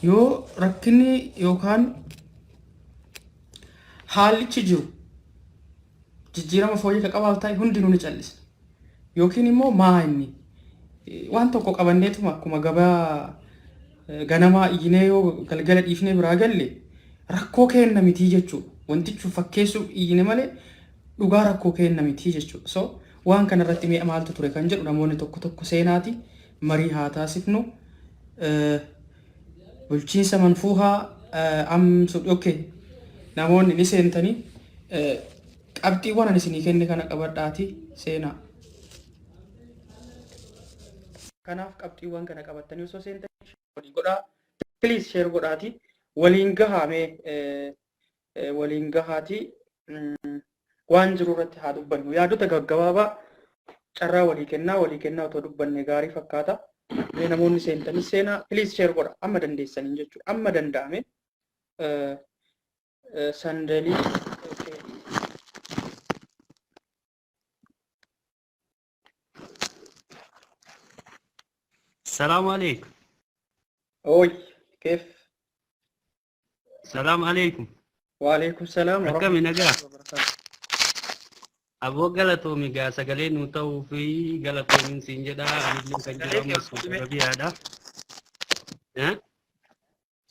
Yoo rakkinni yookaan haallichi jiru jijjiirama fooyyee ka qabaatu ta'e hundinuu ni callisna. Yookiin immoo maa inni waan tokko qabanneetuma akkuma gabaa ganamaa iyyinee yoo galgala dhiifnee biraa galle rakkoo keenna mitii jechuudha. Wantichi fakkeessuuf iyyine malee dhugaa rakkoo keenna mitii jechuudha. So waan kana irratti mee maaltu ture kan jedhu namoonni tokko tokko seenaati marii haa taasifnu. Bulchiinsa manfuuhaa amsu okay namoonni ni seentanii qabxiiwwan ani isinii kenne kana qabadhaati seenaa. Kanaaf qabxiiwwan kana qabattanii osoo seentanii walii godhaa. Please share godhaati waliin gahaa mee waliin gahaati waan jiru irratti haa dubbannu. Yaadota gaggabaabaa carraa walii kennaa walii kennaa otoo dubbanne gaarii fakkaata. Mee namoonni seentanis seenaa please share godha amma dandeessaniin jechuudha. Amma danda'ame sandalii okay. السلام عليكم. Oy, كيف؟ السلام عليكم. وعليكم السلام ورحمة Akkami nagaa? الله وبركاته. Aboo galatoomi gaa sagalee nuu ta'uu fi galatoomin siin jedha anillee kan jiru Sagalee kee amma ol Saudi fuudhime. Arabiyaadha. Eh?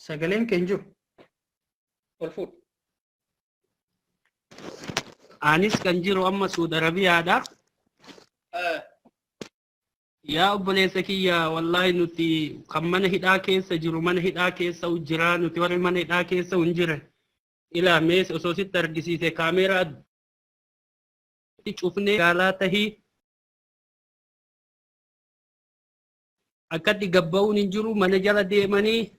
Sagaleen kee hin jiru. Ol fuudhu. Anis kan jiru amma Saudi Arabiyaadha. Yaa obboleessa kiyya wallaahi nuti kan mana hidhaa keessa jiru mana hidhaa keessa jira nuti warri mana hidhaa keessa hin jire. Ilaa mees osoo sitti argisiise kaameeraa cufnee gaalaa tahii akkatti gabba'uun hin jiru mana jala deemanii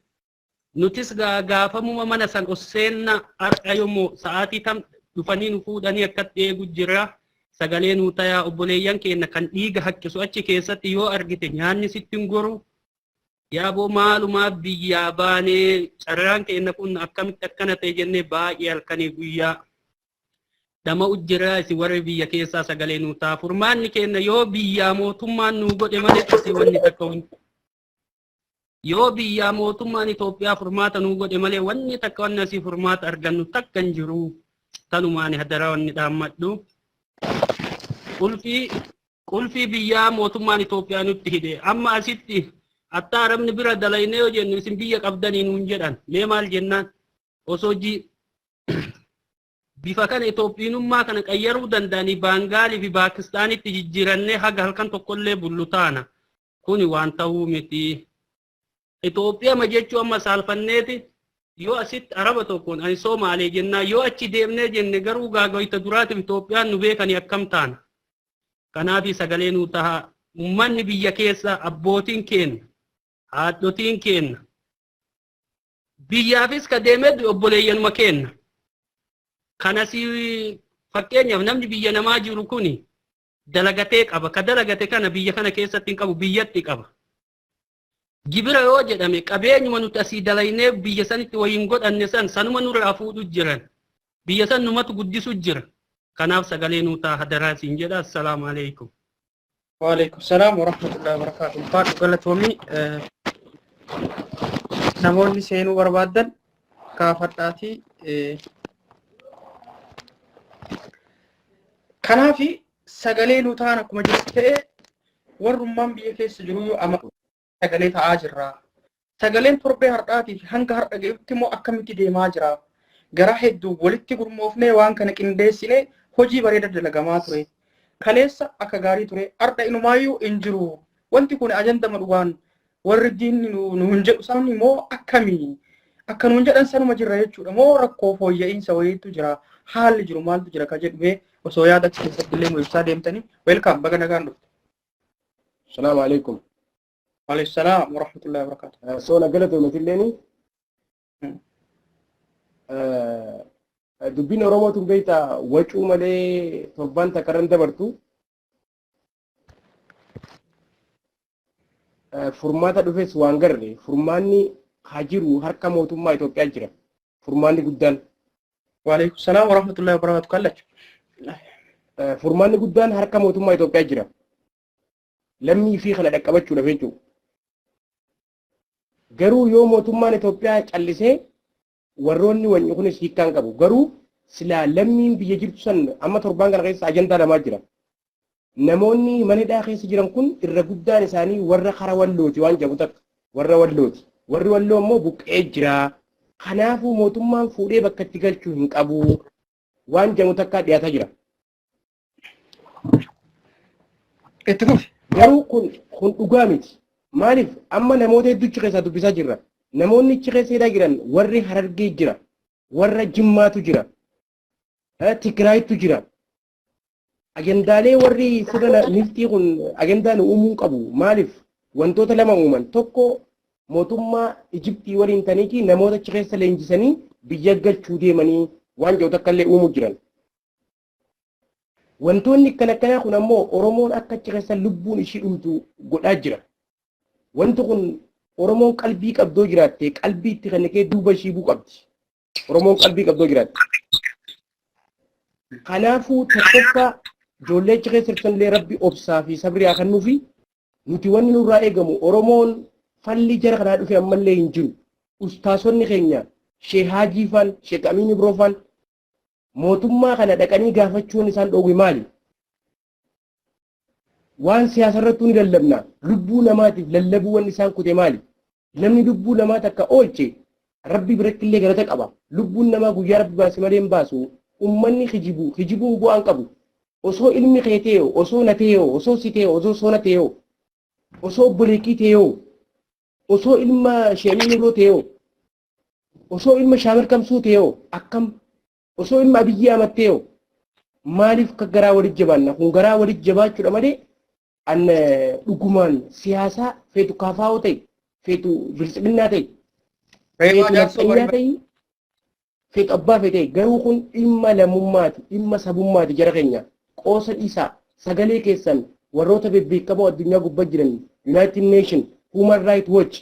nutis gaafamuma mana san os seenna har'a yommuu sa'aatii tam dhufanii nu fuudhanii akkatti eegu jira sagalee nuu tayaa obboleeyyan keenya kan dhiiga haqqisu achi keessatti yoo argite nyaanni sitti hin goru yaaboo maalumaa biyyaa baanee carraan keenya kun akkamitti akkana ta'e jennee baay'ee halkanii guyyaa dhama'u jira isin warri biyya keessaa sagalee nuu ta'a furmaanni keenya yoo biyyaa mootummaan nuu godhe malee asii wanni takka Yoo biyyaa mootummaan Itoophiyaa furmaata nuu godhe malee wanni takka wanni asii furmaata argannu takka hin jiru. Tanumaan hadaraa wanni dhaammadhu. Qulfii qulfii biyyaa mootummaan Itoophiyaa nutti hidhe. Amma asitti attaa arabni bira dalaynee yoo jennu isin biyya qabdanii nuun jedhan. Mee maal jennaan? Osoo ji bifa kana Itoophiyinummaa kana qayyaruu danda'anii Baangaalii fi Paakistaanitti jijjiirannee haga halkan tokkollee bullu taana. Kuni waan ta'uu miti. Itoophiyama jechuu amma saalfanneeti yoo asitti araba tokkoon ani Soomaalee jennaa yoo achi deemnee jenne garuu gaagayta duraatiif Itoophiyaan nu beekanii akkam taana. Kanaafi sagalee nuu tahaa. Ummanni biyya keessa abbootiin keenna, haadhotiin keenna, biyyaafis ka deemee du'e obboleeyyanuma keenna. Kanasi fakkeenyaaf namni biyya namaa jiru kuni dalagatee qaba. Ka dalagate kana biyya kana keessatti hin qabu biyyatti qaba. Gibira yoo jedhame qabeenyuma nuti asii dalaynee biyya sanitti wayiin godhanne san sanuma nurraa fuudhu jiran. Biyya san numatu guddisu jira. Kanaaf sagalee nuu ta'a hadaraa siin jedha. Assalaamu alaikum. Waalaikum salaam wa rahmatullahi wa barakaatuh. Ulfaadhu galatoomii namoonni seenuu barbaaddan gaafadhaatii. Kanaaf sagalee nu ta'an akkuma jiru ta'e warrummaan biyya keessa jiru yoo amma sagalee ta'aa jirra. Sagaleen torbee har'aatii fi hanga har'a ga'utti immoo akkamitti deemaa jira? Garaa hedduu walitti gurmoofnee waan kana qindeessinee hojii bareeda dalagamaa ture. Kaleessa akka gaarii ture har'a inumaayyuu hin jiru. Wanti kun ajandama dhugaan warri diinni nu hin jedhu sabni immoo akkamii? Akka nuun jedhan sanuma jirra jechuudha moo rakkoo fooyya'iinsa wayiitu jira haalli jiru maaltu jira ka jedhu mee osoo yaada achi keessatti illee nu ibsaa deemtanii welcome baga nagaan dhufte. Salaamu alaikum. Waalaikum salaam wa rahmatullahi wa barakatuh. Soona galatoomatilleeni. Dubbiin Oromoo tun beektaa wacuu malee torban takka irra hin dabartu. Furmaata dhufes waan garre furmaanni haa jiru harka mootummaa Itoophiyaa jira. Furmaanni guddaan. Waalaikum salaam wa rahmatullahi wa barakatuh. Kallacha. Furmaanni guddaan harka mootummaa Itoophiyaa jira. Lammii fi kana dhaqqabachuudhaaf jechuudha. Garuu yoo mootummaan Itoophiyaa callisee warroonni wanni kunis hiikkaan qabu. Garuu silaa lammiin biyya jirtu san amma torbaan kana keessa ajandaa lamaa jira. Namoonni mana hidhaa keessa jiran kun irra guddaan isaanii warra kara Wallooti waan jedhamu takka, warra Wallooti. Warri Walloo immoo buqqee jira. Kanaafuu mootummaan fuudhee bakka itti galchuu hin qabu waan jedhamu takka dhiyaataa jira. Itti fufi. Garuu kun dhugaa miti. Maaliif amma namoota hedduu achi keessaa dubbisaa jirra. Namoonni achi keessa hidhaa jiran warri Harargee jira, warra Jimmaatu jira, Tigraaytu jira. Agendaalee warri sirna nifxii kun agendaa nu uumuu qabu. Maaliif wantoota lama uuman? Tokko, mootummaa Ijiptii waliin taniiti namoota achi keessa leenjisanii biyya galchuu deemanii waan jedhu takka illee uumuu jiran. Wantoonni akkana akkanaa kun ammoo Oromoon akka achi keessa lubbuun ishii dhumtu godhaa jira. Wanti kun Oromoon qalbii qabdoo jiraatte qalbii itti kennitee duuba ishii bu'uu qabdi. Oromoon qalbii qabdoo jiraatte. Kanaafuu tokkoffaa, ijoollee achi keessa jirtan illee Rabbi obsaa fi sabrii haa kennuufi. Nuti wanni nurraa eegamu, Oromoon falli jara kanaa dhufe ammallee hin jiru. Ustaasonni keenya Sheekh Haajii faan, Sheekh Amiin Ibroo faan mootummaa kana dhaqanii gaafachuun isaan dhoowwe maali? Waan siyaasa irrattuu ni lallabna. Lubbuu namaatiif lallabuu wanni isaan kute maali? Namni lubbuu namaa takka oolche Rabbi biratti illee galata qaba. Lubbuun namaa guyyaa Rabbi baase malee hin baasu. Ummanni kijibu, kijibuun bu'aan qabu. Osoo ilmi kee ta'e, osoo na ta'e, osoo si ta'e, osoo soona ta'e, osoo obboleettii ta'e, osoo ilma Sheemin Nurroo ta'e, osoo ilma Shaamir Kamsuu ta'e, akkam osoo ilma Abiyyi Ahmad ta'e, maaliif akka garaa walitti jabaanna? Kun garaa walitti jabaachuudha malee an dhugumaan siyaasaa feetu kaafaa'oo ta'e, feetu biltsiginnaa ta'e, Reebaa feetu jaarsoo nafxanyaa bari ta'e, feetu abbaa fee ta'e, garuu kun dhimma lammummaati, dhimma sabummaati. Jara keenya, qoosa dhiisaa, sagalee keessan warroota bebbeekamoo addunyaa gubbaa jiran, United Nation, Human Rights Watch,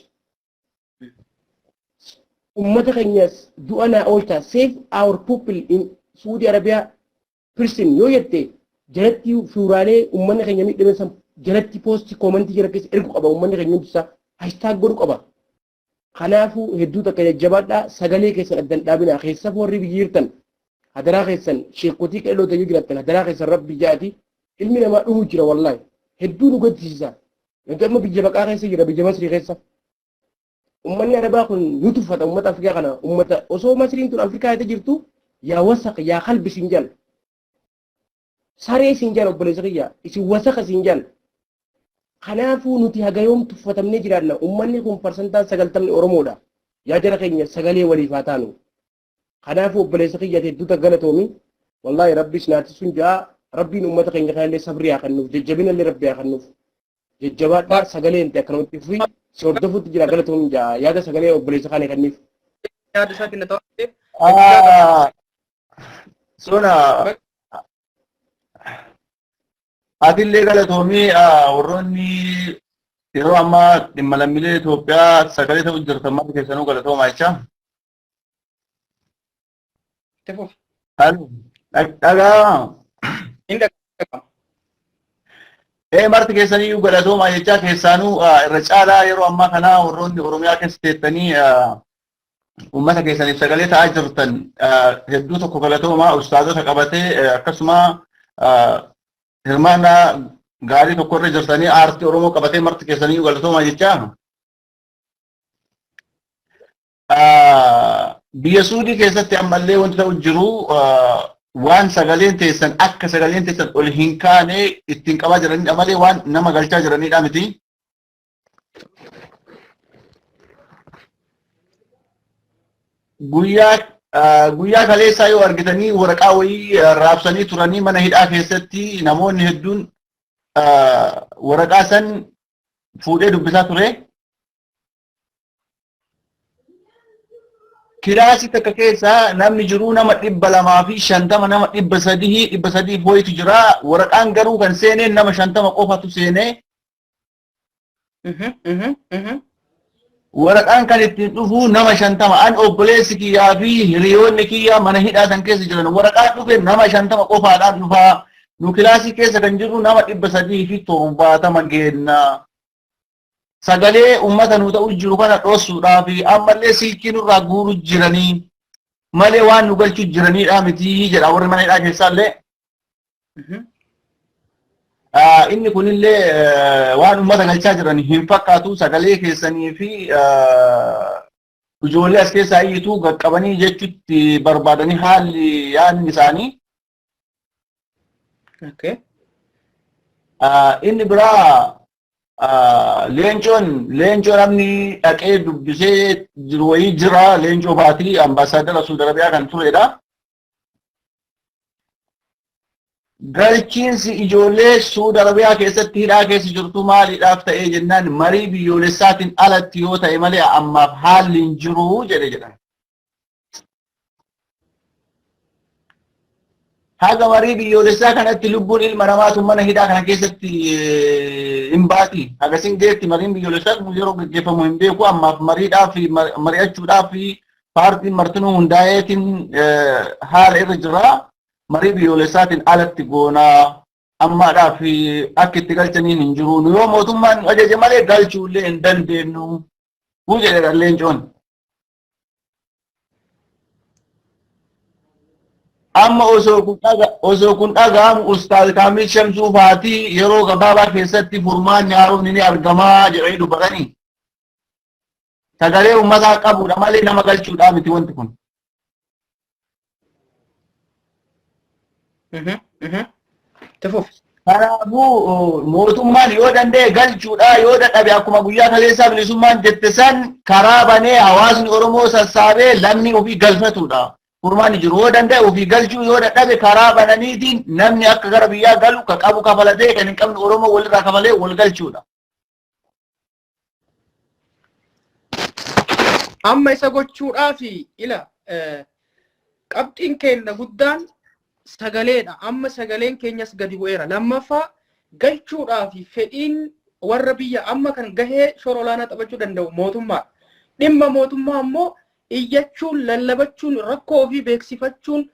ummata keenyas du'a naa oolcha, "Save our people in Saudi Arabia prison" yoo jette, jalatti suuraalee ummanni keenya miidhame san jalatti post comment jala keessa ergu qaba. Ummanni keenya hundisaa hashtag godhu qaba. Kanaafuu hedduu takka jajjabaadhaa, sagalee keessan addan dhaabinaa. Keessaf warri biyya jirtan, hadaraa keessan, sheekotii qeelloo yoo jiraattan, hadaraa keessan, Rabbi jaati, ilmi namaa dhumu jira. Wallaahi hedduu nu gaddisiisa. Nuti amma biyya baqaa keessa jira, biyya Masrii keessa. Ummanni Arabaa kun nu tuffata ummata Afrikaa kana. Ummata osoo Masriin tun Afrikaa keessa jirtu, yaa wasaq, yaa kalbi siin jedhan, saree siin jedhan, obboleessa kiyya, isin wasaqa siin jedhan. Kanaafuu nuti haga yoom tuffatamnee jiraanna? Ummanni kun parsantaan 90ni Oromoodha. Yaa jara keenya, sagalee waliif haa taanu. Kanaafuu obboleessa kiyya, hedduu galatoomi. Wallaahi Rabbis naati sun ja'a. Rabbiin ummata keenya kanallee sabrii haa kennuuf, jajjabinallee Rabbi haa kennuuf. Jajjabaadhaa, sagalee hin akkanumatti fufi, si hordofuutti jira. Galatoomi ja'a, yaada sagalee obboleessa kana kenniif. Yaada isaa kenna ta'uu. Sona atillee galatoomii. Warroonni yeroo ammaa dhimma lammiilee Itoophiyaa sagalee ta'u jirtan marti keessanuu galatoomaa jecha. Itti fufi. Dhagaa. Hin dhaga'ama. Ee, marti keessaniyyuu galatoomaa jechaa, keessaanuu irra caalaa yeroo ammaa kana warroonni Oromiyaa keessa teettanii uummata keessaniif sagalee ta'aa jirtan hedduu tokko galatoomaa. Ustaazota qabatee akkasuma hirmaannaa gaarii tokko irra jirtanii, aartii Oromoo qabatee, marti keessaniyyuu galatoomaa jechaa. Biyya Suudii keessatti ammallee wanti ta'u jiru waan sagaleen teessan akka sagaleen teessan ol hin kaane ittiin qabaa jiranidha malee waan nama galchaa jiranidha miti. Guyyaa kaleessaa yoo argitanii, waraqaa wayii raabsanii turanii mana hidhaa keessatti. Namoonni hedduun waraqaa san fuudhee dubbisaa ture. Kilaasii takka keessa namni jiru nama 250, nama 300, 300 wayitu jira. Waraqaan garuu kan seenee nama 50 qofatu seenee. Waraqaan kan ittiin dhufu nama 50. An, obboleessi kiyyaa fi hiriyoonni kiyyaa mana hidhaa san keessa jiran, waraqaan dhufe nama 50 qofaadhaan dhufaa. Nu kilaasii keessa kan jirru nama 370 geenna. Sagalee uummata nu ta'u jiru kana dhoossuudhaaf ammallee silkii nurraa guuru jiranii malee waan nu galchuu jiraniidha miti jedha warri mana hidhaa keessaallee. Inni kunillee waan uummata galchaa jiran hin fakkaatu, sagalee keessanii fi ijoollee as keessaa iyyitu qaqqabanii jechutti barbaadanii haalli yaadni isaanii. Inni biraa Leencoo namni dhaqee dubbisee jiru wayii jira. Leencoo Baatii ambaasaadara Suudi Arabiyaa kan turedha. Galchiinsi ijoollee Suudi Arabiyaa keessatti hidhaa keessa jirtu maaliidhaaf ta'ee jennaan, marii biyyoolessaatiin alatti yoo ta'e malee ammaaf haalli hin jiru jedhe jedhan. Haga marii biyyoolessaa kanatti lubbuun ilma namaatu mana hidhaa kana keessatti hin baati. Hagasin geetti mariin biyyoolessaa kun yeroo gaggeeffamu hin beeku. Ammaaf mariidhaaf fi mari'achuudhaaf fi paartiin martinuu hundaa'eetiin haala irra jira. Marii biyyoolessaatiin alatti goonaa, ammaadhaaf akka itti galchaniin hin jiru. Nu yoo mootummaan nu ajaje malee galchuullee hin dandeenyu. Huu jedhe Leencoon. Amma osoo kun dhaga'amu, Ustaaz Kaamil Shamsuu faatii yeroo gabaabaa keessatti furmaanni haaromni ni argamaa jedhanii dubbatanii. Sagalee uummataa qabuudha malee nama galchuudhaa miti wanti kun. Tufuuf. Kanaafuu mootummaan yoo danda'e galchuudha, yoo dadhabe akkuma guyyaa kaleessaa bilisummaan jette san karaa banee hawaasni Oromoo sassaabee lammii ofii galfatudha. Furmaanni jiru yoo danda'e ofii galchuu, yoo dadhabe karaa bananiitiin namni akka gara biyyaa galu, ka qabu kafalatee, kan hin qabne Oromoo walirraa kafalee wal galchuudha. Amma isa gochuudhaaf ila qabxiin keenya guddaan sagaleedha. Amma sagaleen keenyas gadi bu'eera. Lammaffaa, galchuudhaaf fedhiin warra biyya amma kan gahee shoora olaanaa taphachuu danda'u mootummaadha. Dhimma mootummaa ammoo iyyachuun, lallabachuun, rakkoo ofii beeksifachuun,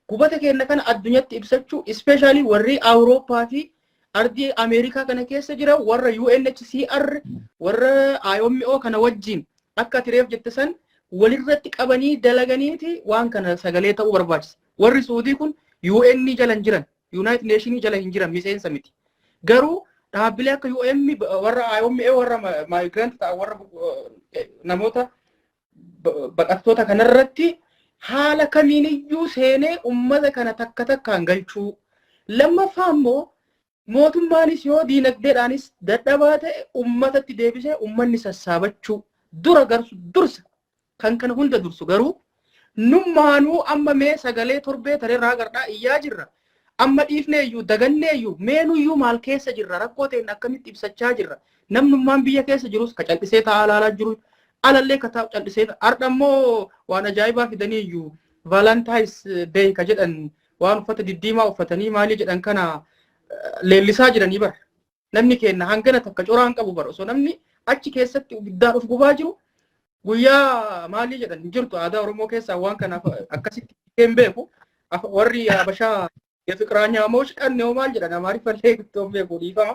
gubata keenya kana addunyatti ibsachuu, especially warri Awurooppaa fi ardii Ameerikaa kana keessa jira, warra UNHCR, warra IOMO kana wajjin akka atireef jette san walirratti qabanii dalaganiiti waan kana sagalee ta'uu barbaachisa. Warri Suudii kun UN jala hin jiran, United Nation jala hin jiran, miseensa miti. Garuu dhaabbilee akka UN, warra IOMO, warra migrant ta'an, warra namoota baqattoota kanarratti haala kamiiniyyuu seenee ummata kana takka takkaan galchuu. Lammaffaa immoo mootummaanis yoo diinagdeedhaanis dadhabaa ta'e ummatatti deebisee ummanni sassaabachuu dura garsu dursa, kan kana hunda dursu garuu nummaanuu amma mee sagalee torbee tareerraa gardhaa iyyaa jirra. Amma dhiifnee iyyuu dagannee iyyuu meenuyyuu maal keessa jirra? Rakkoo ta'een akkamitti ibsachaa jirra? Namnummaan biyya keessa jirus ka cal'isee taa'aa ilaalaa jiru, alallee ka taa'u cal'isee. Har'a immoo waan ajaa'ibaa fidanii iyyuu Valentine's Day ka jedhan, waan uffata diddiimaa uffatanii maalii jedhan kana leellisaa jiranii bara. Namni keenya hangana takka coraan qabu bara. Osoo namni achi keessatti ibiddaan of gubaa jiru guyyaa maalii jedhan hin jirtu. Aadaa Oromoo keessaa waan kanaaf akkasitti hin beeku. Warri Habashaa የፍቅረኛሞች ቀን ነው maal jedhan, Amaariffallee guddoo beeku, dhiifama.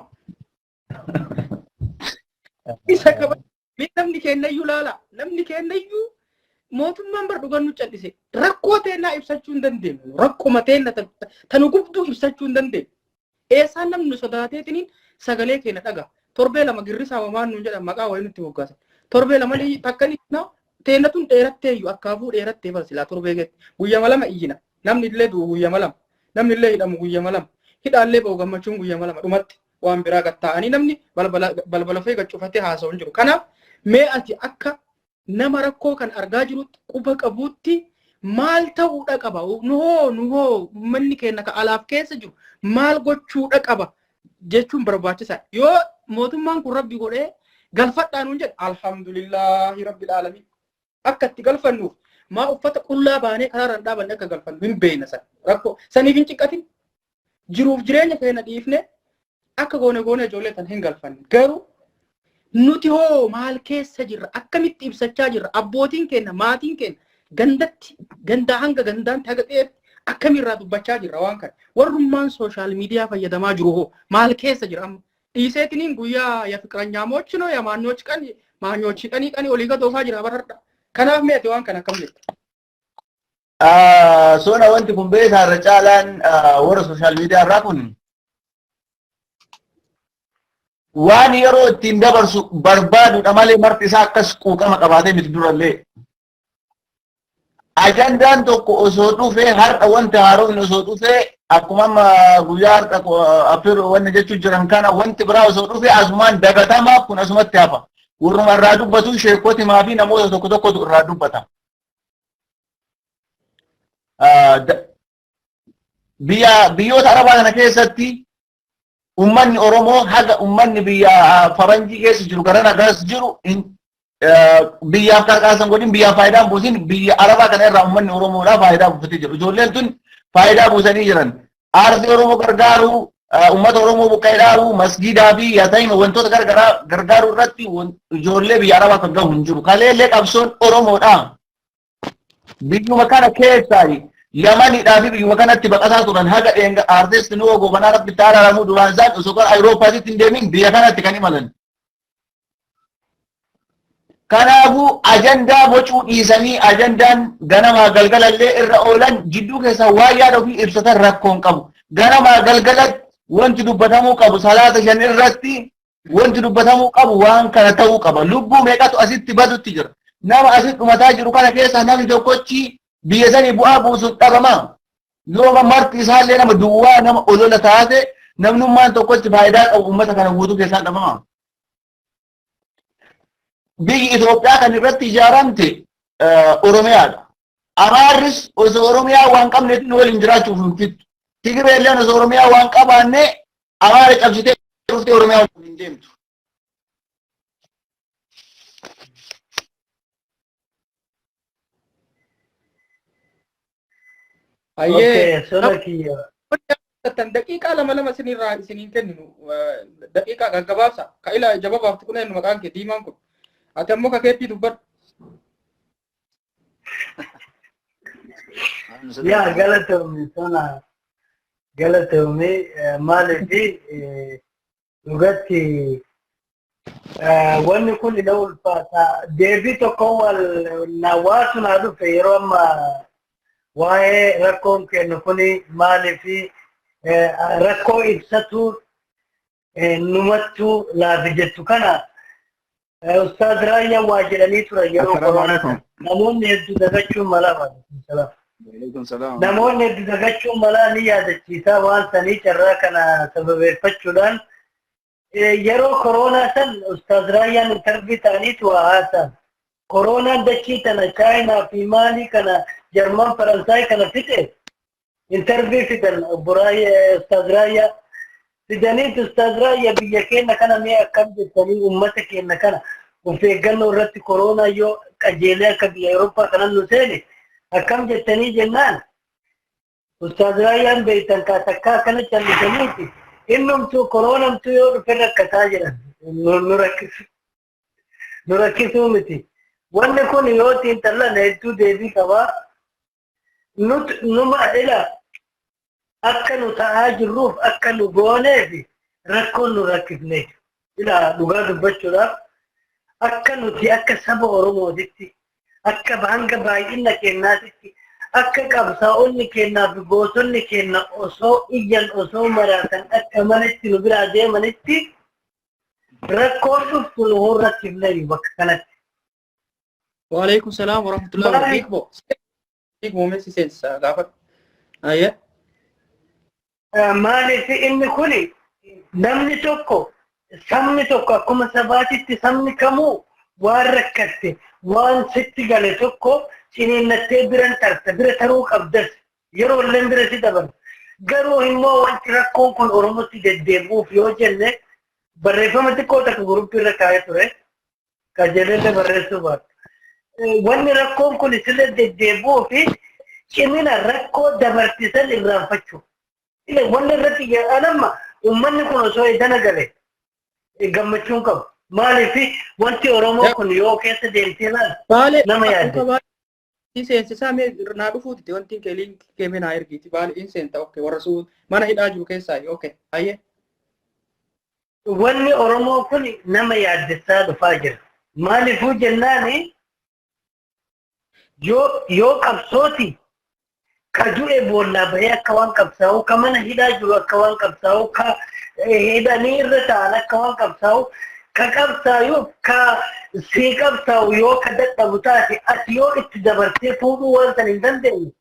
Isa qaba. Namni kennayyuu laala. Namni kennayyuu mootummaan bar dhugan nu cal'ise. Rakkoo teennaa ibsachuu hin dandeenyu. Rakkoma teenna tanu gubduu ibsachuu hin dandeenyu. Eessaan namni nu sodaateetiniin sagalee keenya dhaga. Torbee 2 girrisaa wamaan nuun jedhan, maqaa wayii nutti moggaasan. Torbee 2 takka ni teenna tun dheeratteeyyu, akkaafuu dheerattee bara silaa torbee geetti. Guyyama 2 iyyina. Namni illee du'u guyyama 2. Namni illee hidhamu guyyama 2. Hidhaallee ba'u gammachuun guyyama 2 dhumatti waan biraa gatta'anii namni balbala balbala ofii gad cufatee haasa'u hin jiru. Kanaaf mee ati akka nama rakkoo kan argaa jirutti, quba qabuutti, maal ta'uudha qaba? Nuhoo nuhoo uummanni keenya ka alaaf keessa jiru maal gochuudha qaba jechuun barbaachisaadha. Yoo mootummaan kun rabbi godhee galfadhaa nuun jedhe, alhamdulillaahi rabbil aalamiin. Akka itti galfannuuf maa uffata qullaa baanee karaarra hin dhaabanne, akka galfannu hin beekna san. Rakkoo saniif hin cinqatin. Jiruuf jireenya keenya dhiifne akka goone goone ijoollee tan hin galfanne. Garuu nuti hoo maal keessa jirra? Akkamitti ibsachaa jirra? Abbootiin keenya, maatiin keenya gandatti, gandaa hanga gandaan haga qe'eetti akkamirraa dubbachaa jirra waan kana? Warrummaan social media fayyadamaa jiru hoo maal keessa jira amma? Dhiiseetiniin guyyaa ya fiqiranyaamochi ነው የማኞች ቀን ማኞች ቀን ቀን olii gad oofaa jira bararra. Kanaaf meeti waan kana akkam jetta? Sona, wanti kun beekaa irra caalaan warra social media irraa kun waan yeroo ittiin dabarsu barbaadudha malee marti isaa akkas quuqama qabaatee miti durallee. Ajandaan tokko osoo dhufee, har'a wanti haaromni osoo dhufee, akkuma amma guyyaa har'a afir wanni jechuu jiran kana, wanti biraa osoo dhufee asumaan dagatamaa, kun asumatti hafa. Warruma irraa dubbatu sheekotimaa fi namoota tokko tokkotu irraa dubbata. Biyyoota Arabaa kana keessatti ummanni Oromoo haga ummanni biyya faranjii keessa jiru garana garas jiru biyyaaf qarqaarsan godhin, biyyaaf faayidaan buusin, biyya Arabaa kana irraa ummanni Oromoodhaa faayidaa buufatee jiru. Ijoolleen tun faayidaa buusanii jiran. Aartii Oromoo gargaaruu, ummata Oromoo buqqee dhaabuu, masgiidaa fi yaatayima wantoota gargaraa gargaaruu irratti ijoollee biyya Arabaa kan gahu hin jiru. Kaleellee qabsoon Oromoodhaa. Biyyuma kana keessaa Yamanidhaa fi biyyuma kanatti baqataa turan haga dheenga aartist Nuhoo Gobanaa Rabbi itti araaramuu duraan isaan osoo gara Awurooppaatitti hin deemin biyya kanatti kan imalan. Kanaafuu ajandaa bocuu dhiisanii ajandaan ganamaa galgalallee irra oolan jidduu keessa waan yaada ofii ibsatan rakkoon qabu. Ganamaa galgalatti wanti dubbatamuu qabu, salaata 5 irratti wanti dubbatamuu qabu waan kana ta'uu qaba. Lubbuu meeqatu asitti badutti jira. Nama asitti dhumataa jiru kana keessa namni tokkochi biyya sanii bu'aa buusuuf dhabama. Yooma marti isaallee nama duwwaa nama olola taate, namnummaan tokkochi faayidaa qabu uummata kana guutuu keessaa dhabama. Biyyi Itoophiyaa kan irratti ijaaramte Oromiyaadha. Amaarris osoo Oromiyaa waan qabneef nu waliin jiraachuuf hin fittu. Tigireelleen osoo Oromiyaa waan qabaanne Amaara cabsitee dhuftee Oromiyaa waliin hin deemtu. Ayyee. Okay, sona kiyya. Daqiiqaa lama lama isinirraa isiniin kenninu, daqiiqaa gaggabaabsa. Ka ila jababaafti kun eenyu maqaan kee diimaan kun? Ati ammoo ka keeppii dubbadhu. Yaa galatoomi sona, galatoomi. Maaliif dhugatti wanni kun ila ulfaata. Deebii tokko wal na waasu naa dhufe yeroo amma waa'ee rakkoon kennu kuni maaliif rakkoo ibsatu numattuu laafi jettu kana Ustaaz Raayyaa waa jedhanii turan yeroo Assalaamu koronaa. alaikum. Namoonni hedduu dagachuun malaa. Salaam. Waalaikum salaam. Namoonni hedduu dagachuun malaa ni yaadachiisaa waan sanii carraa kana sababeeffachuudhaan yeroo koronaa san Ustaaz Raayyaan interview ta'aniitu waa haasa'an. Koronaan dachii tana Chaayinaa fi maalii kana Jarman, Faransaay kana fixe interview fidan obbo Raayyaa, Ustaaz Raayyaa fidaniitu, Ustaaz Raayyaa, biyya keenya kana mee akkam jettanii uummata keenya kana of eeggannoo irratti koronaa yoo qajeelee akka biyya Awurooppaa kanan nu seene akkam jettanii jennaan, Ustaaz Raayyaan beektan kaa takkaa akkana callisaniiti, innumtuu koronamtuu yoo dhufe rakkataa jiran nu rakkisu nu rakkisuu miti. Wanni kun yoo xiinxallan hedduu deebii qabaa. Nut numa ila akka nu ta'aa jirruuf akka nu gooneef rakkoon nu rakkifne. Ila dhugaa dubbachuudhaaf akka nuti akka saba Oromootitti, akka hanga baay'ina keenyaatitti, akka qabsaa'onni keenyaa fi gootonni keenya osoo iyyan osoo maraatan akka manatti nu biraa deemanitti rakkoon dhuftu nu hin rakkifne bakka kanatti. Waalaikum salaam warahmatullahi wabarakatuh. Hiikmoo messi seensa gaafadhu. Ayyee. Maaliif inni kuni namni tokko, sabni tokko akkuma sabaatitti sabni kamuu waan rakkatte, waan sitti gale tokko ciniinnattee biran tarta, bira taruu qabdas, yeroo illee bira si dabarta. Garuu immoo wanti rakkoon kun Oromootti deddeebi'uuf yoo jenne, barreeffama xiqqoo takka guruppii irra kaa'ee ture, qajeelillee barreessuu baatu. Wanni rakkoon kun isirra deddeebi'uu fi cimina rakkoo dabarsisan irraanfachuu. Wanni irratti anamma uummanni kun osoo edana gale gammachuun qabu. Maaliif wanti Oromoo kun yoo keessa deemtee ilaalte Baalee nama yaadde. Baalee seensisaa mee naa dhufuuti wanti kee link kee mee naa ergiiti. Baalee in seenta, okay, warra suu mana hidhaa jiru keessaa, okay, ayyee. Wanni Oromoo kun nama yaaddessaa dhufaa jira. Maaliifuu jennaani, yoo qabsooti ka du'e boollaa bahee akka waan qabsaa'u, ka mana hidhaa jiru akka waan qabsaa'u, ka hidhanii irra ta'an akka waan qabsaa'u, ka qabsaa'u ka sii qabsaa'u yoo ka dadhabu taate, ati yoo itti dabartee fuudhuu waan san hin dandeenye,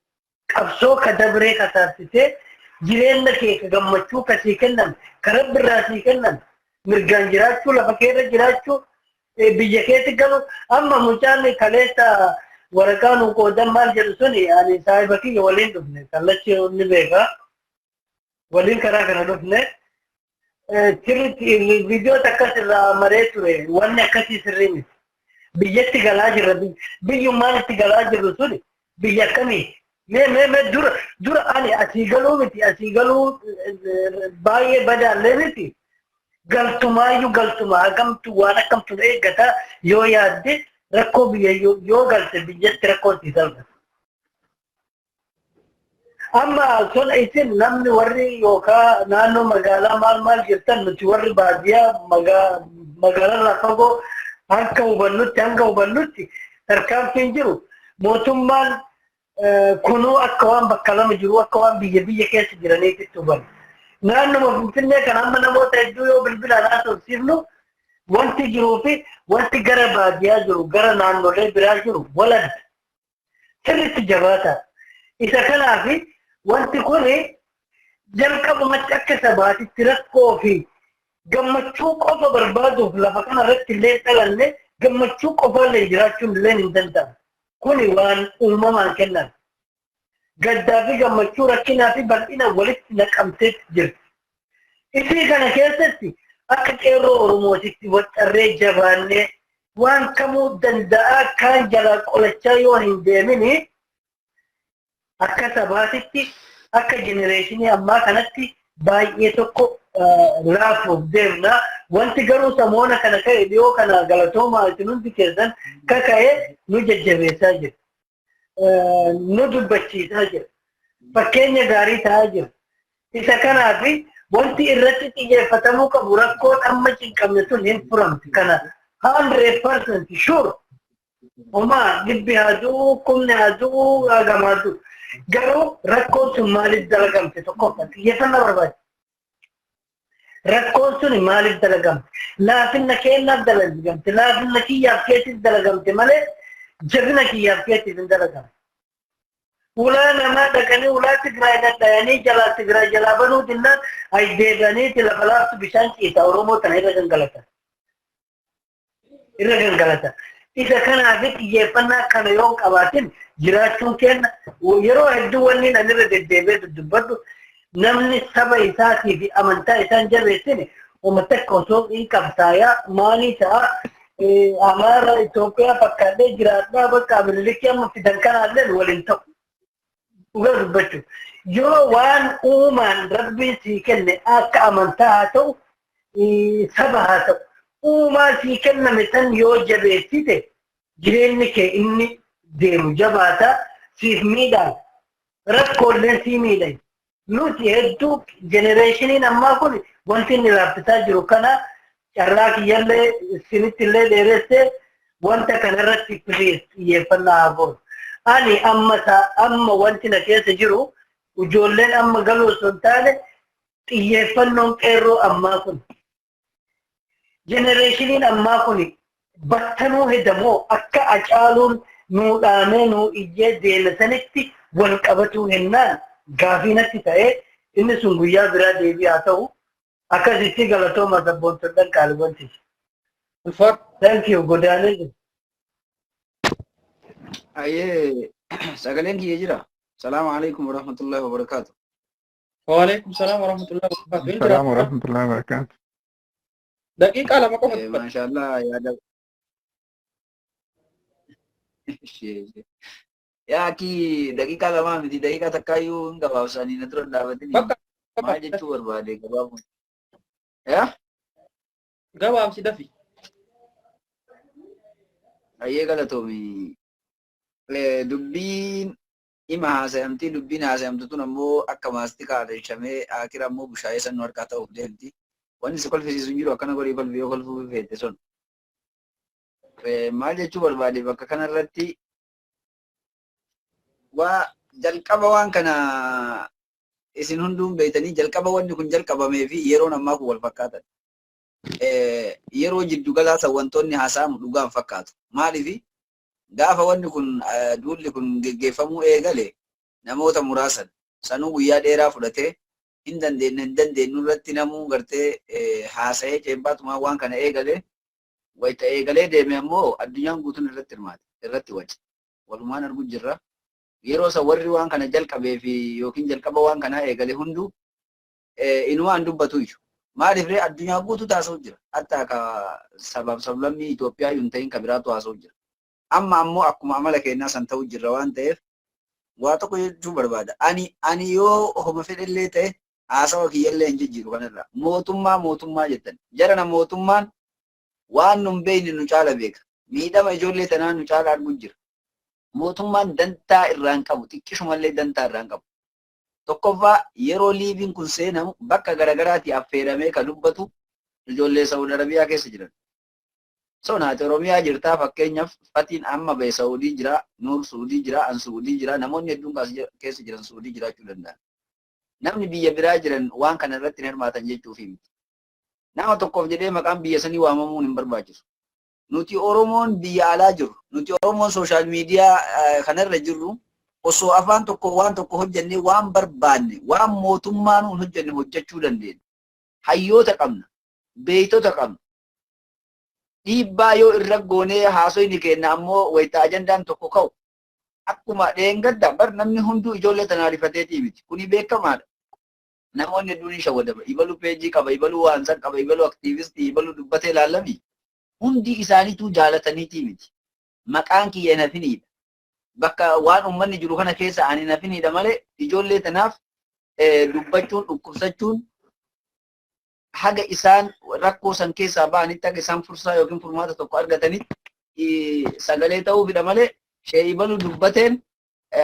qabsoo ka dabree ka taasisee jireenya kee ka gammachuu ka sii kennan, ka Rabbi irraa sii kennan, mirgaan jiraachuu, lafa kee irra jiraachuu, biyya keetti galu. Amma mucaan kaleessa waraqaa nu qoodan maal jedhu suni, ani saahiba kiyya waliin dhufne, kallachi ni beeka, waliin karaa kana dhufne. Sirriitti viidiyoota akkas irraa maree ture. Wanni akkasii sirrii miti. Biyyatti galaa jirra. Biyyummaan itti galaa jirru suni biyya akkamii? Mee dura dura ani asii galuu miti, asii galuu baay'ee badaallee miti. Galtumaayyuu galtuma hagamtu waan akkamtu eeggata yoo yaadde, rakkoo biyya yoo galte biyyatti rakkoo itti salphata. Amma sun isin namni warri yookaan naannoo magaalaa maal maal jirtan, nuti warri baadiyyaa magaalarraa fagoo hanga hubannutti tarkaanfiin jiru, mootummaan kunuu akka waan bakka lama jiru, akka waan biyya biyya keessa jiraniitti hubannu. Naannuma Finfinnee kan amma namoota hedduu yoo bilbilaan haasofsiifnu, wanti jiruu fi wanti gara baadiyyaa jiru, gara naannolee biraa jiru waladda. Sirriitti jabaata. Isa kanaaf wanti kun jalqabumatti akka sabaatitti rakkoo fi gammachuu qofa barbaaduuf lafa kana irratti illee dhalanne, gammachuu qofaallee jiraachuun illee hin danda'amu. Kuni waan uumamaan kennan. Gaddaa fi gammachuu, rakkinaa fi bal'ina walitti naqamtee jirti. Isii kana keessatti akka qeerroo Oromootitti waxxarree jabaannee waan kamuu danda'aa kaan jalaa qolachaa yoo hin deemini, akka sabaatitti, akka generation ammaa kanatti baay'ee tokko laafuuf deemna. Wanti garuu samoona kana ka'e, dhiyoo kana, galatoomaa isin hundi keessan, kaka'e nu jajjabeessaa jira. Nu dubbachiisaa jira. Fakkeenya gaarii ta'aa jira. Isa kanaaf wanti irratti xiyyeeffatamuu qabu, rakkoon amma cinqabne tun hin furamti. Kana 100% sure. Homaa dhibbi haa du'u, kumni haa du'u, hagam haa du'u. Garuu rakkoon sun maaliif dalagamte, tokkoffaa xiyyeeffannaa barbaachisa. Rakkoon sun maaliif dalagamte? Laafinna keenyaaf dalagamte. Laafinna kiyyaaf keetiif dalagamte malee jabina kiyyaaf keetiif hin dalagamte. Ulaa namaa dhaqanii ulaa Tigraay dhadhayanii jalaa Tigraay jalaa banuu dinnaan ay deebi'aniiti lafa laaftu bishaan ciisa Oromoo tana irra gangalatan. Irra gangalatan. Isa kanaaf xiyyeeffannaa kana yoo qabaatin jiraachuun keenya, yeroo hedduu wanni ani irra deddeebi'ee dubbadhu, namni saba isaatii fi amantaa isaan jabeessine uummata takka osoo hin qabsaayaa maalii ta'a? Amaara Itoophiyaa fakkaatee jiraadhaa bakka Minilikii amma fidan kanaallee waliin ta'u. Dhugaa dubbachuu. Yoo waan uumaan Rabbiin sii kenne, akka amantaa haa ta'u, saba haa ta'u, uumaa sii kenname san yoo jabeessite, jireenyi kee inni deemu jabaata, siif miidhaan rakkooleen sii miidhan. Nuti hedduu generationiin ammaa kun wanti inni laaffisaa jiru kana, carraa kiyyallee isinitti illee dheeressee, wanta kanarratti please xiyyeeffannaa haa goonu. Ani amma amma wanti na keessa jiru, ijoolleen amma galuu osoo hin taane, xiyyeeffannoon qeerroo ammaa kun, generationiin ammaa kun battanuu hedamoo akka Acaaluun nuu dhaamee nuu iyyee deeme sanitti wal qabatuu hennaan gaafii natti ta'ee, inni sun guyyaa biraa deebii haa ta'u. Akkasitti galatooma, sabboontodhan qaaliwanti. Ulfaatu. Thank you, godaanee jiru. Ayyee, sagaleen kiyya jira. Salaamu alaikum warahmatullahi wabarakaatu. Waalaikum salaam warahmatullahi wabarakatuh. Hin jira. Salaam warahmatullahi wabarakatuh. Daqiiqaa 2 qofa dubbadha. Maashaallah, yaada. Yaa akki daqiiqaa 2 miti, daqiiqaa takkaayyuu hin gabaabsanii na dura dhaabatini. Bakka Maal jechuu barbaade gabaabuun? Yaa? Gabaabsi dafi. Ayyee, galatoomi. Dubbiin ima haasayamti, dubbiin haasayamtu tun ammoo akka maastikaa dheeshamee akira ammoo bushaayee san nu harkaa ta'uuf deemti. Wanni si kolfisiisu hin jiru, akkana godhii kolfi yoo kolfuu feete sun. Maal jechuu barbaade bakka kanarratti? Waa jalqaba waan kana isin hunduun beeytanii, jalqaba wanni kun jalqabamee fi yeroon ammaa kun wal fakkaatan. Yeroo jiddu galaa san wantoonni haasa'amu dhugaan fakkaatu. Maaliifi gaafa wanni kun, duulli kun geggeeffamuu eegale, namoota muraasan sanuu guyyaa dheeraa fudhatee hin dandeenye hin dandeenyu irratti namuu gartee haasa'ee ceephaatumaa waan kana eegale. Wayita eegalee deeme ammoo addunyaan guutuun irratti hirmaate, irratti wace. Walumaan argu jirra. Yeroo san warri waan kana jalqabee fi yookiin jalqaba waan kanaa eegale hunduu inumaan dubbatu iyyuu. Maaliif ree? Addunyaa guutuu taasisuu jira. Hatta ka sabaaf sablammii Itoophiyaa hin ta'in ka biraatu haasa'u jira. Amma ammoo akkuma amala keenyaa san ta'u jirra waan ta'eef waa tokko jechuu barbaada. Ani yoo homa fedhellee ta'e haasawa kiyyallee hin jijjiiru kanarra. Mootummaa mootummaa jettan. Jarana mootummaan waan nun beekne nu caala beeka. Miidhama ijoollee tanaa nu caala arguu jira. Mootummaan dantaa irraan qabu, xiqqishumallee dantaa irraan qabu. Tokkoffaa, yeroo liveiin kun seenamu bakka garaagaraatii affeeramee kan dubbatu ijoollee Saudi Arabiyaa keessa jiran. Sonaati Oromiyaa jirtaa, fakkeenyaaf Fatiin amma ba'e Saudii jira, Nuur Saudii jira, An Saudii jira, namoonni hedduun keessa jiran Saudii jiraachuu danda'an. Namni biyya biraa jiran waan kana irratti hin hirmaatan jechuufi miti. Nama tokkoof jedhee maqaan biyya sanii waamamuun hin barbaachisu. Nuti Oromoon biyya alaa jirru, nuti Oromoon social media kanarra jirru, osoo afaan tokko waan tokko hojjennee waan barbaanne, waan mootummaan hin hojjenne hojjechuu dandeenya. Hayyoota qabna, beektota qabna. Dhiibbaa yoo irra goonee haasoyni kenna ammoo wayita ajandaan tokko ka'u akkuma dheengadda bar namni hunduu ijoollee tanaa rifateetii miti. Kuni beekamaadha. Namoonni hedduun hin shawwadama. Ibaluu peejii qaba, ibaluu waan san qaba, ibaluu aktiivistii, ibaluu dubbatee ilaallamii. Hundi isaaniituu jaalataniitii miti. Maqaan kiyya hin hafiniidha. Bakka waan uummanni jiru kana keessa ani hin hafiniidha malee ijoollee tanaaf dubbachuun, dhukkubsachuun, haga isaan rakkoo san keessaa ba'anitti, haga isaan fursaa yookiin furmaata tokko argatanitti sagalee ta'uufidha malee shee ibaluu dubbateen,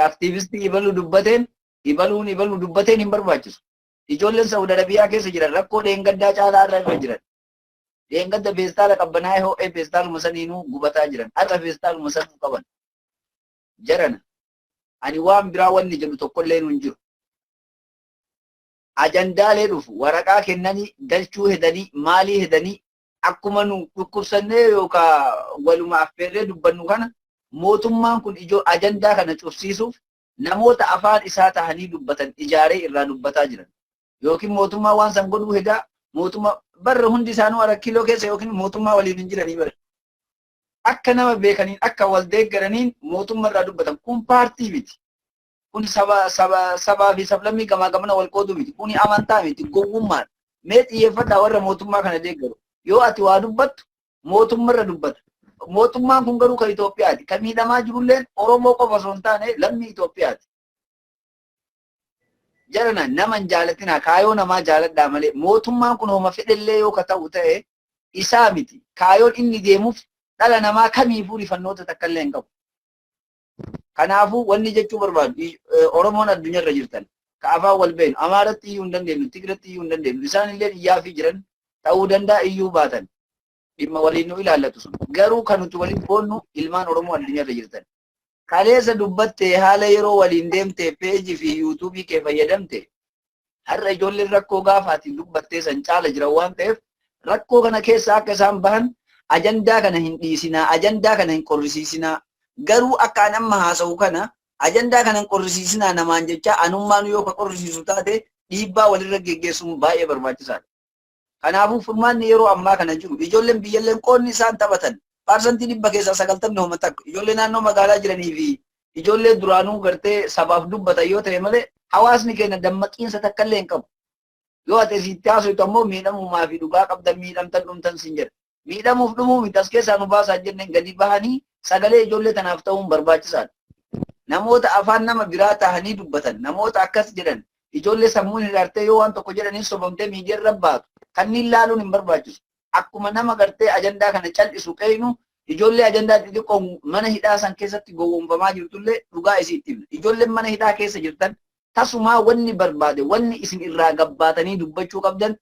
aktiivistii ibaluu dubbateen, ibaluun ibaluu dubbateen hin barbaachisu. Ijoolleen Saudi Arabiyaa keessa jiran rakkoo dheengaddaa caalaa irra irra jiran. Dheengadda feestaala qabbanaa'ee ho'ee feestaaluma saniinuu gubataa jiran. Har'a feestaaluma sanuu qaban. Jarana. Ani waan biraa wanni jedhu tokkollee hin jiru. Ajandaalee dhufu waraqaa kennanii galchuu hedanii maalii hedanii, akkuma nu dhukkubsannee yookaan waluma affeerree dubbannu kana, mootummaan kun ijoo ajandaa kana cufsiisuuf namoota afaan isaa tahanii dubbatan ijaaree irraa dubbataa jiran. Yookiin mootummaa waan san godhuu hedaa, mootummaa barra hundi isaanuu ara kiiloo keessa yookiin mootummaa waliin hin jiranii bara. Akka nama beekaniin, akka wal deeggaraniin mootummaa irraa dubbatan. Kun paartii miti. Kun saba saba sabaa fi sablammii gamaa gamana wal qooduu miti. Kuni amantaa miti, gowwummaadha. Mee xiyyeeffadhaa warra mootummaa kana deeggaru. Yoo ati waa dubbattu mootummarra dubbata. Mootummaan kun garuu kan Itoophiyaati. Kan miidhamaa jirulleen Oromoo qofa osoo hin taane lammii Itoophiyaati. Jarana, nama hin jaalatinaa, kaayoo namaa jaaladhaa malee mootummaan kun homa fedhellee yoo ka ta'u ta'e isaa miti. Kaayoon inni deemuuf dhala namaa kamiifuu rifannoota takka illee hin qabu. Kanaafuu wanni jechuu barbaadu, Oromoon addunyaarra jirtan ka afaan wal beeknu, Amaaratti iyyuu hin dandeenyu, Tigratti iyyuu hin dandeenyu, isaan illee iyyaafii jiran ta'uu danda'a, iyyuu baatan dhimma waliin nu ilaallatu sun. Garuu kan nuti waliin boonnu ilmaan Oromoo addunyaarra jirtan. Kaleessa dubbattee haala yeroo waliin deemtee peejii fi yuutuubii kee fayyadamte, har'a ijoolleen rakkoo gaafaatiin dubbattee san caala jiran waan ta'eef, rakkoo kana keessa akka isaan bahan ajandaa kana hin dhiisinaa, ajandaa kana hin qorrisiisinaa. Garuu akka an amma haasa'u kana ajandaa kana hin qorrisiisinaa namaan jecha anummaan yoo ka qorrisiisu taate, dhiibbaa walirra geggeessuun baay'ee barbaachisaadha. Kanaafuu furmaanni yeroo ammaa kana jiru, ijoolleen biyyalleen qoonni isaan taphatan 100% keessaa 90ni homa takka, ijoollee naannoo magaalaa jiranii fi ijoollee duraanuu gartee sabaaf dubbatan yoo ta'e malee hawaasni keenya dammaqiinsa takka illee hin qabu. Yoo ati asitti haasoftu ammoo miidhamumaa fi dhugaa qabdan, miidhamtan dhumtan sin jedha. Miidhamuuf dhumuu miti, as keessaa nu baasaa jenneen gadi bahanii sagalee ijoollee tanaaf ta'uun barbaachisaadha. Namoota afaan nama biraa tahanii dubbatan, namoota akkas jedhan, ijoollee sammuun hiraartee yoo waan tokko jedhaniin sobamtee miidiyaa irra baatu, kanneen laaluun hin barbaachisu. Akkuma nama gartee ajandaa kana cal'isu qeeynu, ijoollee ajandaa xixiqqoo mana hidhaa san keessatti gowwoomfamaa jirtullee dhugaa isii itti himna. Ijoolleen mana hidhaa keessa jirtan tasumaa wanni barbaade, wanni isin irraa gabbaatanii dubbachuu qabdan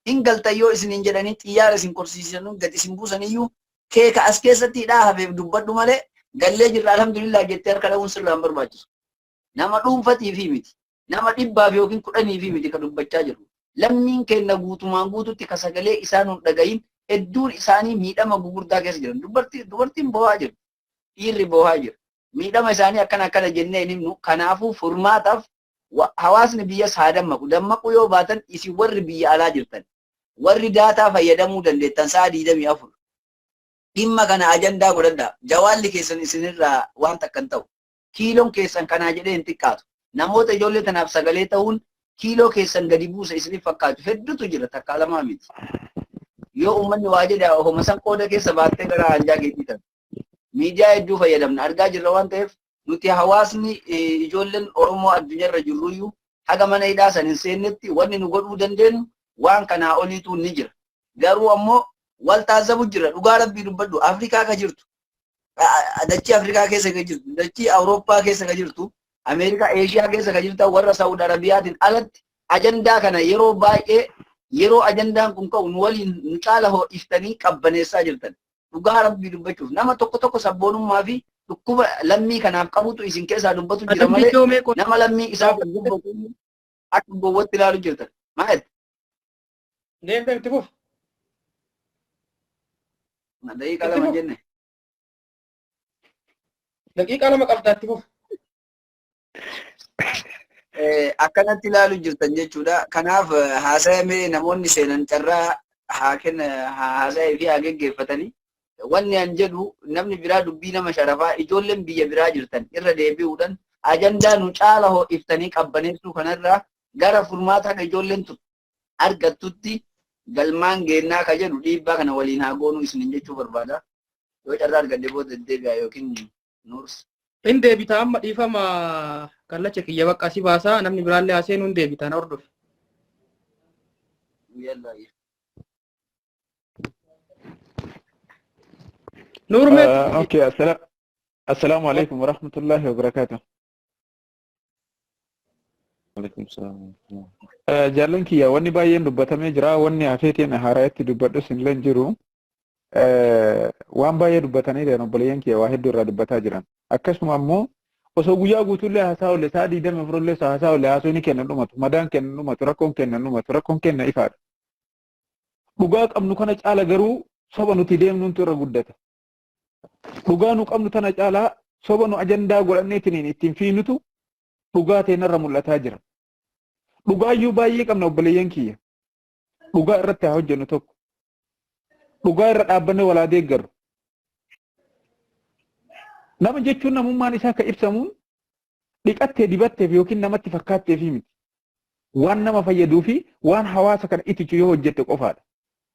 Hin galtan yoo isiniin jedhanii xiyyaara isin korsiisan gad isin buusaniyyuu keeka as keessatti hidhaa hafeef dubbadhu malee gallee jirra alhamdulillah jettee harka dha'uun sirraa hin barbaachisu. Nama dhuunfatiifi miti. Nama dhibbaaf yookiin kudhaniifi miti ka dubbachaa jiru. Lammiin keenya guutumaan guututti ka sagalee isaan hin dhagahin hedduun isaanii miidhama gugurdaa keessa jiran. Dubartiin boo'aa jirti. Dhiirri boo'aa jira. Miidhama isaanii akkana akkana jennee hin himnu. Kanaafuu furmaataaf hawaasni biyyas haa dammaqu. Dammaquu yoo baatan isin warri biyya alaa jirtan, warri daataa fayyadamuu dandeettan sa'a 24 dhimma kana ajandaa godhadhaa. Jawaalli keessan isinirraa waan takka hin ta'u. Kiiloon keessan kanaa jedhee hin xiqqaatu. Namoota ijoollee tanaaf sagalee ta'uun kiiloo keessan gadi buusa isiniif fakkaatu hedduutu jira, takkaa lamaa miti. Yoo uummanni waa jedhe homa san qooda keessa baattee gara hanjaa keetii ta'u. Miidiyaa hedduu fayyadamna argaa jirra waan ta'eef nuti hawaasni ijoolleen Oromoo addunyaarra jirruyyuu haga mana hidhaa san hin seennetti wanni nu godhuu dandeenyu waan kanaa oliitu ni jira. Garuu ammoo wal taazzabu jira. Dhugaa rabbii dubbadhu, Afrikaa ka jirtu, dachii Afrikaa keessa ka jirtu, dachii Awurooppaa keessa ka jirtu, Ameerikaa, Eeshiyaa keessa ka jirtan warra Saawud Arabiyaatiin alatti ajandaa kana yeroo baay'ee yeroo ajandaan kun ka'u nu waliin nu caala ho'iftanii qabbaneessaa jirtan. Dhugaa rabbii dubbachuuf nama tokko tokko sabboonummaa fi dhukkuba lammii kanaaf qabutu isin keessaa dubbatu jira malee nama lammii isaa kan dubbatu akka gowwatti ilaalu jirtan. Maal? Deem deem, itti fufi. Daqiiqaa 2 jenne. Daqiiqaa 2 qabdaa, itti fufi. Akkanatti ilaalu jirtan jechuudha. Kanaaf haasayamee namoonni seenan carraa haa kenna, haasayee fi haa geggeeffatanii. Wanni an jedhu namni biraa dubbii nama sharafaa ijoolleen biyya biraa jirtan irra deebi'uudhaan ajandaa nu caala ho'iftanii qabbaneessuu kanarraa gara furmaata akka ijoolleen tun argattutti galmaan geennaa ka jedhu dhiibbaa kana waliin haa goonuu isiniin jechuu barbaada. Yoo carraa argadhe booda deddeebi'a yookiin nuurs. In deebita amma, dhiifama, kallacha kiyya bakka si baasaa, namni biraallee haaseenuu hin deebita, na hordofi. Yalla. Nuur mee. Okay, assalamu alaikum warahmatullahi wabarakatuh. Alaikum salaam. Jaallan kiyya, wanni baay'een dubbatamee jira. Wanni hafeetiin haaraatti dubbadhus hin leen jiru. Waan baay'ee dubbatanii jiran, obboleeyyan kiyya waa hedduu irraa dubbataa jiran. Akkasuma ammoo osoo guyyaa guutuullee haasaa oolle, sa'a 24 illee osoo haasaa oolle, haasoo ni kennan dhumatu, madaan kennan dhumatu, rakkoon kennan dhumatu, rakkoon kenna ifaadha. Dhugaa qabnu kana caala garuu soba nuti deemnuuntu irra guddata. Dhugaa nu qabnu tana caalaa soba nu ajandaa godhanneetiin ittiin fiinutu dhugaa teenarra mul'ataa jira. Dhugaayyuu baay'ee qabna, obboleeyyan kiyya. Dhugaa irratti haa hojjennu tokko. Dhugaa irra dhaabbannee walaa deeggarru. Nama jechuun namummaan isaa kan ibsamuun dhiqattee dibatteef yookiin namatti fakkaatteef miti. Waan nama fayyaduu fi waan hawaasa kana itichu yoo hojjette qofaadha.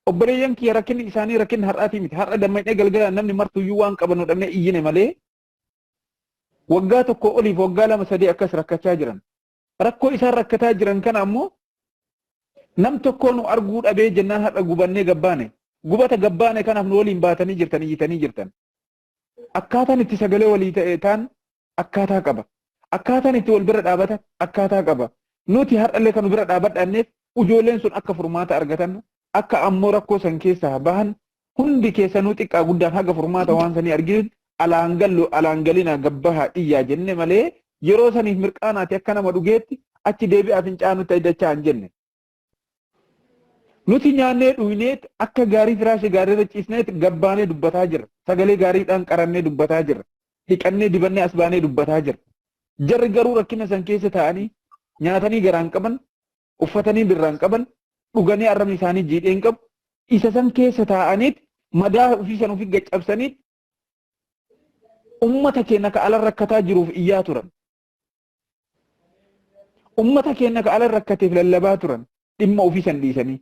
Obboleeyyan kiyya, rakkinni isaanii rakkinni har'aatii miti. Har'a dammaqnee galgala namni martuyyuu waan qabannu dhabnee iyyine malee waggaa tokko oliif waggaa lama sadii akkas rakkachaa jiran. Rakkoo isaan rakkataa jiran kana ammoo nam tokkoo nu arguu dhabee jennaan har'a gubannee gabbaane. Gubata gabbaane kanaaf nu waliin baatanii jirtan, iyyitanii jirtan. Akkaataan itti sagalee walii ta'e taan akkaataa qaba. Akkaataan itti wal bira dhaabatan akkaataa qaba. Nuti har'allee kan nu bira dhaabadhanneef ijoolleen sun akka furmaata argatan, akka ammoo rakkoo san keessaa bahan, hundi keessanuu xiqqaa guddaan haga furmaata waan sanii arginu alaan gallu, alaan galina, gabbahaa iyyaa jenne malee yeroo saniif mirqaanaati akka nama dhugeetti achi deebi'aa fincaanutti dachaa hin jenne. Nuti nyaannee dhuyneet akka gaarii firaashii gaarii irra ciisneet gabbaanee dubbataa jirra. Sagalee gaariidhaan qarannee dubbataa jirra. Dhiqannee dibannee as baanee dubbataa jirra. Jarri garuu rakkina san keessa taa'anii nyaatanii garaan qaban, uffatanii birraan qaban, dhuganii arrabni isaanii jiidhee hin qabu. Isa san keessa taa'aniit madaa ofii san ofii gaccabsaniit ummata keenya ka ala rakkataa jiruuf iyyaa turan. Ummata keenya ka ala rakkateef lallabaa turan dhimma ofii san dhiisanii.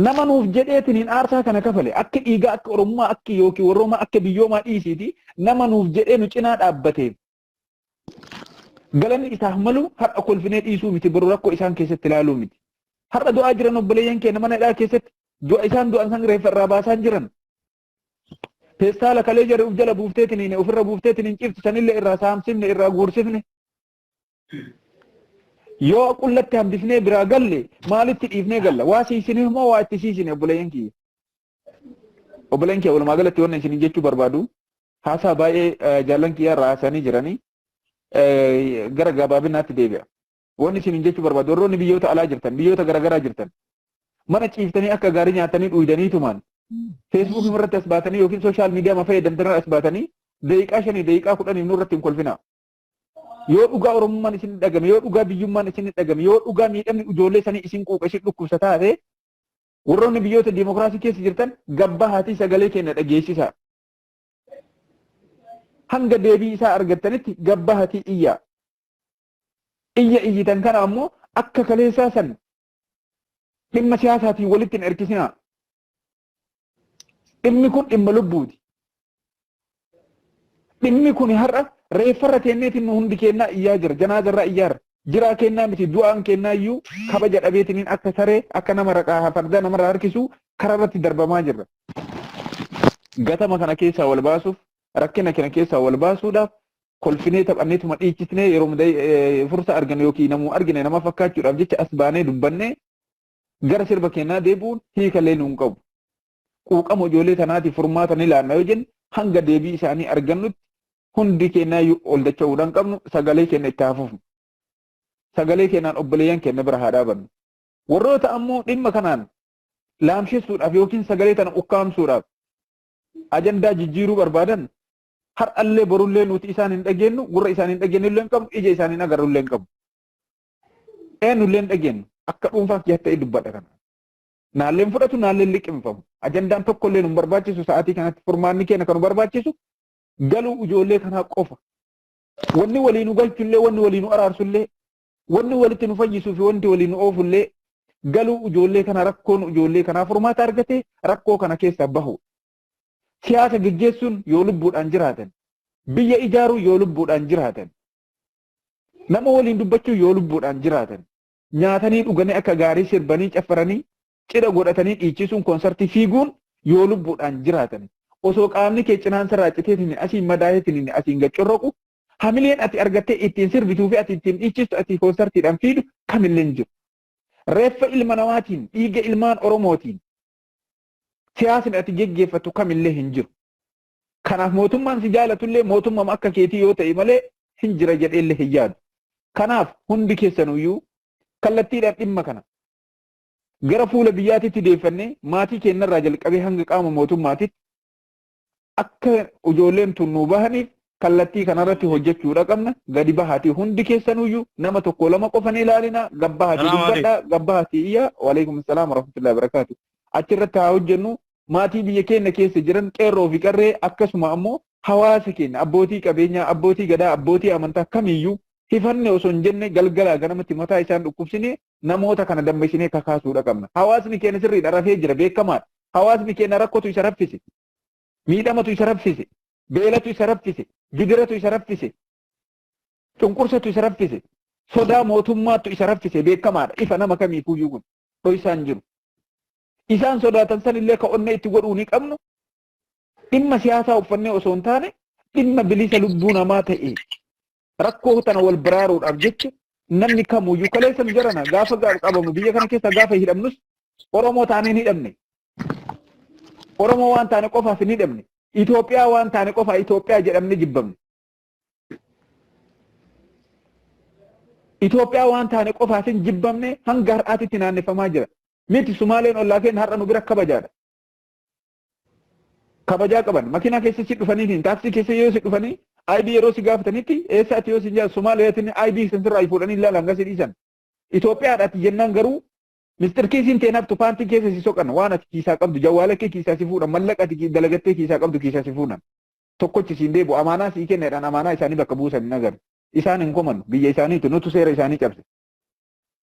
Nama nuuf jedheetiin hin aarsaa kana kafale akka dhiigaa, akka Oromummaa, akka yookiin warroomaa, akka biyyoomaa dhiisiiti, nama nuuf jedhee nu cinaa dhaabbateef galanni isaaf malu har'a kolfinee dhiisuu miti, boru rakkoo isaan keessatti ilaaluu miti. Har'a du'aa jiran obboleeyyan keenya mana hidhaa keessatti du'a isaan du'an san reeffa irraa baasaa jiran. Peestaala kalee jarri uf jala buufteetiin ofirra buufteetiin hin ciftu sanillee irraa saamsifne, irraa guursifne. Yoo qullatti hambifnee biraa galle maalitti dhiifnee galla? Waa siisinee moo waa itti siisine obboleeyyan kiyya? Obboleeyyan kiyya, walumaa galatti wanni isin jechuu barbaadu, haasaa baay'ee jaallan kiyya irraa haasanii jiranii, gara gabaabinaatti deebi'a. Wanni isin jechuu barbaadu, warroonni biyyoota alaa jirtan, biyyoota garaagaraa jirtan, mana ciiftanii akka gaarii nyaatanii dhuydaniitumaan Feesbuukii irratti as baatanii yookiin social media ma fayyadamtan as baatanii daqiiqaa 5, daqiiqaa 10f nurratti hin kolfinaa. Yoo dhugaa Oromummaan isin dhagame, yoo dhugaa biyyummaan isin dhagame, yoo dhugaa miidhamni ijoollee sanii isin quuqa, isin dhukkubsa taate, warroonni biyyoota diimokiraasii keessa jirtan gabbaa haatii sagalee keenya dhageessisaa. Hanga deebii isaa argattanitti gabbaa haatii iyyaa. Iyya iyyitan kana ammoo akka kaleessaa san dhimma siyaasaatiin walitti hin erkisinaa. Dhimmi kun dhimma lubbuuti. Dhimmi kun har'a reeffarra teenneetiin nu hundi kennaa iyyaa jira. Janaazarraa iyyaarra. Jiraa kennaa miti, du'aan kennaa iyyuu kabaja dhabeetiniin akka saree, akka nama raqaa farda namarraa harkisu karaa irratti darbamaa jirra. Gatama kana keessaa wal baasuuf, rakkina kana keessaa wal baasuudhaaf, kolfinee taphanneetuma dhiichisnee yeroo fursa argannu yookiin namuu argine nama fakkaachuudhaaf jecha as baanee dubbannee gara sirba keenyaa deebi'uun hiikallee nuun qabu. Quuqama ijoollee tanaatiif furmaata ni laanna yoo jenne, hanga deebii isaanii argannutti hundi keenyaa ol dacha'uudhaan qabnu sagalee keenya itti hafuufnu. Sagalee keenyaan obboleeyyan keenya bira haa dhaabannu. Warroota ammoo dhimma kanaan laamshessuudhaaf yookiin sagalee tana ukkaamsuudhaaf ajandaa jijjiiruu barbaadan, har'allee borullee nuti isaan hin dhageenyu, gurra isaan hin dhageenyu illee hin qabnu, ija isaan hin agarru illee hin qabnu. Eenyullee hin dhageenyu. Akka dhuunfaa kiyyaatti ta'ee dubbadha kana. Naalleen fudhatu, naalleen liqimfamu. Ajandaan tokkollee nu barbaachisu sa'aatii kanatti. Furmaanni keenya kan nu barbaachisu galuu ijoollee kanaa qofa. Wanni walii nu galchullee, wanni walii nu araarsullee, wanni walitti nu fayyisuu fi wanti walii nu oofullee galuu ijoollee kana, rakkoon ijoollee kanaa furmaata argate rakkoo kana keessaa bahu. Siyaasa geggeessuun yoo lubbuudhaan jiraatan, biyya ijaaruu yoo lubbuudhaan jiraatan, nama waliin dubbachuu yoo lubbuudhaan jiraatan, nyaatanii dhuganii akka gaarii sirbanii caffaranii cidha godhatanii dhiichisuun, koonsartii fiiguun yoo lubbuudhaan jiraatan, osoo qaamni kee cinaan sirraa citeetiin asiin madaaheetiin asiin gaccorroqu, hamileen ati argattee ittiin sirbituu fi ati ittiin dhiichistu, ati koonsartiidhaan fiidu kamillee hin jiru. Reeffa ilma namaatiin, dhiiga ilmaan Oromootiin siyaasni ati geggeeffattu kamillee hin jiru. Kanaaf mootummaan si jaalatullee mootummaa akka keetii yoo ta'e malee hin jira jedheellee hin yaadu. Kanaaf hundi keessanuyyuu kallattiidhaan dhimma kana gara fuula biyyaatitti deeffannee, maatii keenyarraa jalqabee hanga qaama mootummaatitti akka ijoolleen tun nuu bahaniif kallattii kanarratti hojjechuudha qabna. Gadi bahaatii hundi keessanuyyuu nama tokko lama qofa ni ilaalina. Gabbahaatii dubbadhaa, gabbahaatii iyyaa. Waalaikum salaam warahmatullahi wabarakaatu. Achirratti haa hojjennu. Maatii biyya keenya keessa jiran, qeerroo fi qarree, akkasuma ammoo hawaasa keenya, abbootii qabeenyaa, abbootii gadaa, abbootii amantaa kamiyyuu hifanne osoo hin jenne, galgalaa ganamatti mataa isaan dhukkubsine namoota kana dammaqsinee kakaasuudha qabna. Hawaasni keenya sirriidha rafee jira, beekamaadha. Hawaasni keenya rakkotu isa raffise. Miidhamatu isa raffise. Beelatu isa raffise. Gidiratu isa raffise. Cunqursatu isa raffise. Sodaa mootummaatu isa raffise, beekamaadha. Ifa nama kamiifuyyuu kun dhoysaan jiru. Isaan sodaatan sanillee ka onnee itti godhuu ni qabnu. Dhimma siyaasaa uffannee osoo hin taane, dhimma bilisa lubbuu namaa ta'e, rakkoo tana wal baraaruudhaaf jecha, namni kamuyyuu kaleessa nu jarana gaafa qabamu, biyya kana keessa gaafa hidhamnus Oromoo taanee hin hidhamne. Oromoo waan taane qofaaf hin hidhamne. Itoophiyaa waan taane qofa Itoophiyaa jedhamne jibbamne. Itoophiyaa waan taane qofaaf hin jibbamne, hanga har'aatitti naannefamaa jira. Miti Sumaaleen ollaa keenya har'a nu bira kabajaadha. Kabajaa qaban makiinaa keessa si dhufanii, taaksii keessa yoo si dhufanii, ID yeroo si gaafatanitti, eessa ati yoo si jaa, Somaaliyaatti ID sirraa fuudhanii ilaalan hanga si dhiisan. Itoophiyaadha ati jennaan garuu mistir kiisiin tee naftu paantii keessa si soqan, waan ati kiisaa qabdu, jawwaala kee kiisaa si fuudhan, mallaqa ati dalagattee kiisaa qabdu kiisaa si fuudhan. Tokkochi siin deebi'u, amaanaa sii kenneedhaan amaanaa isaanii bakka buusan hin agarre. Isaan hin komannu, biyya isaaniitu, nutu seera isaanii cabse.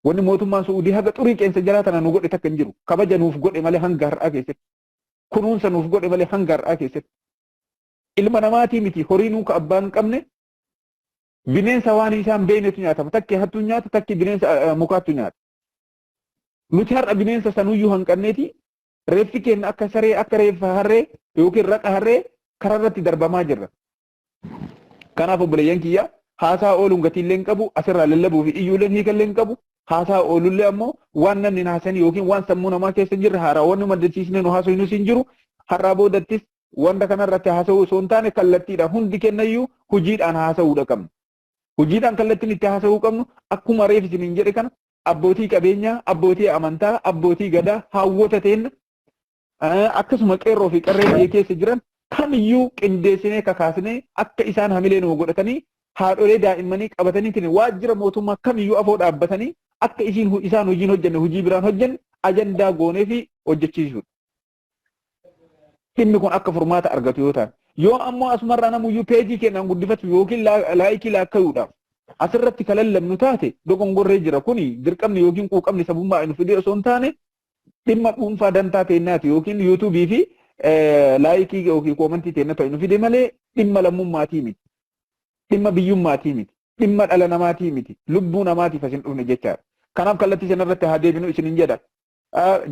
Wanni mootummaan Su'uudii haga xurii qeensa jalaa tana nu godhe takka hin jiru. Kabaja nuuf godhe malee hanga har'aa keessatti. Kunuunsa nuuf godhe malee hanga har'aa keessatti. Ilma namaatii miti, horii nuu ka abbaa hin qabne, bineensa waan isaan beeknetu nyaatama. Takki hattuun nyaata, takki bineensa mukaattu nyaata. Nuti har'a bineensa sanuyyuu hanqanneeti reeffi keenya akka saree, akka reeffa harree yookiin raqa harree karaa irratti darbamaa jirra. Kanaaf obboleeyyan kiyya, Haasaa ooluun gatiillee hin qabu, asirraa lallabuu fi iyyuuleen hiikallee hin qabu. Haasaa oolullee ammoo waan namni hin haasanii yookiin waan sammuu namaa keessa hin jirre haaraa wanni maddisiisnee nu haasofnus hin jiru. Har'aa boodattis wanta kanarratti haasa'uu osoo hin taane kallattiidhaan hundi kennayyuu hojiidhaan haasa'uudha qabna. Hojiidhaan kallattiin itti haasa'uu qabnu akkuma reef isiniin jedhe kana abbootii qabeenyaa, abbootii amantaa, abbootii gadaa, haawwota teenna akkasuma qeerroo fi qarree biyya keessa jiran kamiyyuu qindeessinee kakaasnee akka isaan hamilee nuu godhatanii haadholee daa'immanii qabataniitiin waajjira mootummaa kamiyyuu afoo dhaabbatanii akka isiin isaan hojiin hojjenne hojii biraan hojjenne ajandaa goonee fi hojjechiisuudha. Dhimmi kun akka furmaata argatu yoo ta'an. Yoo ammoo asumarraa namuyyuu peejii keenyaan guddifatu yookiin laayikii laakkayuudhaaf asirratti kan lallabnu taate dogongorree jira. Kuni dirqamni yookiin quuqamni sabummaa nu fidee osoo hin taane dhimma dhuunfaa dantaa teennaati yookiin yuutuubii fi laayikii yookiin koomantii teennatu nu fide malee dhimma lammummaatii miti. Dhimma biyyummaatii miti. Dhimma dhala namaatii miti. Lubbuu namaatiif as hin dhufne jechaadha. Kanaaf kallattii sanarratti haa deebinu isinin jedha.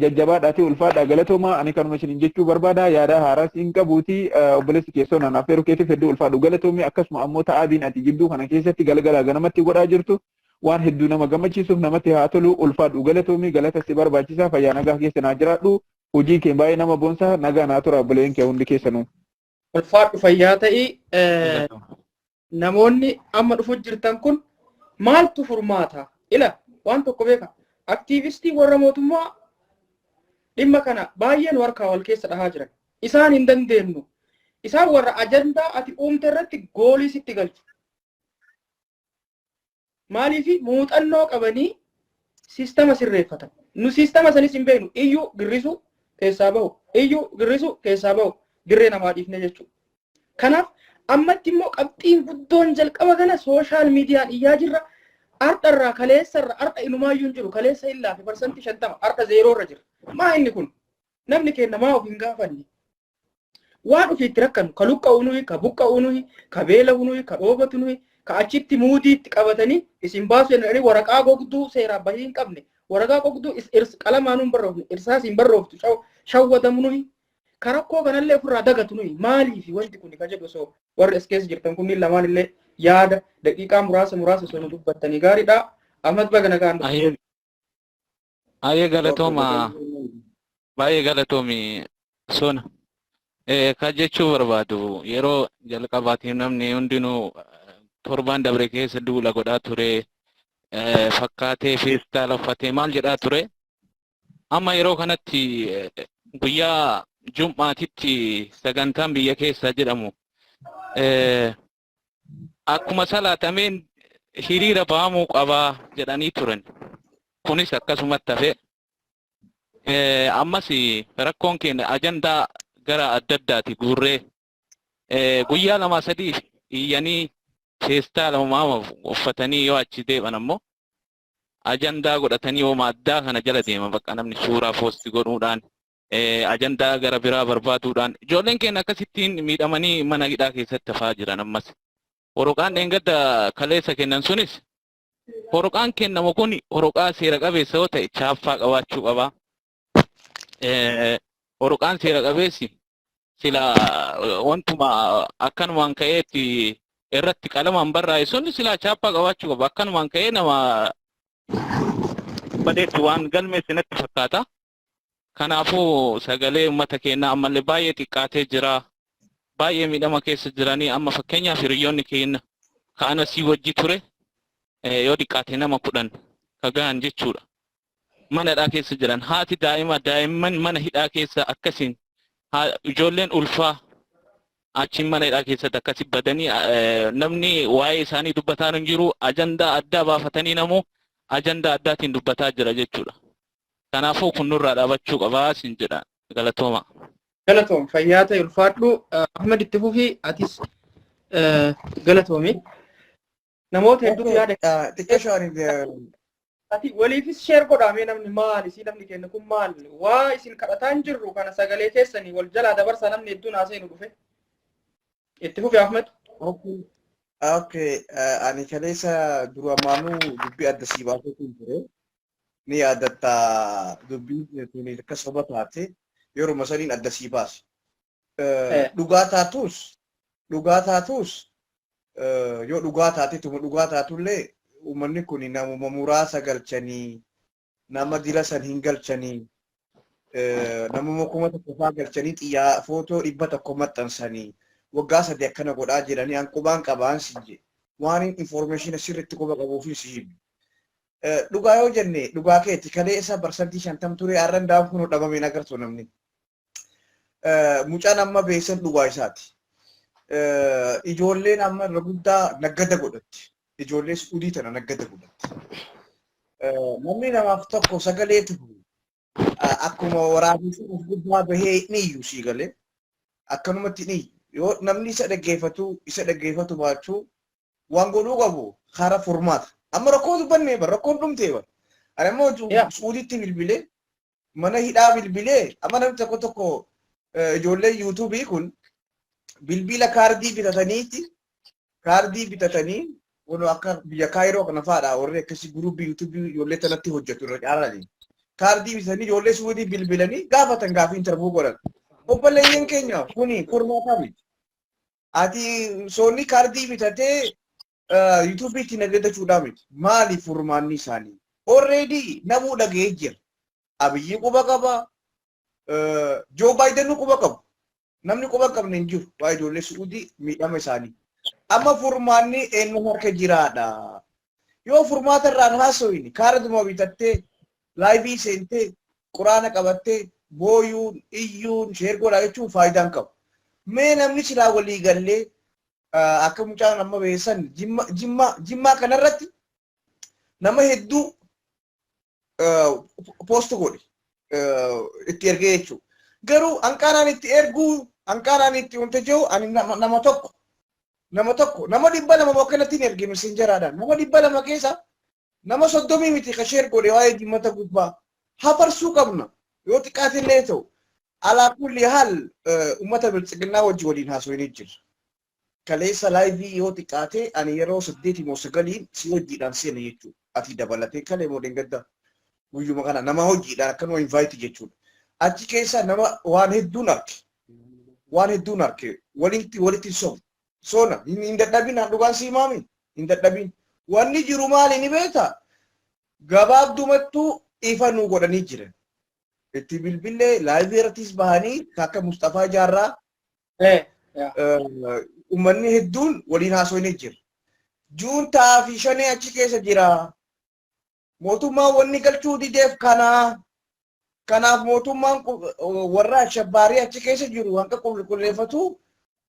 Jajjabaadhaatii ulfaadhaa galatoomaa. Ani kanuma isinin jechuu barbaada. Yaada haaraas hin qabuuti. Obboleessi keessoo naan affeeru keetiif hedduu ulfaadhu, galatoomii. Akkasuma ammoo ta'aabiin ati jidduu kana keessatti galgalaa ganamatti godhaa jirtu waan hedduu nama gammachiisuuf namatti haa tolu. Ulfaadhu, galatoomii, galata si barbaachisaa. Fayyaa nagaa keessa naa jiraadhu. Hojii kee baay'ee nama boonsa. Nagaa naa tura, obboleen kee hundi keessanuu. Ulfaadhu, fayyaa ta'ii. Namoonni amma dhufu jirtan kun maaltu furmaata? Ila waan tokko beeka. Aktiivistii warra mootummaa dhimma kana baay'een harkaa wal keessa dhahaa jiran. Isaan hin dandeenyu. Isaan warra ajandaa ati uumte irratti goolii sitti galchu. Maaliif muuxannoo qabanii siistama sirreeffatan. Nu siistama sanis hin beeknu. Iyyuu girrisuu keessaa bahu. Iyyuu girrisuu keessaa bahu. Dirree namaa dhiifne jechuudha. Kanaaf ammatti immoo qabxiin guddoon jalqaba kana social miidiyaan iyyaa jirra. Har'arraa kaleessarra har'a inumaayyuu hin jiru. Kaleessa hin laafe 50% har'a zeeroorra jira. Maa inni kun? Namni keenya maa of hin gaafanne? Waan ofii itti rakkannu ka luqqa'u nuyi, ka buqqa'u nuyi, ka beela'u nuyi, ka dhoobatu nuyi, ka achitti muudii itti qabatanii isin baasu jedhanii waraqaa gogduu seeraaf bahii hin qabne, waraqaa gogduu qalamaan hin barroofne, irsaas hin barrooftu, shawwadamu nuyi. Ka rakkoo kanallee ofirraa dagatu nuyi. Maaliifi wanti kun ka jedhu osoo warri as keessa jirtan kunniin lamaan illee yaada daqiiqaa muraasa muraasa osoo nu dubbattanii gaariidha. Ahmad, baga nagaan dhufte. Ayyee, galatooma, baay'ee galatoomi sona. Kan jechuu barbaadu, yeroo jalqabaatiif namni hundinuu torbaan dabre keessa duula godhaa ture, fakkaatee feestaala uffatee maal jedhaa ture. Amma yeroo kanatti guyyaa jum'aatitti sagantaan biyya keessaa jedhamu akkuma salaatameen hiriira bahamuu qabaa jedhanii turan. Kunis akkasumatti hafe. Ammas rakkoon keenya ajandaa gara adda addaati guurree guyyaa lama sadii iyyanii feestaala uumama uffatanii yoo achi deeman ammoo ajandaa godhatanii hooma addaa kana jala deema. Bakka namni suuraa post godhuudhaan, ajandaa gara biraa barbaaduudhaan ijoolleen keenya akkasittiin miidhamanii mana hidhaa keessatti hafaa jiran. Ammas horoqaan dheengadda kaleessa kennan sunis, horoqaan kennamu kun horoqaa seera qabeessa yoo ta'e chaappaa qabaachuu qaba. Horoqaan seera qabeessi sila wantuma akkanumaan ka'eetti irratti qalamaan barraa'e sun sila chaappaa qabaachuu qaba. Akkanumaan ka'ee nama badeetti waan galmeesse natti fakkaata. Kanaafuu sagalee uummata keenyaa ammallee baay'ee xiqqaatee jira. Baay'ee miidhama keessa jiranii. Amma fakkeenyaaf hiriyoonni keenya ka'an asii wajji ture yoo xiqqaate nama 10 ka gahan jechuudha. Mana hidhaa keessa jiran, haati daa'ima, daa'imman mana hidhaa keessa akkasiin, ijoolleen ulfaa achiin mana hidhaa keessatti akkasi badanii namni waa'ee isaanii dubbataa hin jiru. Ajandaa addaa baafatanii namuu ajandaa addaatiin dubbataa jira jechuudha. Kanaafuu kun nurraa dhaabachuu qabaa sin jedha, galatooma. Galatoom, fayyaa ta'e, ulfaadhu. Ahmad, itti fufii atis, galatoomi. Namoota hedduutu yaada Xiqqeesho ani Ati waliifis share godhaamee. Namni maal isii, namni kennu kun maal waa isin kadhataa hin jirru kana sagalee keessanii wal jalaa dabarsaa. Namni hedduun haasa'e nu dhufe. Itti fufi, Ahmad. Okay, ani kaleessa duramaanuu dubbii adda sii baasee ture. Ni yaadatta, dubbiin tuni akka soba taate yeruma saniin adda sii baase. Dhugaa taatus, dhugaa taatus. Yoo dhugaa taate, tuma dhugaa taatullee, uummanni kun namuma muraasa galchanii, nama dila san hin galchanii, namuma 1000 faa galchanii, xiyyaa footoo 100 maxxansanii waggaa 3 akkana godhaa jiranii. An qubaan qabaan si je waan information sirriitti quba qabuuf si himi. Dhugaa yoo jenne, dhugaa keeti, kalee isa 50% ture, har'an daa'im kun dhabameen agartu namni. Mucaan amma beesan dhugaa isaati. Ijoolleen amma irra guddaa naggada godhatti. Ijoollee Suudii tana naggada godhatti. Namni namaaf tokko sagalee tufu akkuma waraabessi of gubbaa bahee ni iyyu, sii galee akkanumatti ni iyyu. Yoo namni isa dhaggeeffatu baachuu waan godhuu qabu karaa furmaata. Amma rakkoo dubbannee bar, rakkoon dhumtee bar. Ani ammoo Suuditti bilbilee, mana hidhaa bilbilee, amma namni tokko tokko ijoolleen yuutuubii kun bilbila kaardii bitataniiti, kaardii bitatanii kun akka biyya Kaayiroo kana fa'aadha, warri akkasii guruubii yuutuubii ijoollee tanatti hojjetu irra caalani. Kaardii bitatanii ijoollee Suudii bilbilanii gaafatan, gaafii interview godhan. Obboleeyyan keenya, kuni furmaataa miti. Ati soonni kaardii bitatee yuutuubii itti nagadachuudhaa miti. Maali furmaanni isaanii? Already namuu dhaga'ee jira. Abiyyi quba qaba. Joo Baayiden quba qabu. Namni quba hin qabne hin jiru. Waa ijoollee Suudii miidhama isaanii. Amma furmaanni eenyu harka jiraadha? Yoo furmaata irraan haasofne, kaarduma bitattee live seentee quraana qabattee booyuun iyyuun share godhaa jechuun faayidaa hin qabu. Mee namni silaa walii gallee akka mucaan amma beesan Jimmaa kanarratti nama hedduu post godhe itti ergee jechuudha. Garuu hanqaanaan itti erguu, hanqaanaan itti wanta jiru, ani nama tokko, nama 200 akkanatti hin erge messenjeraadhaan, nama 200 keessa nama 30 miti ka share godhe. Waa'ee jimmata gubbaa hafarsuu qabna yoo xiqqaatillee ta'u. Alaa kulli haal ummata biltsiginnaa wajji waliin haasofnee jira. Kaleessa live yoo xiqqaate ani yeroo saddeeti moo sagaliin si hojiidhaan seene jechuudha. Ati dabalatee kalee moo dheengadda guyyuma kana nama hojiidhaan akkanuma invite jechuudha. Achi keessa nama waan hedduun arge. Waan hedduun arge. Walitti walitti sobu. Soona hin dadhabin, dhugaan si himaami hin dadhabin. Wanni jiru maali ni beektaa? Gabaabdumattuu ifa nu godhanii jiran. Itti bilbilee live irrattis bahanii akka Mustafaa Jaarraa uummanni hedduun waliin haasofnee jira. Juuntaa fi shanee achi keessa jira. Mootummaan wanni galchuu dideef kanaa. Kanaaf mootummaan warra ashabbaarii achi keessa jiru hanga qulqulleeffatu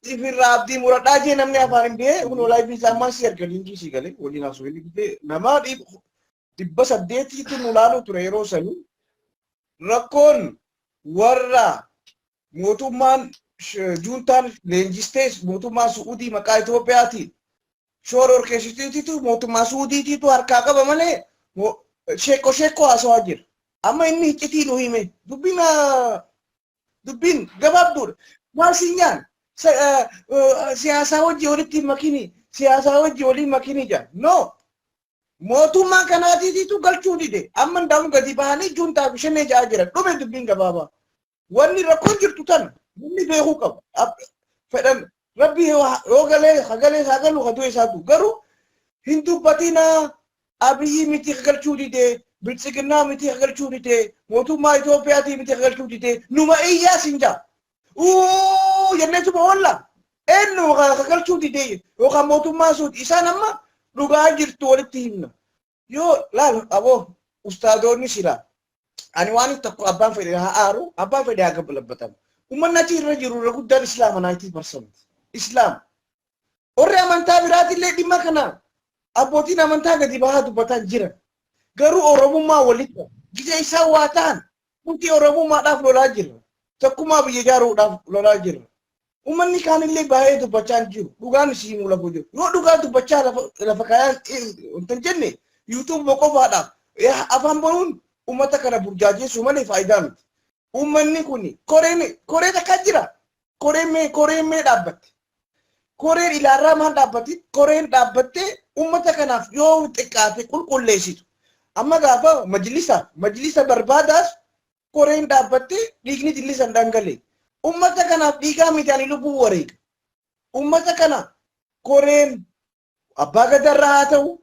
ifirraa abdii muradhaa jee, namni afaan hin bihee kun live isaa ammaa si erga link si galee waliin haasofnee didee nama 800tu nu laalu ture yeroo sanii. Rakkoon warra mootummaan juuntaan leenjistee, mootummaan Su'uudii maqaa Itoophiyaatiin shoora orkeessitiitu, mootummaa Su'uudiitiitu harkaa qaba malee sheekko sheekko haasawaa jira. Amma inni iccitii nu hime, dubbiin dubbiin gabaabduudha. Maal sinyaan siyaasaa wajji walitti hin makini, siyaasaa wajji waliin makini jaa. No, mootummaa kanaatiititu galchuu dide. Amma ndaa'uun gadi bahanii juuntaa fi shanee ja'a jiran, dhume dubbiin gabaabaa. Wanni rakkoon jirtu tana namni beekuu qaba. Fedhan rabbi yoo galee hagalee haa galu, haa du'e isaatu, garuu hin dubbatinaa. Abiyyi miti galchuu dide, biltsiginnaa miti galchuu dide, mootummaa Itoophiyaatii miti galchuu dide, numa iyyaa sin jaa. Uuu jenneetuma oolla. Eenyu galchuu dide yookaan mootummaa suuti isaan amma dhugaa jirtu walitti himna. Yoo laal aboo ustaadoonni silaa ani waan tokko, abbaan fedhe haa aaru, abbaan fedhe haa gabbalabbatamu. Uummanni achi irra jiru irra guddaan Islaama, 90%. Islaama. Warri amantaa biraatillee dhimma kana abbootiin amantaa gadi bahaa dubbataa jiran. Garuu Oromummaa walitti gija isaan waa ta'an, nuti Oromummaadhaaf lolaa jirra. Tokkummaa biyya ijaaruudhaaf lolaa jirra. Uummanni kaanillee baay'ee dubbachaa hin jiru. Dhugaan isii himuu lafa jiru. Yoo dhugaa dubbachaa lafa kaayaan hin jenne, yuutuub qofaadhaaf afaan banuun uummata kana burjaajeessuu malee faayidaa miti. Uummanni kun koreen koree takka jira. Koreen mee dhaabbatte? Koreen ilaarraa maal dhaabbatti? Koreen dhaabbattee uummata kanaaf yoo xiqqaate qulqulleessitu. Amma gaafa majlisa barbaadaas koreen dhaabbattee dhiigni dillisa hin dhangalee. Uummata kanaaf dhiigaa miti, ani lubbuu wareega. Uummata kana koreen Abbaa Gadaa haa ta'u,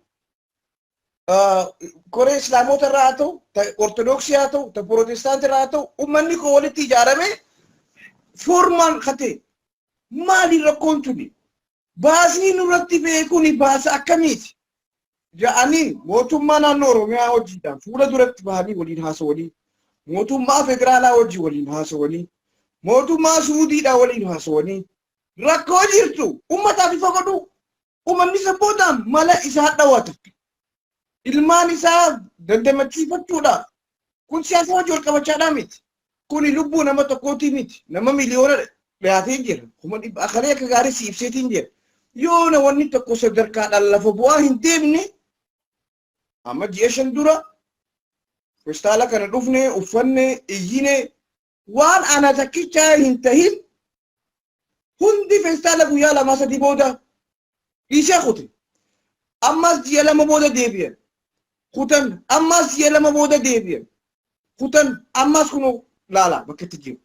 koree Islaamota irraa haa ta'u, ta Ortodoksii haa ta'u, ta Pirootestaantii irraa haa ta'u, uummanni koo walitti ijaarame formaan kate maali rakkoon tuni? Baasni nurratti fe'e kuni baasa akkamiiti? Ja'anii mootummaa naannoo Oromiyaa hojiidhaan fuula duratti bahanii waliin haasawanii, mootummaa federaalaa wajjin waliin haasawanii, mootummaa Suudiidhaa waliin haasawanii, rakkoo jirtu ummataaf ifa godhu. Uummanni sabboodhaan mala isaa dhawata. Ilmaan isaa dandamachiifachuudhaaf kun siyaasa hojii wal qabachaadhaa miti. Kuni lubbuu nama tokkootii miti. Nama miliyoona dhiyaatee jira. 100,000 akalee akka gaarii si ibseetiin jira. Yoo namoonni tokko sadarkaadhaan lafa bu'aa hin deemne, amma ji'a 5 dura feestaala kana dhufne uffanne iyyine, waan ana takkichaa hin tahin hundi feestaala guyyaa 2 3 booda dhiisee kute. Ammas ji'a 2 booda deebi'an. Kutan ammas ji'a 2 booda deebi'an. Kutan ammas kun laala bakka itti jiru.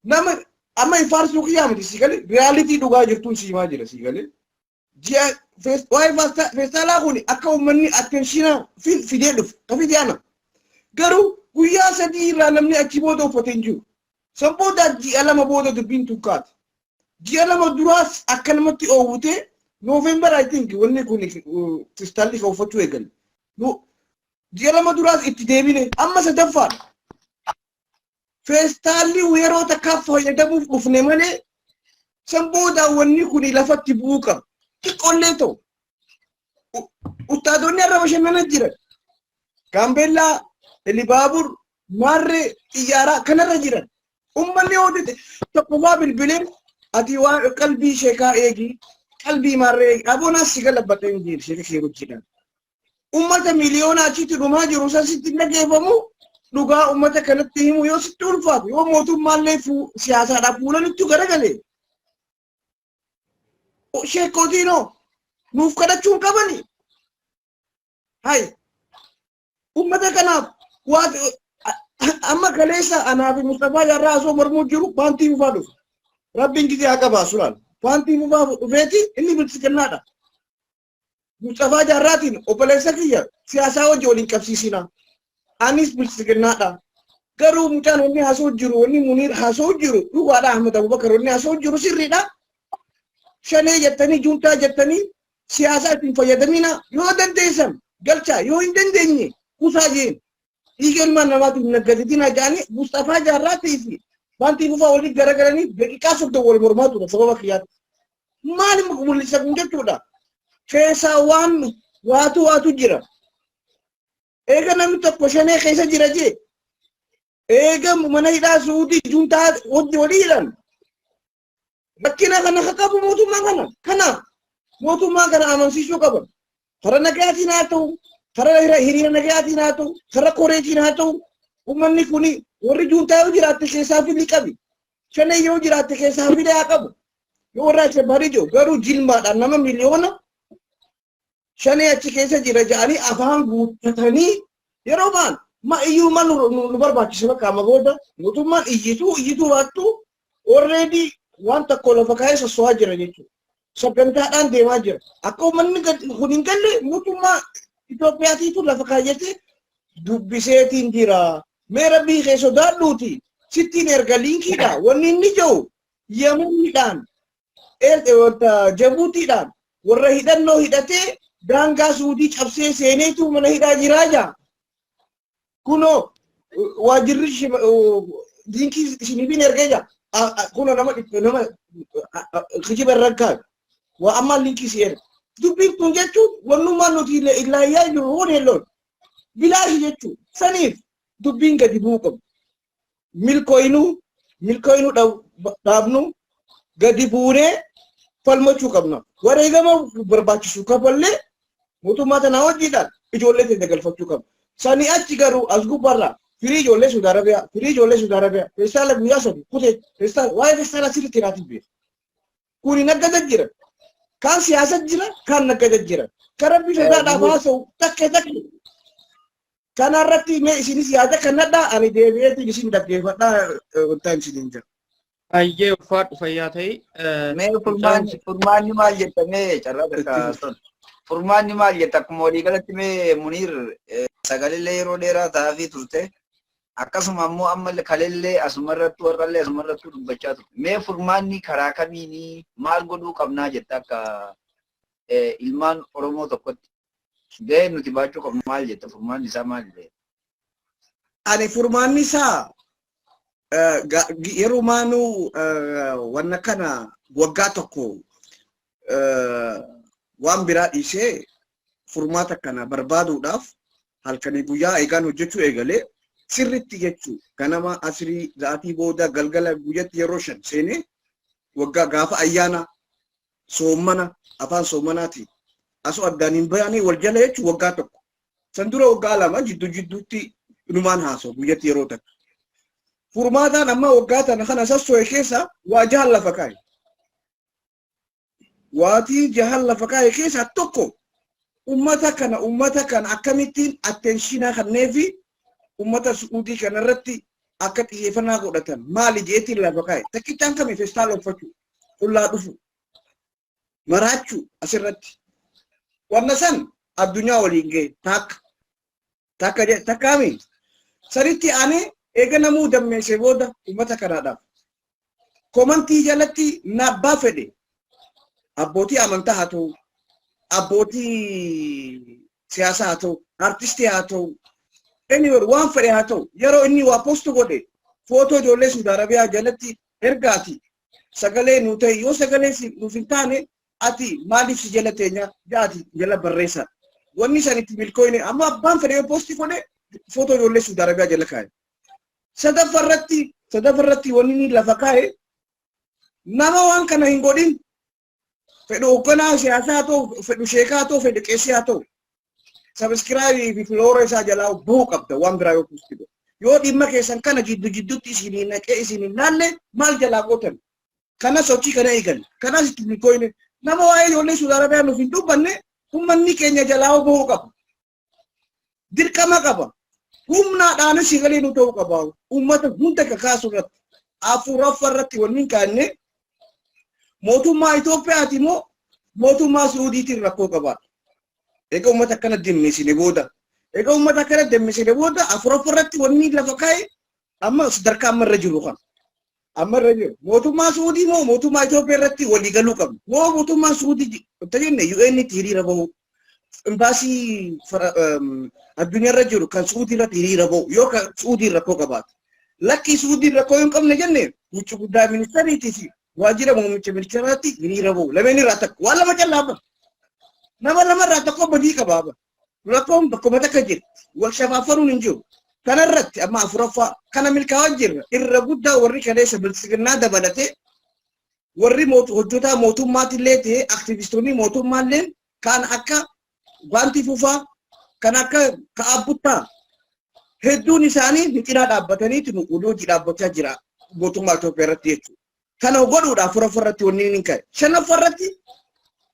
Nama amma hin faarsuu kiyyaa miti, si galee, reality dhugaa jirtuun si himaa jira, si galee. Ji'a waa'ee feestaalaa kun akka uummanni attention fidee dhufe ka fidee ana. Garuu guyyaa 3 irraa namni achi booda uffate hin jiru. San booda ji'a 2 booda dubbiin tukkaate. Ji'a 2 duraas akka namatti oowwite. November, I think, wanni kun feestaalli kan uffachuu eegalle. Ji'a 2 duraas itti deebine, amma sadaffaadha. Feestaalli yeroo takkaaf fayyadamuuf dhufne malee san booda wanni kun lafatti bu'uu qaba. Xiqqoollee ta'u. Ustaadonni har'a bashannana jiran. Gaambeellaa, Elibaabur, Maarree, xiyyaaraa kanarra jiran. Uummanni hojjete tokkoffaa bilbilee, ati waan qalbii sheekaa eegi, qalbii maarree eegi. Aboonaas si galabbadhee hin jiru sheeka kee wajjidhaan. Ummata miliyoona achitti dhumaa jiru san sitti hin dhageeffamu. Dhugaa ummata kanatti himu yoo sitti ulfaatu, yoo mootummaallee siyaasaadhaaf fuulanitti garagale, sheekootiinoo nuuf kadhachuu hin qabani. Hay, ummata kanaaf waa amma kaleessa anaa fi Mustafaa Jaarraa osoo mormuu jiru paantii fufaa dhufe. Rabbiin gizee haa qabaasu laal. Paantii fufaa dhufeeti, inni biltsiginnaadha. Mustafaa Jaarraatiin, obboleessa kiyya, siyaasaa wajji waliin qabsiisina. Anis biltsiginnaadha. Garuu mucaan wanni haasa'u jiru, wanni Muniir haasa'u jiru dhugaadha. Ahmad Abubakar wanni haasa'u jiru sirriidha. Shanee jettanii, juuntaa jettanii siyaasaa ittiin fayyadamina. Yoo dandeessan galchaa, yoo hin dandeenye kusaa jeen. Dhiiga ilmaan namaatiif naggaditina jedhanii Mustafaa Jaarraatii fi Baantii Fufaa waliin garagalanii daqiiqaa 30 wal mormaa ture sababa kiyyaatti. Maali mul'isa kun jechuudha? Keessaa waan waatu waatu jira. Eega namni tokko shanee keessa jira jee, eega mana hidhaa Suudii juntaa wajji walii hidhan, rakkina kana ka qabu mootummaa kana. Kanaaf mootummaa kana amansiisuu qaban. Karaa nagaatiin haa ta'u, karaa hiriira nagaatiin haa ta'u, karaa koreetiin haa ta'u, uummanni kun warri juuntaa yoo jiraatte keessaa fili qabi. Shanee yoo jiraatte keessaa fili haa qabu. Yoo warra achi barii jiru garuu jilmaadhaan nama miliyoona shanee achi keessa jira jedhanii afaan guuttatanii yeroo ba'an ma iyyuu ma nu barbaachise? Bakka amma booda mootummaan iyyituu iyyituu baattu already waan tokko lafa kaa'ee sosso'aa jira jechuudha. Sagantaadhaan deemaa jira. Akka uummanni kun hin galle mootummaa Itoophiyaatiitu lafa kaayyatee dubbiseetiin jira. Mee rabbii kee sodaadhuuti sittiin erga linkiidha. Wanni inni jiru Yemeniidhaan, Jabuutiidhaan warra hidhannoo hidhatee daangaa Suudii cabsee seeneetu mana hidhaa jiraa jaa. Kunoo waajirri linkii isiniifin ergee jaa. Kunoo nama kijiba irra kaa'e. Waa ammaa linkii si erga. Dubbiin kun jechuun wannummaan nuti ilaayyaa jiru kun helloon. Bilaashi jechuun saniif dubbiin gadi bu'uu qabu. Milkooyinuu dhaabnu gadi buunee falmachuu qabna. Wareegama barbaachisu kafallee mootummaa tanaa hojiidhaan ijoollee keenya galfachuu qabna. Sanii achi garuu as gubbaarraa firii ijoollee Saudi Arabiyaa, firii ijoollee Saudi Arabiyaa, feestaala guyyaa 3 kutee, feestaala waa'ee feestaala sirriitti naatiin beeka. Kuni naggada jira. Kaan siyaasa jira, kaan naggada jira. Kan rabbi sodaadhaaf haasa'u takke takke. Kanarratti mee isinis yaada kanadhaa, ani deebi'eetiin isin dhaggeeffadhaa, wanta isiniin jira. Ayyee, ulfaadhu, fayyaa ta'ii. Mee furmaanni maal jetta? Mee carraa takka sun. Furmaanni maal jetta akkuma waliigalatti? Mee Muniir, sagalillee yeroo dheeraa ta'aafii turte. Akkasuma ammoo amma kalellee asumarrattu, warrallee asumarrattu dubbachaa turte. Mee furmaanni karaa kamiinii, maal godhuu qabnaa jetta? Akka ilmaan Oromoo tokkotti gaheen nuti baachuu qabnu maal jetta? Furmaanni isaa maal jetta? Ani furmaanni isaa yeroo maanuu wanna kana waggaa tokko waan biraa dhiisee furmaata kana barbaaduudhaaf halkanii guyyaa eegaan hojjechuu eegalee sirritti jechuu, ganama, asrii, za'atii booda, galgala, guyyatti yeroo 5 seenee, waggaa gaafa ayyaana soommana afaan soommanaati asoo addaan hin bayanii wal jala jechuu, waggaa tokko san dura waggaa 2 jidduu jidduutti inumaan haasa'u guyyatti yeroo takka. Furmaataan amma waggaa tana kana sasso'e keessa waa jahan lafa kaa'e. Waatii jahan lafa kaa'e keessaa tokko ummata kana akkamittiin attention kanneefi ummata Su'uudii kanarratti akka xiyyeeffannaa godhatan maali jeetiin lafa kaa'e. Takkichaan kami? Feestaala uffachuu, qullaa dhufu, maraachuu asirratti. Wanna san addunyaa waliin ga'e takka. Takka takkaami. Sanitti aanee eega namuu dammeessee booda ummata kanaadhaaf comment jalatti nabbaa fedhe, abbootii amantaa haa ta'u, abbootii siyaasaa haa ta'u, artistii haa ta'u, anyway waan fedhe haa ta'u, yeroo inni waa post godhe footoo ijoollee Saudi Arabiyaa jalatti ergaati sagalee nu ta'e, yoo sagalee nuuf hin taane ati maaliif si jala teenya jaati jala barreessa. Wanni san itti milkooyne amma abbaan fedhe yoo post godhe footoo ijoollee Saudi Arabiyaa jala kaa'e. Sadaffarratti wanni inni lafa kaa'e, nama waan kana hin godhin, fedhu hoogganaa siyaasaa haa ta'u, fedhu sheekaa haa ta'u, fedhu qeessii haa ta'u, subscribe fi follower isaa jalaa bahuu qabda waan biraa yoo post godhe. Yoo dhimma keessan kana jiddu jidduutti isinii naqee isin hin laalle maal jalaa gootan? Kana sochii kana eegalle. Kanas itti milkooyne. Nama waa'ee ijoollee Saudi Arabiyaa nuuf hin dubbanne uummanni keenya jalaa bahuu qaba. Dirqama qaba. Humnaadhaanis sagalee nu ta'uu qaba. Uummata hunda kakaasu irratti. Afuraffaa irratti wanni hin kaanne, mootummaa Itoophiyaati moo mootummaa Suudiitiin rakkoo qabaadha. Egaa uummata akkana dimmisine booda. Egaa uummata akkana dimmisine booda afuraffaa irratti wanni lafa kaa'e amma sadarkaa amma irra jiru kana. Amma irra jiru. Mootummaa Suudii moo mootummaa Itoophiyaa irratti walii galuu qabna. Moo mootummaa Suudii jenne UN itti hiriira bahu. Imbaasii addunyaa irra jiru kan Suudii irratti hiriira bahu yoo kan Suudii rakkoo qabaate. Lakki, Suudii rakkoo hin qabne jenne wucci guddaa ministeriitii fi waajjira muummicha ministeeraatti hiriira bahu. Lameen irraa takka. Waan lama callaa bara. Nama lama irraa tokko badii qabaa bara. Rakkoon bakkuma takka jirti. Wal shafaafanuun hin jiru. Kanarratti amma afuraffaa kana milkaa'aa jirra. Irra guddaa warri kaleessa biltsiginnaa dabalatee warri hojjetaa mootummaatillee ta'e, aktivistoonni mootummaallee kan akka Baantii Fufaa, kan akka Ka'aabbuttaa hedduun isaanii nu cinaa dhaabbataniiti nu hojii dhaabbachaa jira mootummaa Itoophiyaa irratti jechuudha. Kana godhuudha afuraffaa irratti wanni inni ka'e. Shanaffaa irratti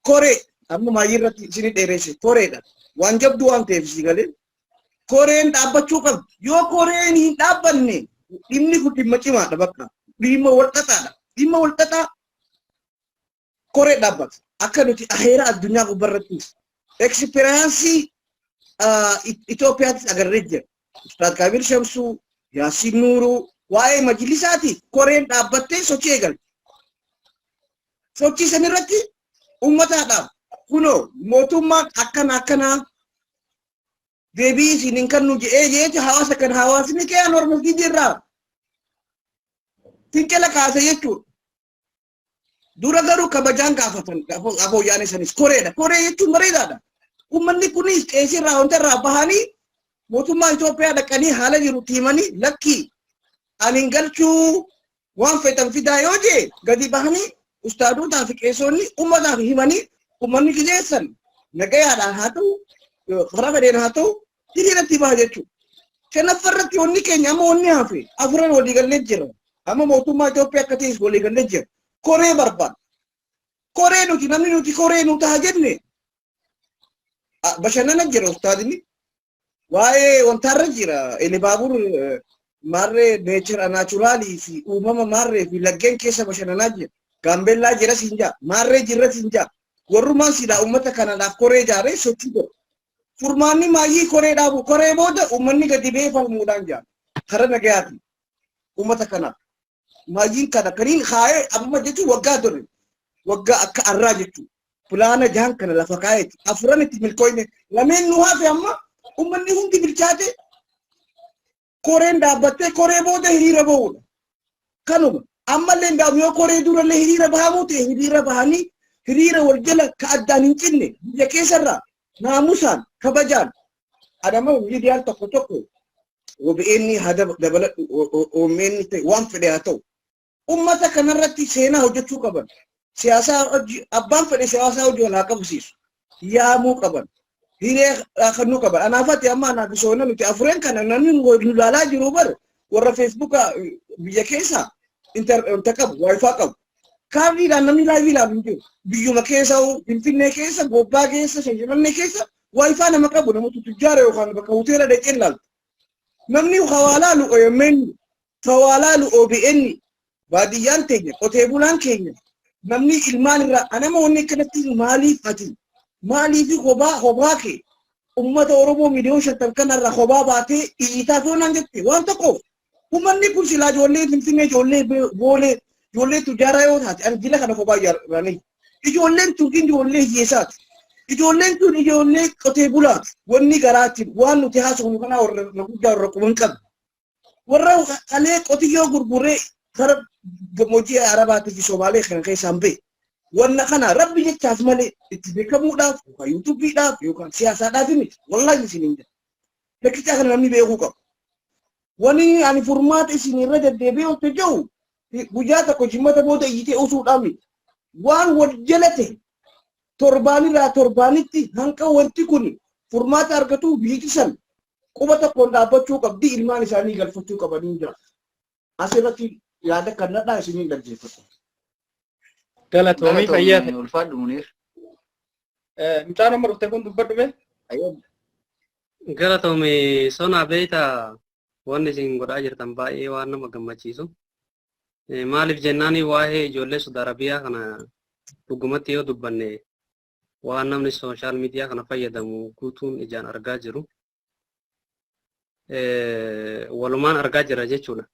koree amma maayyii irratti isin dheeresse koreedha. Waan jabduu waan ta'eef si galee koreen dhaabbachuu qabdi. Yoo koreen hin dhaabbanne dhimmi kun dhimma cimaadha bakka. Dhimma wal xaxaadha. Dhimma wal xaxaa koree dhaabbata. Akka nuti aheera addunyaa gubbarratti experience Itoophiyaattis agarree jira. Ustaad Kaabir Shamsuu, Yaasiin Nuuruu waa'ee majlisaati koreen dhaabbattee sochii eegalte. Sochii san irratti uummataadhaaf kunoo mootummaan akkana akkanaa deebii isin hin kennu jedhee jeeti hawaasa kan hawaasni kee Anwar Masjid irraa fincila kaase jechuudha. Dura garuu kabajaan gaafatan gaafa wayyaanee sanis koreedha. Koree jechuun bareedaadha. Uummanni kunis qeesii irraa wanta irraa bahanii mootummaa Itoophiyaa dhaqanii haala jiru himanii, lakkii ani hin galchuu, waan feetan fidaa yoo jee, gadi bahanii ustaadotaa fi qeesonni uummataaf himanii uummanni gizeessan nagayaadhaan haa ta'u, karaa fedheen haa ta'u, hiriiratti baha jechuudha. Shanaffaa irratti wanni keenya amma wanni hafe afuran waliigallee jira. Amma mootummaa Itoophiyaa akka ta'es waliigallee jira. Koree barbaada. Koree nuti namni nuti koree nu ta'a jenne bashannana jira ustaadni. Waa'ee wantaarra jira. Elibaabur Maarree nature naturalii fi uumama maarree fi laggeen keessa bashannanaa jira. Gaambeellaa jira siin jaa. Maarree jirra siin jaa. Warrumaan silaa uummata kanadhaaf koree ijaaree sochii godhu. Furmaanni maayyii koree dhaabu, koree booda uummanni gadi ba'ee falmuudhaan jaa. Karaa nagayaati. Uummata kanaaf. Maayyiin kana kaniin kaayee amma jechuun waggaa ture. Waggaa akka arraa jechuudha. Pilaana jahan kana lafa kaayeeti. Afuran itti milkooyne. Lameen nu hafe. Amma uummanni hundi bilchaate, koreen dhaabbattee koree booda hiriira bahuudha. Kanuma. Ammallee ndaamu yoo koree durallee hiriira bahamuu ta'e, hiriira bahanii hiriira wal jala ka addaan hin cinne biyya keessarraa naamusaan kabajaan. Adama miidiyaan tokko tokko OBN haa dabaladhu, OMN ta'e, waan fedhe haa ta'u. Ummata kanarratti seenaa hojjechuu qaban. Siyaasaa abbaan fedhe siyaasaa hojii wal haa qabsiisu. Yaamuu qaban. Hiree kennuu qaban. Anaafati amma anaaf soona nuti afureen kana namni nu ilaalaa jiru bar warra Facebooka biyya keessa inta qabu, WiFi qabu. Kaardiidhaan namni live ilaalu hin jiru. Biyyuma keessa, Finfinnee keessa, Gobbaa keessa, Shashamannee keessa WiFi nama qabu namatu tujjaara yookaan bakka hoteela dhaqee ilaaltu. Namni hawaalaalu OMN, hawaalaalu OBN, baadiyyaan teenya, qotee bulaan keenya, namni ilmaan irraa anama wanni akkanatti maaliif ati maaliif kophaa kophaa kee ummata Oromoo 50,000,000 kanarraa kophaa baatee iyyitaa foonaan jette? Waan tokkoof uummanni kun silaa ijoollee Finfinnee, ijoollee Boolee, ijoollee tujjaaraa yoo taate, ani jila kana kophaa ijaaranii. Ijoolleen tun ijoollee hiyyeessaati. Ijoolleen tun ijoollee qotee bulaati. Wanni garaatti waan nuti haasofnu kanaa warra guddaa warra quban qabu. Warra kalee qotiyyoo gurguree kara gammoojjii Arabaatii fi Somaalee kan keessaan ba'e. Wanna kana rabbi jechaaf malee itti beekamuudhaaf yookaan YouTubeiidhaaf yookaan siyaasaadhaaf miti. Wallaahi isin hin jedhu. Lakkichaa kana namni beekuu qaba. Wani ani furmaata isin irra deddeebi'ee hojjete jiru guyyaa tokko jimmata booda iyyitee usuudhaan miti. Waan wal jalate torbaanirraa torbaanitti hanqa wanti kun furmaata argatu biyyi san quba tokkoon dhaabbachuu qabdi, ilmaan isaanii galfachuu qabanii jira. Asirratti yaada kannadhaa isiniin dhaggeeffadha. Galatoomii, fayyaa ta'e. Ulfaadhu, Muniir. Mucaan amma dhufte kun dubbadhu mee? Galatoomii, Sonaa. Beeyta, wanni isin godhaa jirtan baay'ee waan nama gammachiisu. Maaliif jennaani, waa'ee ijoollee Saudi Arabiyaa kana dhugumatti yoo dubbanne, waan namni social media kana fayyadamu guutuun ijaan argaa jiru. Walumaan argaa jira jechuudha.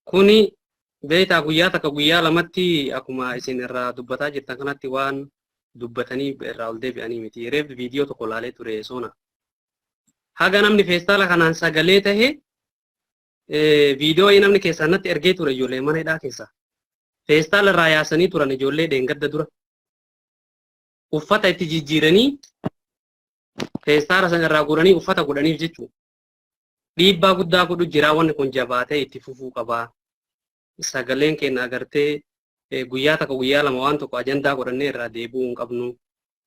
Kuni beektaa, guyyaa takka guyyaa lamatti akkuma isin irraa dubbataa jirtan kanatti waan dubbatanii irraa ol deebi'anii miti. Reef viidiyoo tokko laalee ture, Soona. Haga namni feestaala kanaan sagalee tahe viidiyoo namni keessaa natti ergee ture, ijoollee mana hidhaa keessa. Feestaala irraa yaasanii turan ijoollee dheengadda dura. Uffata itti jijjiiranii, feestaala sana irraa guuranii uffata godhaniif jechuudha. Dhiibbaa guddaa godhu jira. Wanni kun jabaatee itti fufuu qabaa. Sagaleen keenya agartee guyyaa takka guyyaa lama waan tokko ajandaa godhannee irraa deebi'uu hin qabnu.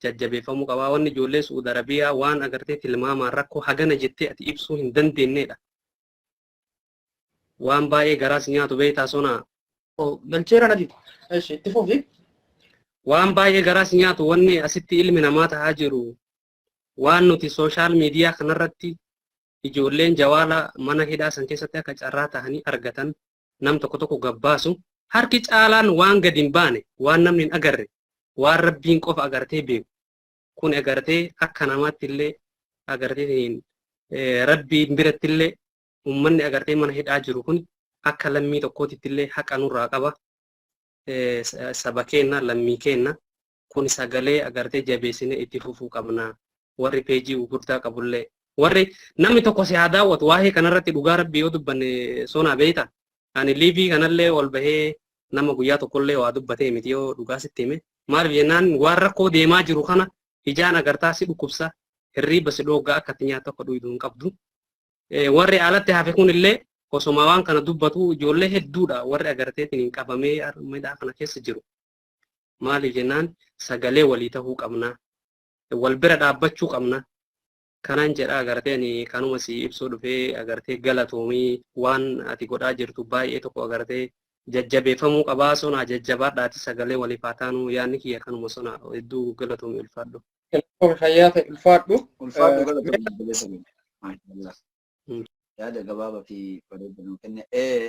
Jajjabeeffamuu qabaa. Wanni ijoollee Su'uud Arabiyaa waan agartee tilmaamaan rakkoo hagana jettee ati ibsuu hin dandeenyedha. Waan baay'ee garaas nyaatu, beektaa, Sonaa. Galcheera nati. Eshi, itti fufi. Waan baay'ee garaas nyaatu, wanni asitti ilmi namaa tahaa jiru, waan nuti social media kanarratti ijoolleen jawaala mana hidhaa san keessatti akka carraa tahanii argatan nam tokko tokko gabbaasu, harki caalaan waan gadi hin baane, waan namni hin agarre, waan rabbiin qofa agartee beeku. Kun agartee akka namaatti illee agartee rabbiin biratti illee ummanni agartee mana hidhaa jiru kun akka lammii tokkootitti illee haqa nurraa qaba. Saba keenna, lammii keenna kun sagalee agartee jabeessine itti fufuu qabna. Warri peejii gurguddaa qabullee, warri namni tokko si haa daawwatu, waa'ee kanarratti dhugaa rabbii yoo dubbanne, Sonaa, beeyta, ani live kanallee ol bahee nama guyyaa tokkollee waa dubbatee miti yoo dhugaa sitti hime. Maaliif jennaan, waan rakkoo deemaa jiru kana ijaan agartaa, si dhukkubsa, hirriiba si dhooggaa, akka itti nyaata akka dhuydu hin qabdu. Warri alatti hafe kun illee osoma waan kana dubbatu ijoollee hedduudha warri agarteetiin hin qabamee midhaa kana keessa jiru. Maaliif jennaan, sagalee walii ta'uu qabna. Wal bira dhaabbachuu qabna. Kanan jedha agartee ani kanuma si ibsuu dhufee. Agartee galatoomii, waan ati godhaa jirtu baay'ee tokko agartee jajjabeeffamuu qabaa. Sona, jajjabaadhaati, sagalee waliif haa taanu. Yaadni kiyya kanuma, Sona, hedduu galatoomii, ulfaadhu. Fayyaa ta'e, ulfaadhu. Ulfaadhu, galatoomii, obboleessa keenya. Maashaallah. Yaada gabaabaa fi bareeda nuu kenne.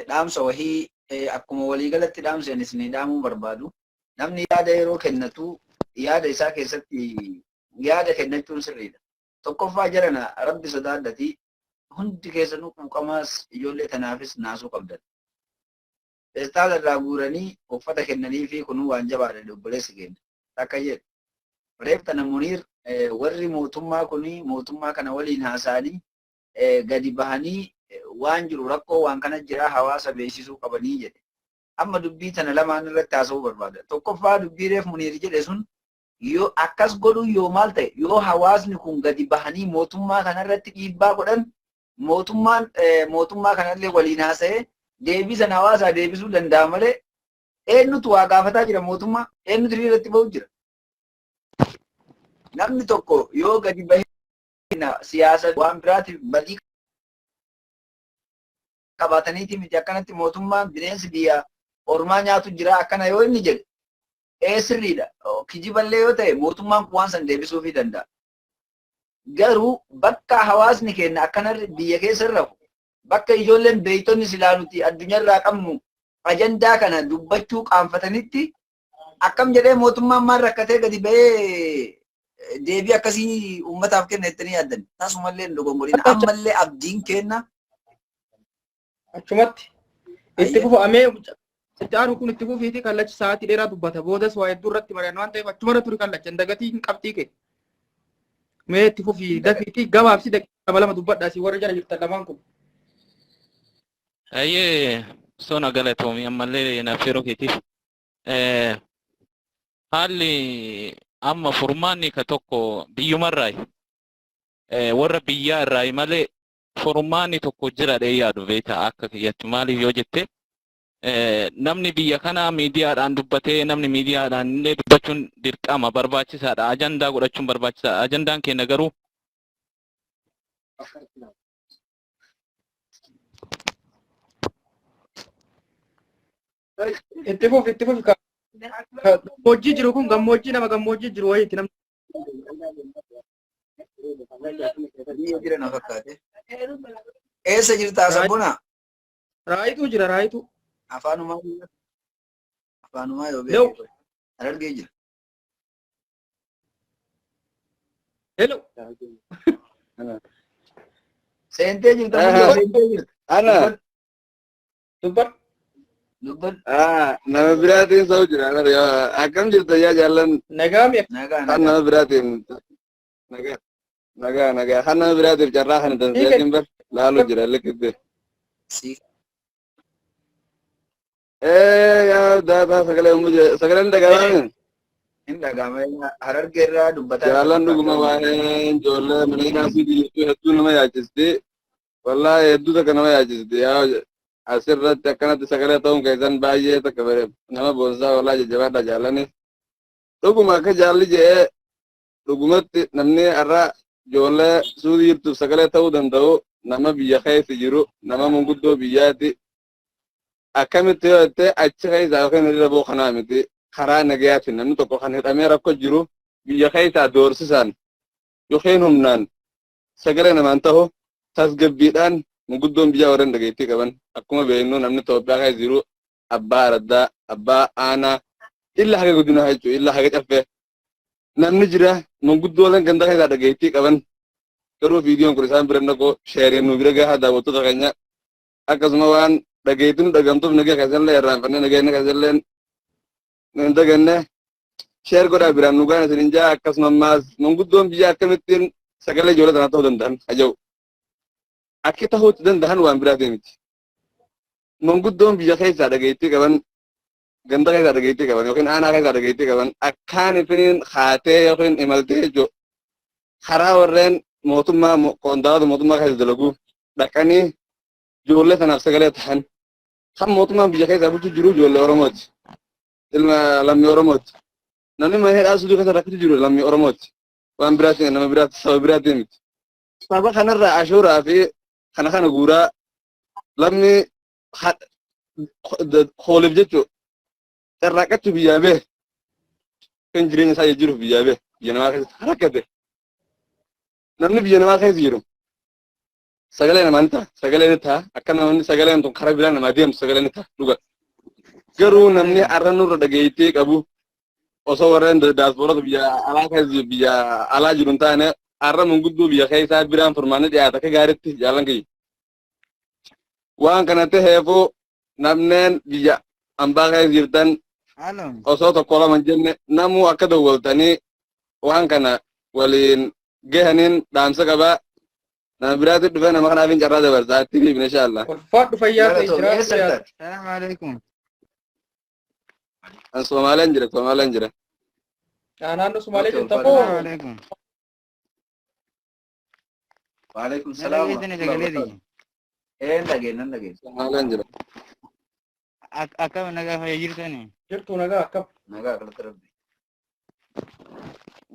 Dhaamsa wahii akkuma waliigalatti dhaamsa ani isinii dhaamuu barbaadu. Namni yaada yeroo kennatu yaada isaa keessatti yaada kennachuun sirriidha. Tokkoffaa jarana Rabbi sodaadhati hundi keessanuu quuqamaas ijoollee tanaafis naasuu qabdan. Feestaala irraa guuranii uffata kennanii fi kunuu waan jabaadha obboleessi keenya. Takka jedhe. Reef tana Muniir warri mootummaa kuni mootummaa kana waliin haasa'anii gadi bahanii waan jiru rakkoo waan kana jira hawaasa beeksisuu qabanii jedhe. Amma dubbii tana lamaan irratti haasa'uu barbaada. Tokkoffaa dubbii reef Muniir jedhe sun yoo akkas godhuu yoo maal ta'e, yoo hawaasni kun gadi bahanii mootummaa kanarratti dhiibbaa godhan, mootummaan mootummaa kanallee waliin haasa'ee deebii sana hawaasaa deebisuu danda'a malee, eenyutu waa gaafataa jira mootummaa? Eenyutu hiriirratti bahu jira? Namni tokko yoo gadi bahee siyaasa waan biraatiif badii qabaataniiti miti, akkanatti mootummaan bineensi biyya ormaa nyaatu jira akkana yoo inni jedhe, ee sirriidha. Kijiballee yoo ta'e mootummaan kun waan san deebisuufii danda'a. Garuu bakka hawaasni keenya akkana biyya keessa rafu, bakka ijoolleen beeytonni silaa nuti addunyaarraa qabnu ajandaa kana dubbachuu qaanfatanitti, akkam jedhee mootummaan maal rakkatee gadi ba'ee deebii akkasii uummataaf kenna jettanii yaaddan? Tasumallee hin dogongorina. Ammallee abdiin kenna. Achumatti itti fufa. Amee itti aanu kun itti fufiiti. Kallachi sa'aatii dheeraa dubbata, boodas waa hedduu irratti mari'annu waan ta'eef achumarra turi. Kallacha hin dagatii qabxii kee. Mee itti fufii, dafiitii gabaabsi, daqiiqaa lama lama dubbadha asii warri jala jirtan lamaan kun. Ayyee, sona galatoomi ammallee naaf yeroo keetiif. Haalli amma furmaanni ka tokko biyyumarraayi. Warra biyyaa irraayi malee furmaanni tokko jira dhee yaadu beektaa akka kiyyatti. Maaliif yoo jette, namni biyya kanaa miidiyaadhaan dubbatee, namni miidiyaadhaan illee dubbachuun dirqama barbaachisaadha. Ajandaa godhachuun barbaachisaadha. Ajandaan keenya garuu Itti fufi, itti fufi. Gammoojjii jiru kun gammoojjii nama gammoojjii jiru wayiiti namni. Biyya jira na fakkaate. Eessa jirta sabbona? Raayituu jira, raayituu. Afaanumaa afaanumaa yoo Lew. beeku. Harargee jira. Hello. Seentee jirta mucaa, seentee jirta. Ana. Dubbadhu. Dubbadhu. Ah, nama biraatiin sa'u jira. Akkam jirta yaa jaallan? Nagaa mi'a. Nagaa. Kan nagaa. nama biraatiin nagaa nagaa nagaa kan nama biraatiif carraa kana danseetiin bar laalu jira likitti. Si Eh, yaa daataa sagalee uumuu jira. Sagaleen dhaga'ame. Hin dhaga'ama, Harargee irraa dubbataa jirta Jaallan fakkaata. dhuguma waa'ee ijoollee mana hidhaa fi biyyattuu hedduu nama yaachisti. Wallaahi hedduu takka nama yaachisti. Yaa asirratti akkanatti sagalee ta'uun keessan baay'ee takka nama boonsaa, wallaahi jajjabaadha jaallani. Dhuguma akka jaalli je'ee dhugumatti namni har'a ijoollee suudii jirtuuf sagalee ta'uu danda'u nama biyya keessa jiru, nama manguddoo biyyaati. Akkamitti yoo jette, achi keessaa yookiin hiriira boo kanaa miti, karaa nagayaatiin namni tokko kan hidhamee rakkoo jiru biyya keessaa doorsisaan yookiin humnaan sagalee namaan ta'u, tasgabbiidhaan manguddoon biyyaa warreen dhageettii qaban, akkuma beeknu namni Itoophiyaa keessa jiru abbaa araddaa, abbaa aanaa, illa haga godinaa jechuudha, illa haga caffee namni jira, manguddooleen ganda keessaa dhageettii qaban. Garuu viidiyoon kun isaan bira naqoo sheeriin nu bira gahaa daawwattoota keenya. Akkasuma waan dhageettii nu dhagamtuuf nagaa keessanillee irraanfannee nageenya keessanillee hin daganne share godhaa biraan nu gaan isin jaa. Akkasuma ammaas manguddoon biyya akkamittiin sagalee ijoollee tanaa ta'uu danda'an haja'u akki ta'uutti danda'an waan biraatii miti. Manguddoon biyya keessaa dhageettii qaban, ganda keessaa dhageettii qaban yookiin aanaa keessaa dhageettii qaban akkaan ifiniin haatee yookiin imaltee jechuudha. Karaa warreen mootummaa qondaalota mootummaa keessa dalagu dhaqanii ijoollee tanaaf sagalee ta'an. Kan mootummaan biyya keessaa bulchu jiru ijoollee Oromooti. Ilma lammii Oromooti. Namni mana hidhaa suutuu keessa rakkatu jiru lammii Oromooti. Waan biraatiin nama biraatti saba biraatiin miti. Saba kanarraa ashuuraa fi kana kana guuraa lammii hooliif jechuudha. Carraaqqachuu biyyaa bee kan jireenya isaa jijjiiruuf biyyaa bee biyya namaa keessatti rakkate. Namni biyya namaa keessa jiru Sagalee namaa ni ta'a. Sagalee ni ta'a. Akka namni sagaleen tun karaa biraa namaa deemtu sagalee ni ta'a. Dhuga. Garuu namni arra nurra dhageettii qabu osoo warreen daaspoorota biyya alaa keessa biyya alaa jiru hin taane arra manguddoo biyya keessaa biraan furmaanni dhiyaata akka gaariitti jaalan kiyya. Waan kana taheefuu namneen biyya ambaa keessa jirtan osoo tokko lama hin jenne namuu akka dawwaltanii waan kana waliin gahaniin dhaamsa qabaa. Nama biraatti dhufee nama kanaaf hin carraa dabarsaa itti fiifne inshallah. Ulfaadhu fayyaa ta'e Galatoomi. jiraadhu Eessa yaada. jirta? Salaamu alaikum. An Somaaleen jira Somaaleen jira. Naannoo Sumaalee Okay, jirta ulfaadhu. moo? Salaamu alaikum. Waalaikum Na salaam dhageessani warahmatullahi sagalee wabarakatuh. tiyya. Ee dhageen nan dhageen. Somaaleen jira. Akkam nagaa fayya jirtani? Jirtu nagaa akkam? Nagaa galata rabbi.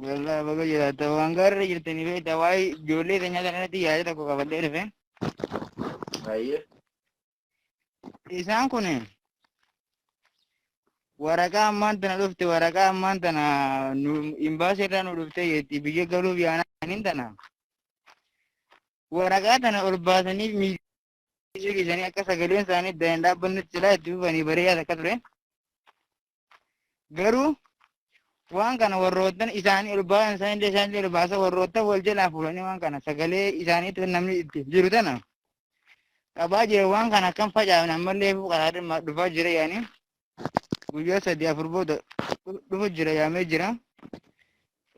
Wallahi baga jiraata waan gaariirra jirtanii beektaa waa'ee ijoollee teenyaa kana irratti yaada tokko qabadhee dhufe. Baay'ee. Isaan kun waraqaa ammaan tana dhufte waraqaa ammaan tana nu imbaasii irraa nu dhufte jetti biyya galuuf yaananiin tana. Waraqaa tana ol baasanii miidhagsiisuu dhiisanii akka sagaleen isaanii iddaan hin dhaabbannutti silaa itti fufanii bareedaa akka ture. Garuu waan kana warroottan isaanii ol baasan isaanii isaanii ol baasa warroottan wal jalaa fuudhanii waan kana sagalee isaaniitti namni itti jiru tana qabaa jira waan kana akkam facaafne ammallee karaa dhimma dhufaa jira yaani guyyaa sadii afur booda dhufu jira yaamee jira.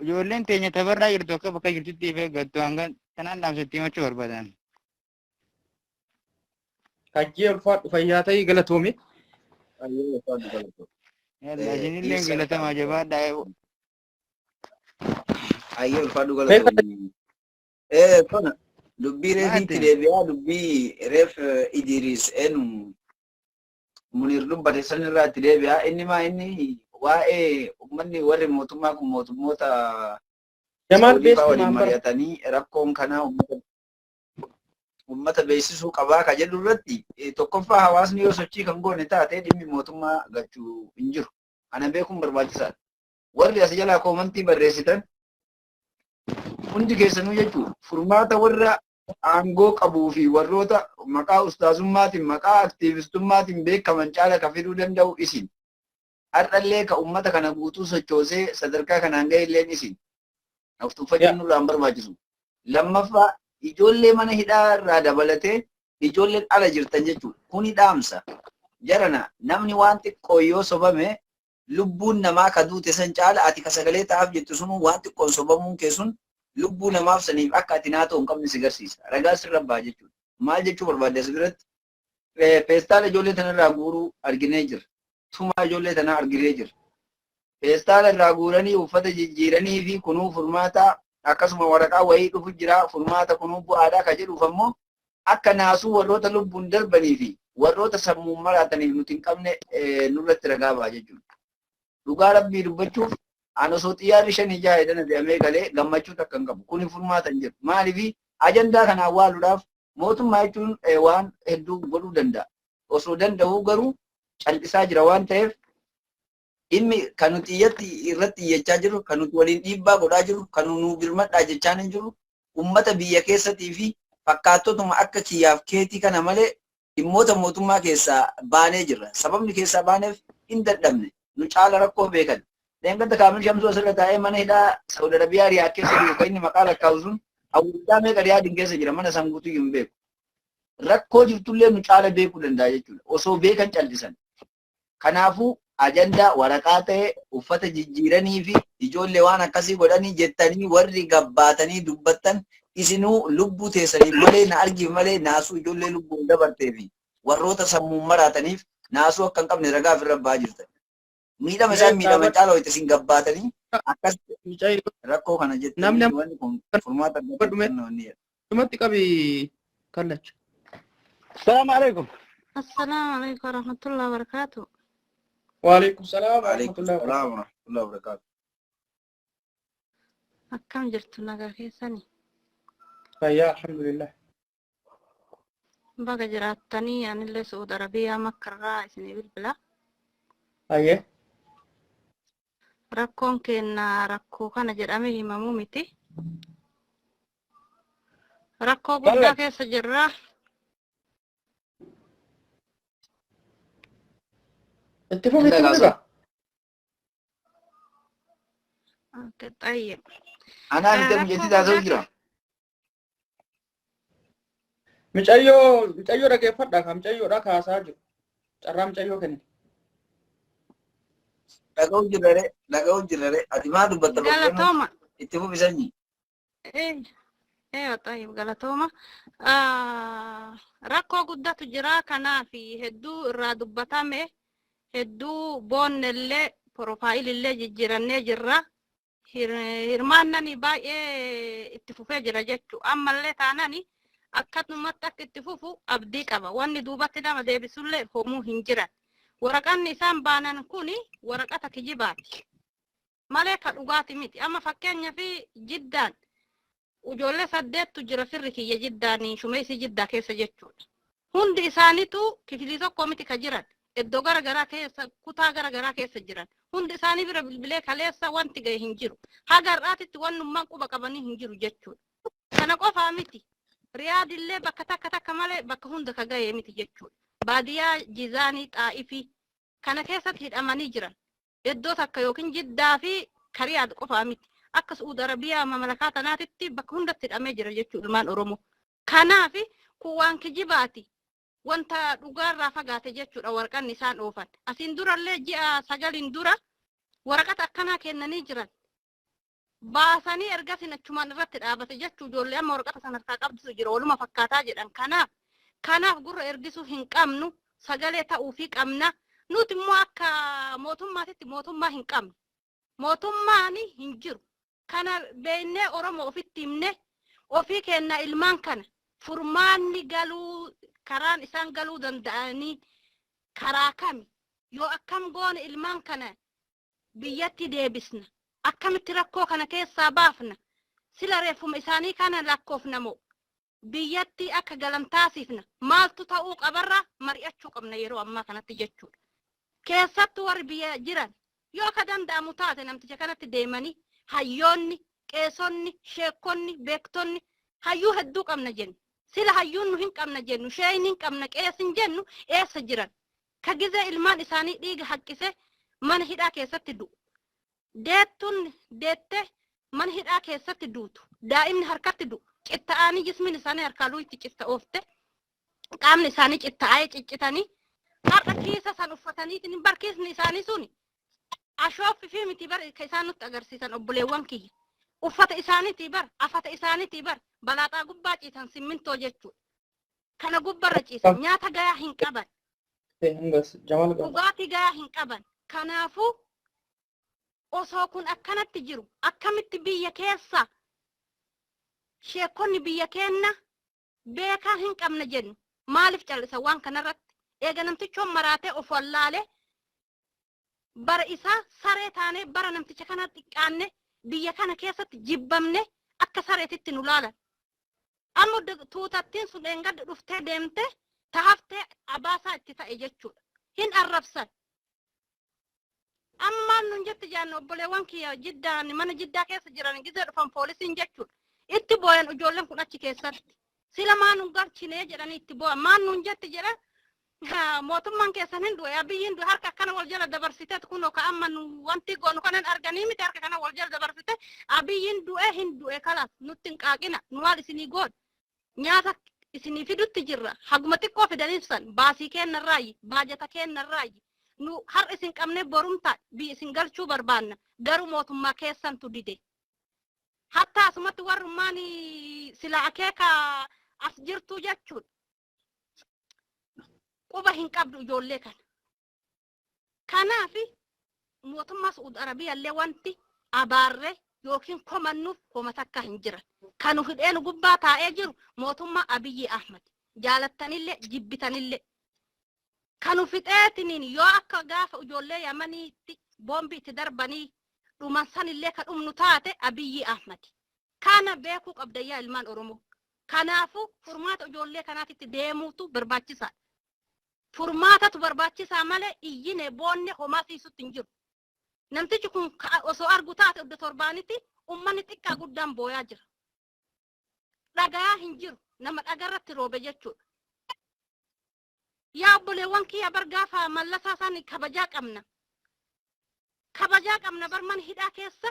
Ijoolleen teenya tabarraa jirtu akka bakka jirtutti if eeggattu hanga tanaan dhaamsatti himachuu barbaadan. Hajjii ulfaadhu fayyaa ta'ii galatoomi. Baay'ee ulfaadhu galatoomi. Yalla isinillee Dhiirsa galatamaa jabaadhaa. Ayyee ulfaadhu galatoomi. Kana dubbii reefiitti Maate. deebi'aa dubbii reef Idiriis enu Munir dubbate sanirraa itti deebi'aa inni maa inni waa'ee uummanni warri mootummaa kun mootummoota Jamaal Saawudii fa'aa Beesti waliin Maambara. mari'atanii rakkoon kanaa uummata beeksisuu qabaa ka jedhu irratti tokkoffaa hawaasni yoo sochii kan goone taate dhimmi mootummaa gachuu hin jiru. Kana beekuun barbaachisaadha. Warri as jalaa koomantii barreessitan hundi keessanuu jechuun furmaata warra aangoo qabuu fi warroota maqaa ustaazummaatiin maqaa aktiivistummaatiin beekaman caala ka fiduu danda'u isin. Har'allee ka uummata kana guutuu sochoosee sadarkaa kanaan ga'e illeen isin. Of tuffachuun nurraa hin barbaachisu. Lammaffaa ijoollee mana hidhaa irraa dabalatee ijoolleen ala jirtan jechuudha. Kuni dhaamsa. Jarana namni waan xiqqoo yoo sobame lubbuun namaa ka duute san caala ati ka sagalee ta'aaf jettu sunuu waan xiqqoon sobamuun kee sun lubbuu namaaf saniif akka ati naatoo hin qabne si garsiisa. Ragaa sirra ba'a jechuudha. Maal jechuu barbaadde as biratti? Feestaala ijoollee tanarraa guuruu arginee jira. Tumaa ijoollee tanaa arginee jira. Feestaala irraa guuranii uffata jijjiiranii fi kunuu furmaata akkasuma waraqaa wayii dhufu jira furmaata kunuu bu'aadha ka jedhuuf ammoo akka naasuu warroota lubbuun darbanii fi warroota sammuun maraataniif nuti hin qabne nurratti ragaa ba'a jechuudha. Dhugaa rabbii dubbachuuf an osoo xiyyaarri shanii jaha edana fe'amee galee gammachuu takka hin qabu. Kuni furmaata hin jiru. Maaliif ajandaa kana awwaaluudhaaf mootummaa jechuun waan hedduu godhuu danda'a. Osoo danda'uu garuu cal'isaa jira waan ta'eef dhimmi kan nuti iyyatti irratti iyyachaa jirru, kan nuti waliin dhiibbaa godhaa jirru, kan nu birmadhaa jechaa hin jirru, ummata biyya keessatii fi fakkaattotuma akka kiyyaaf keetii kana malee dhimmoota mootummaa keessaa baanee jirra. Sababni keessaa baaneef hin dadhabne. Nu caala rakkoo beekan. Dheengadda Kaamil Shamsuu asirra taa'ee mana hidhaa Saudi Arabiyaa Riyaad keessa jiru kan inni maqaa lakkaa'u sun awwaalchaa meeqa Riyaadin keessa jira mana san guutuu hin beeku. Rakkoo jirtullee nu caala beekuu danda'a jechuudha. Osoo beekan callisan. Kanaafuu ajandaa waraqaa ta'e uffata jijjiiranii fi ijoollee waan akkasii godhanii jettanii warri gabbaatanii dubbattan isinuu lubbuu teessaniif malee na argiif malee naasuu ijoollee lubbuun dabartee fi warroota sammuun maraataniif naasuu akka hin qabne ragaa ofirra ba'aa jirtan. Miidhama isaan miidhaman caala wayita isin gabbaatanii akkas rakkoo kana Namni jettanii wanni kun furmaata argachuu wanni jedha. Dhumatti qabi kallacha. Salaamu alaikum. Assalamu alaikum warahmatullahi wabarakatuh. Waalaikum salaam Waalaikum warahmatullahi wabarakatuh. salaam warahmatullahi wabarakatuh. Akkam jirtu nagaa keessanii? Fayyaa alhamdulillah. Baga jiraattanii anillee Saudi Arabiyaa Makkarraa isinii bilbila. Ayyee. Rakkoon keenya rakkoo kana jedhamee himamuu miti. Rakkoo guddaa Bal'aa. keessa jirra. Itti fufi itti fufi gaa. Okay, Tayyib. Anaa miti Rakkoo mijeessii taasisuu guddaa jira. Micayyoo micayyoo dhageeffadha ka micayyoodha kaasaa jiru. Carraa micayyoo kenni. Dhaga'uu jirrare dhaga'uu jirrare ati maa dubbatta bakka Galatooma. itti fufi sanyii. Eh, eh, tayyib galatooma. Ah, Rakkoo guddatu jira kanaaf hedduu irraa dubbatame hedduu boonnellee profaayilillee jijjiirannee jirra. Hirmaannani baay'ee itti fufee jira jechuu ammallee taanani akkasumatti akka itti fufu abdii qaba. Wanni duubatti nama deebisullee homuu hin jiran. Waraqanni isaan baanan kuni waraqata kijibaati. Malee ka dhugaati miti. Amma fakkeenyaaf Jiddaan ijoollee saddeettu jira firri kiyya Jiddaan Shumeesii Jiddaa keessa jechuudha. Hundi isaaniitu kifilii tokko miti ka jiran. Iddoo gara garaa keessa kutaa gara garaa keessa jiran. Hundi isaanii bira bilbilee kaleessa wanti gahe hin jiru. Haga har'aatitti wannummaan quba qabanii hin jiru jechuudha. Kana qofaa miti. Riyaadillee bakka takka takka malee bakka hunda ka gahe miti jechuudha. Baadiyyaa Jizaanii Xaa'ifii kana keessatti hidhamanii jiran. Iddoo takka yookiin Jiddaa fi Kariyaad qofaa miti. Akka Su'uud Arabiyaa mamlakaa tanaatitti bakka hundatti hidhamee jira jechuudha ilmaan Oromoo. Kanaaf kun waan kijibaati. Wanta dhugaarraa fagaate jechuudha waraqanni isaan oofan. Asiin durallee ji'a 9n dura waraqata akkanaa kennanii jiran. Baasanii ergasiin achumaan irratti dhaabate jechuu ijoollee amma waraqata sana harkaa qabdutu jira waluma fakkaataa jedhan. Kanaaf gurra ergisuu hin qabnu sagalee ta'uufii qabna. Nuti immoo akka mootummaatitti mootummaa hin qabnu. Mootummaan hin jiru. Kana beeknee Oromoo ofitti himne ofii kenna ilmaan kana furmaanni galuu karaan isaan galuu danda'anii karaa kami yoo akkam goone ilmaan kana biyyatti deebisna akkamitti rakkoo kana keessaa baafna sila reeffuma isaanii kana lakkoofna moo biyyatti akka galan taasifna maaltu ta'uu qabarra mari'achuu qabna yeroo ammaa kanatti jechuudha. Keessattuu warri biyya jiran yoo ka danda'amu taate namticha kanatti deemanii hayyoonni, qeesonni, sheekonni, beektonni hayyuu hedduu qabna jennu. Sila hayyuun nu hin qabna jennu, sheeyni hin qabna, qeesin jennu eessa jiran? Ka gizee ilmaan isaanii dhiiga haqqise mana hidhaa keessatti du'u. Deettuun deette mana hidhaa keessatti duutu. Daa'imni harkatti du'u. Citta'anii jismiin isaanii harkaa luuyitti citta oofte. Qaamni isaanii citta'ee ciccitanii har'a kiisa san uffataniitiin barkiisni isaanii suni ashooffi fi miti bar ka isaan nutti agarsiisan obboleewwan kiyya. Uffata isaaniitii bar, afata isaaniitii bar, balaaxaa gubbaa ciisan simmintoo jechuudha. Kana gubbarra ciisan nyaata gayaa hin qaban. Hangas Jamal qaba. Dhugaatii gayaa hin qaban. Kanaafuu osoo kun akkanatti jiru akkamitti biyya keessa sheekonni biyya keenna beekaa hin qabna jennu maaliif callisa waan kanarratti eega namtichoon maraatee of wallaale bara isaa saree taanee bara namticha kana xiqqaanne biyya kana keessatti jibbamne akka sareetitti nu laalan. Amma tuutattiin sun dheengadda dhuftee deemte tahaftee abaasaa itti ta'e jechuudha. Hin arrabsan. Amma nun jetti jaanne obboleewwan kiyya Jiddaan mana Jiddaa keessa jiran gizee dhufan poolisiin jechuudha. Itti booyan ijoolleen kun achi keessatti. Sila maa nun galchinee jedhanii itti boo'an. Maan nun jetti jedhan mootummaan keessan hin du'e Abiyyi hin du'e harka akkana wal jala dabarsiteet kunoo ka amma nu wanti goonu kanan arganii miti harka kana wal jala dabarsite Abiyyiin du'e hin du'e kalaas nutti hin qaaqina nu maal isinii goona nyaata isinii fidutti jirra haguma xiqqoo fidaniif san baasii kennarraayi baajata kennarraayi nu har isin qabne borumta biyya isin galchuu barbaanna garuu mootummaa keessantu dide. Hatta asumatti warrummaan sila akeeka as jirtuu jechuudha. Quba hin qabdu ijoollee kana. Kanaaf mootummaa Su'uud Arabiyaallee wanti abaarree yookiin komannuuf koma takka hin jiran. Kan hidhee nu gubbaa taa'ee jiru mootummaa Abiyyi Ahmad. Jaalattanillee jibbitanillee. Kan fixeetiniin yoo akka gaafa ijoollee Yamaniitti boombii itti darbanii dhuman sanillee ka dhumnu taate Abiyyi Ahmad. Kana beekuu qabda yaa ilmaan Oromoo. Kanaafuu furmaata ijoollee kanaatitti deemuutu barbaachisaadha. Furmaatatu barbaachisaa malee iyyine boonne homaa siisutti hin jiru. Namtichi kun osoo argu taate iddoo torbaanitti uummanni xiqqaa guddaan booyaa jira. Dhagayaa hin jiru. Nama dhagarratti roobe jechuudha. Yaa obboleewwan kiyya, bar gaafa Mallasaa isaan kabajaa qabna. Kabajaa qabna bar. Mana hidhaa keessa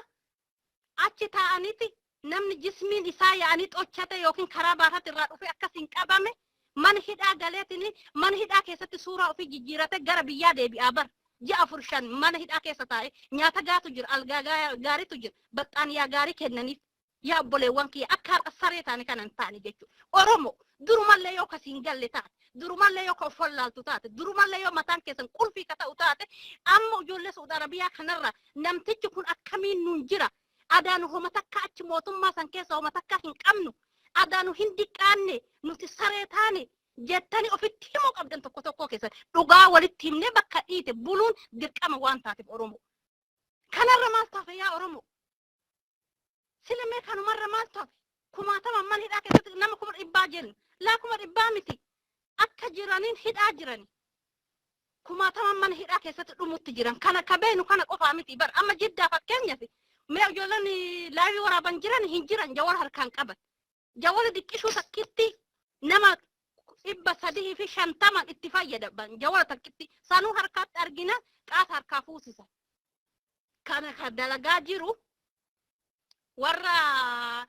achi taa'aniiti namni jismiin isaa yaa'anii xochate yookiin karaa baasatti irraa dhufe akkas hin qabame, mana hidhaa galeetiin mana hidhaa keessatti suuraa ofii jijjiirate gara biyyaa deebi'aa bar. Ji'a 4 5 mana hidhaa keessa taa'e nyaata gaatu jira, algaa gaariitu jira, baxxaaniyaa gaarii kennaniif. Yaa obboleewwan kiyya, akka har'a saree taane kana hin taane jechuudha. Oromo durumallee yoo kasiin galle taate, durumallee yoo ka of wallaaltu taate, durumallee yoo mataan keessan qulfii ka ta'u taate, amma ijoollee Saudi Arabiyaa kanarra namtichi kun akkamiin nuun jira? Adaanu homa takka achi mootummaa san keessa homa takka hin qabnu. Adaanu hin diqqaanne, nuti saree taane jettanii ofitti himuu qabdan tokko tokko keessan. Dhugaa walitti himnee bakka dhiite buluun dirqama waan taateef Oromoo. Kanarra maal tafe yaa Oromoo? Silamee kanumarra maal tafe? Kumaatama mana hidhaa keessatti nama 100,000 jennu. Laa, 100,000 miti. Akka jiraniin hidhaa jirani. Kumaatama mana hidhaa keessatti dhumutti jiran. Kana ka beenu kana qofaa miti bar. Amma Jiddaa fakkeenyaaf mee ijoolleen live waraaban jiran hin jiran, jawwala harkaan qaban. Jawwala diqqishuu takkitti nama 350 itti fayyadaman, jawwala takkitti sanuu harkaatti argina, qaasa harkaa fuusisan. Kana ka dalagaa jiru warra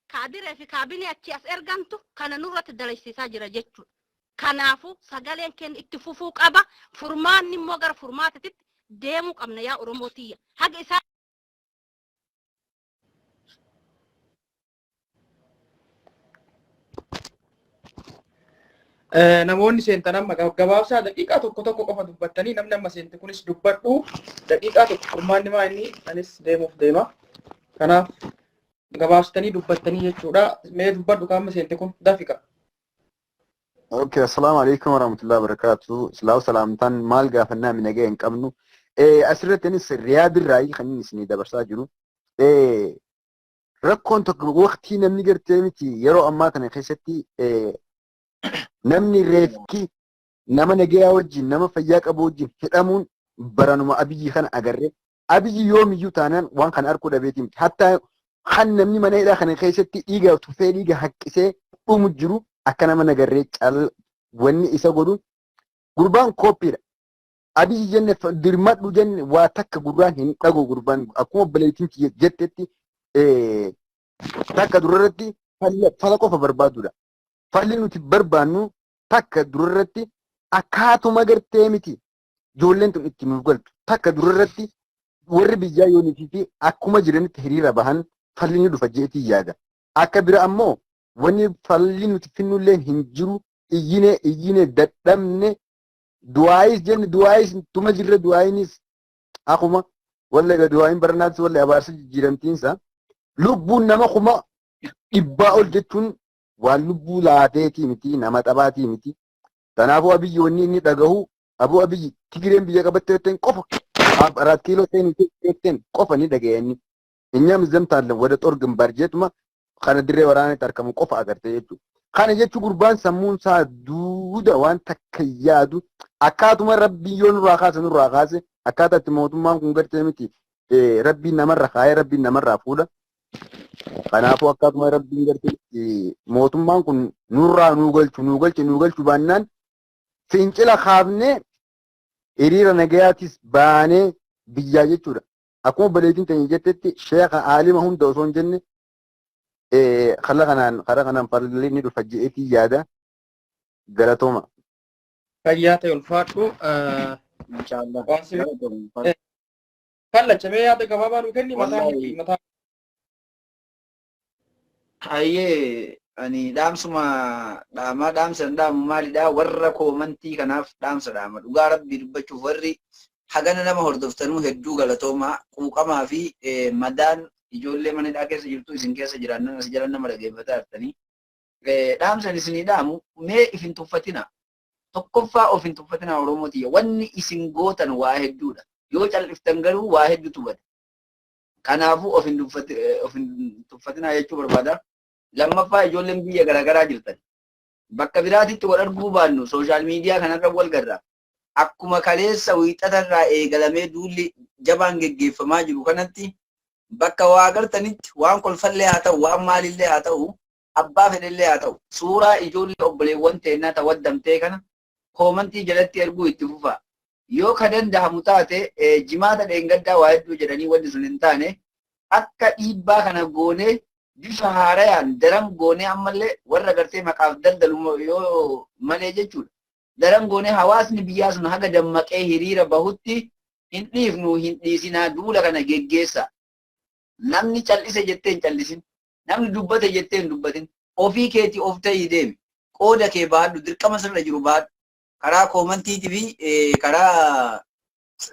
kaadiree fi kaabinee achi as ergantu kana nurratti dalagsiisaa jira jechuudha. Kanaafuu sagaleen keenya itti fufuu qaba. Furmaanni immoo gara furmaatatitti deemuu qabna yaa Oromoo tiyya. Haga isaa Namoonni seentan amma gabaabsaa daqiiqaa tokko tokko qofa dubbattanii, namni amma seente kunis dubbadhu daqiiqaa tokko. Furmaanni maa inni? Anis deemuuf deema. Kanaaf gabaabsitanii dubbattanii jechuudha. Mee dubbadhu, qaama seente kun dafika. Okay, assalamu alaikum warahmatullahi wabarakatuh. Silaawu salaamtaan maal gaafannaa mi nagaya hin qabnu. Asirratti anis Riyaadirraa kan inni isinii dabarsaa jiru. Rakkoon tokko waqtii namni gartee miti yeroo ammaa kana keessatti namni reefki nama nagayaa wajjin, nama fayyaa qabu wajjin hidhamuun baranuma Abiyyi kana agarre. Abiyyi yoomiyyuu taanaan waan kana arguu dhabeetii miti. Hattaa kan namni mana hidhaa kana keessatti dhiiga tufee, dhiiga haqqisee dhumu jiru akka nama nagarree cal wanni isa godhu gurbaan kooppiidha. Abiyyi jenne, dirmadhu jenne, waa takka gurraan hin dhagu gurbaan. Akkuma obboleettiin tiyya jettetti, takka durarratti fala qofa barbaadudha. Falli nuti barbaannu takka durarratti akkaatuma gartee miti ijoolleen tun itti nuuf galtu, takka durarratti warri biyyaa yoonii fi akkuma jiranitti hiriira bahan falli ni dhufa jeetii yaada. Akka bira ammoo wanni falli nuti finnullee hin jiru. Iyyine iyyine dadhabne, du'aayis jenne, du'aayis tuma jirre, du'aayinis akkuma walla du'aayin baranaattis walla abaarsa jijjiiramtiinsa. Lubbuun nama 100,000 ol jechuun waan lubbuu laateetii miti, nama taphaatii miti. Kanaafuu Abiyyi wanni inni dhagahu, aboo Abiyyi Tigireen biyya qabattee jetteen qofa, 4 kiiloo jetteen qofa ni dhagaya inni. እኛም ዘምታለን ወደ ጦር ግንባር jeetuma kana dirree waraanaatti argamu qofa agarte jechuudha. Kana jechuun gurbaan sammuun isaa duuda, waan takka yaadu. Akkaatuma Rabbiin yoo nurraa kaase, nurraa kaase, akkaataa itti mootummaan kun gartee miti Rabbiin namarra kaayee Rabbiin namarraa fuudha. Kanaafuu akkaatuma Rabbiin gartee mootummaan kun nurraa nuu galchu, nuu galchu, nuu galchu baannaan fincila kaafnee hiriira nagayaatis baanee biyyaa jechuudha. Akkuma obboleettiin teenya jettetti, sheeka aalima hunda osoo hin jenne, karaa kanaan karaa kanaan falli ni dhufa je'eetii yaada, galatooma. Fayyaa ta'e, ulfaadhu. Inshaallah. Waan si kallachamee yaada gabaabaa nuu kenni mataa Wallahi. mataa. Hayyee, ani dhaamsuma dhaamaa, dhaamsa hin dhaamu maalidha, warra koomantii kanaaf dhaamsa dhaama. Dhugaa Rabbii dubbachuuf, warri hagana nama hordoftanuu hedduu galatoomaa. Quuqamaa fi madaan ijoollee mana hidhaa keessa jirtu isin keessa jiraannan as jala nama dhageeffataa jirtanii. Dhaamsan isinii dhaamu, mee if hin tuffatina. Tokkoffaa of hin tuffatina Oromoo tiyya. Wanni isin gootan waa hedduudha. Yoo cal'iftan garuu waa hedduutu bada. Kanaafuu of hin tuffatinaa jechuu barbaada. Lammaffaa, ijoolleen biyya garaagaraa jirtan. Bakka biraatitti wal arguu baannu social media kanarra wal garra. Akkuma kaleessa wiixatarraa eegalamee duulli jabaan geggeeffamaa jiru kanatti, bakka waa agartanitti, waan kolfallee haa ta'u, waan maalillee haa ta'u. Abbaa fedhellee haa ta'u, suuraa ijoollee obboleewwan teennaa ta waddamtee kana koomantii jalatti erguu itti fufaa. Yoo ka dandahamu taate, Jimaata dheengaddaa waa hedduu jedhanii wanni sun hin taane, akka dhiibbaa kana goonee bifa haarayaan daran goonee ammallee warra gartee maqaaf daldalu yoo malee jechuudha. Daran goonee hawaasni biyyaa sun haga dammaqee hiriira bahutti hin dhiifnu, hin dhiisinaa, duula kana geggeessaa. Namni cal'ise jettee hin cal'isin. Namni dubbate jettee hin dubbatin. Ofii keetii of ta'ii deemi. Qooda kee bahadhu. Dirqama sirra jiru bahadhu. Karaa koomantiitii fi karaa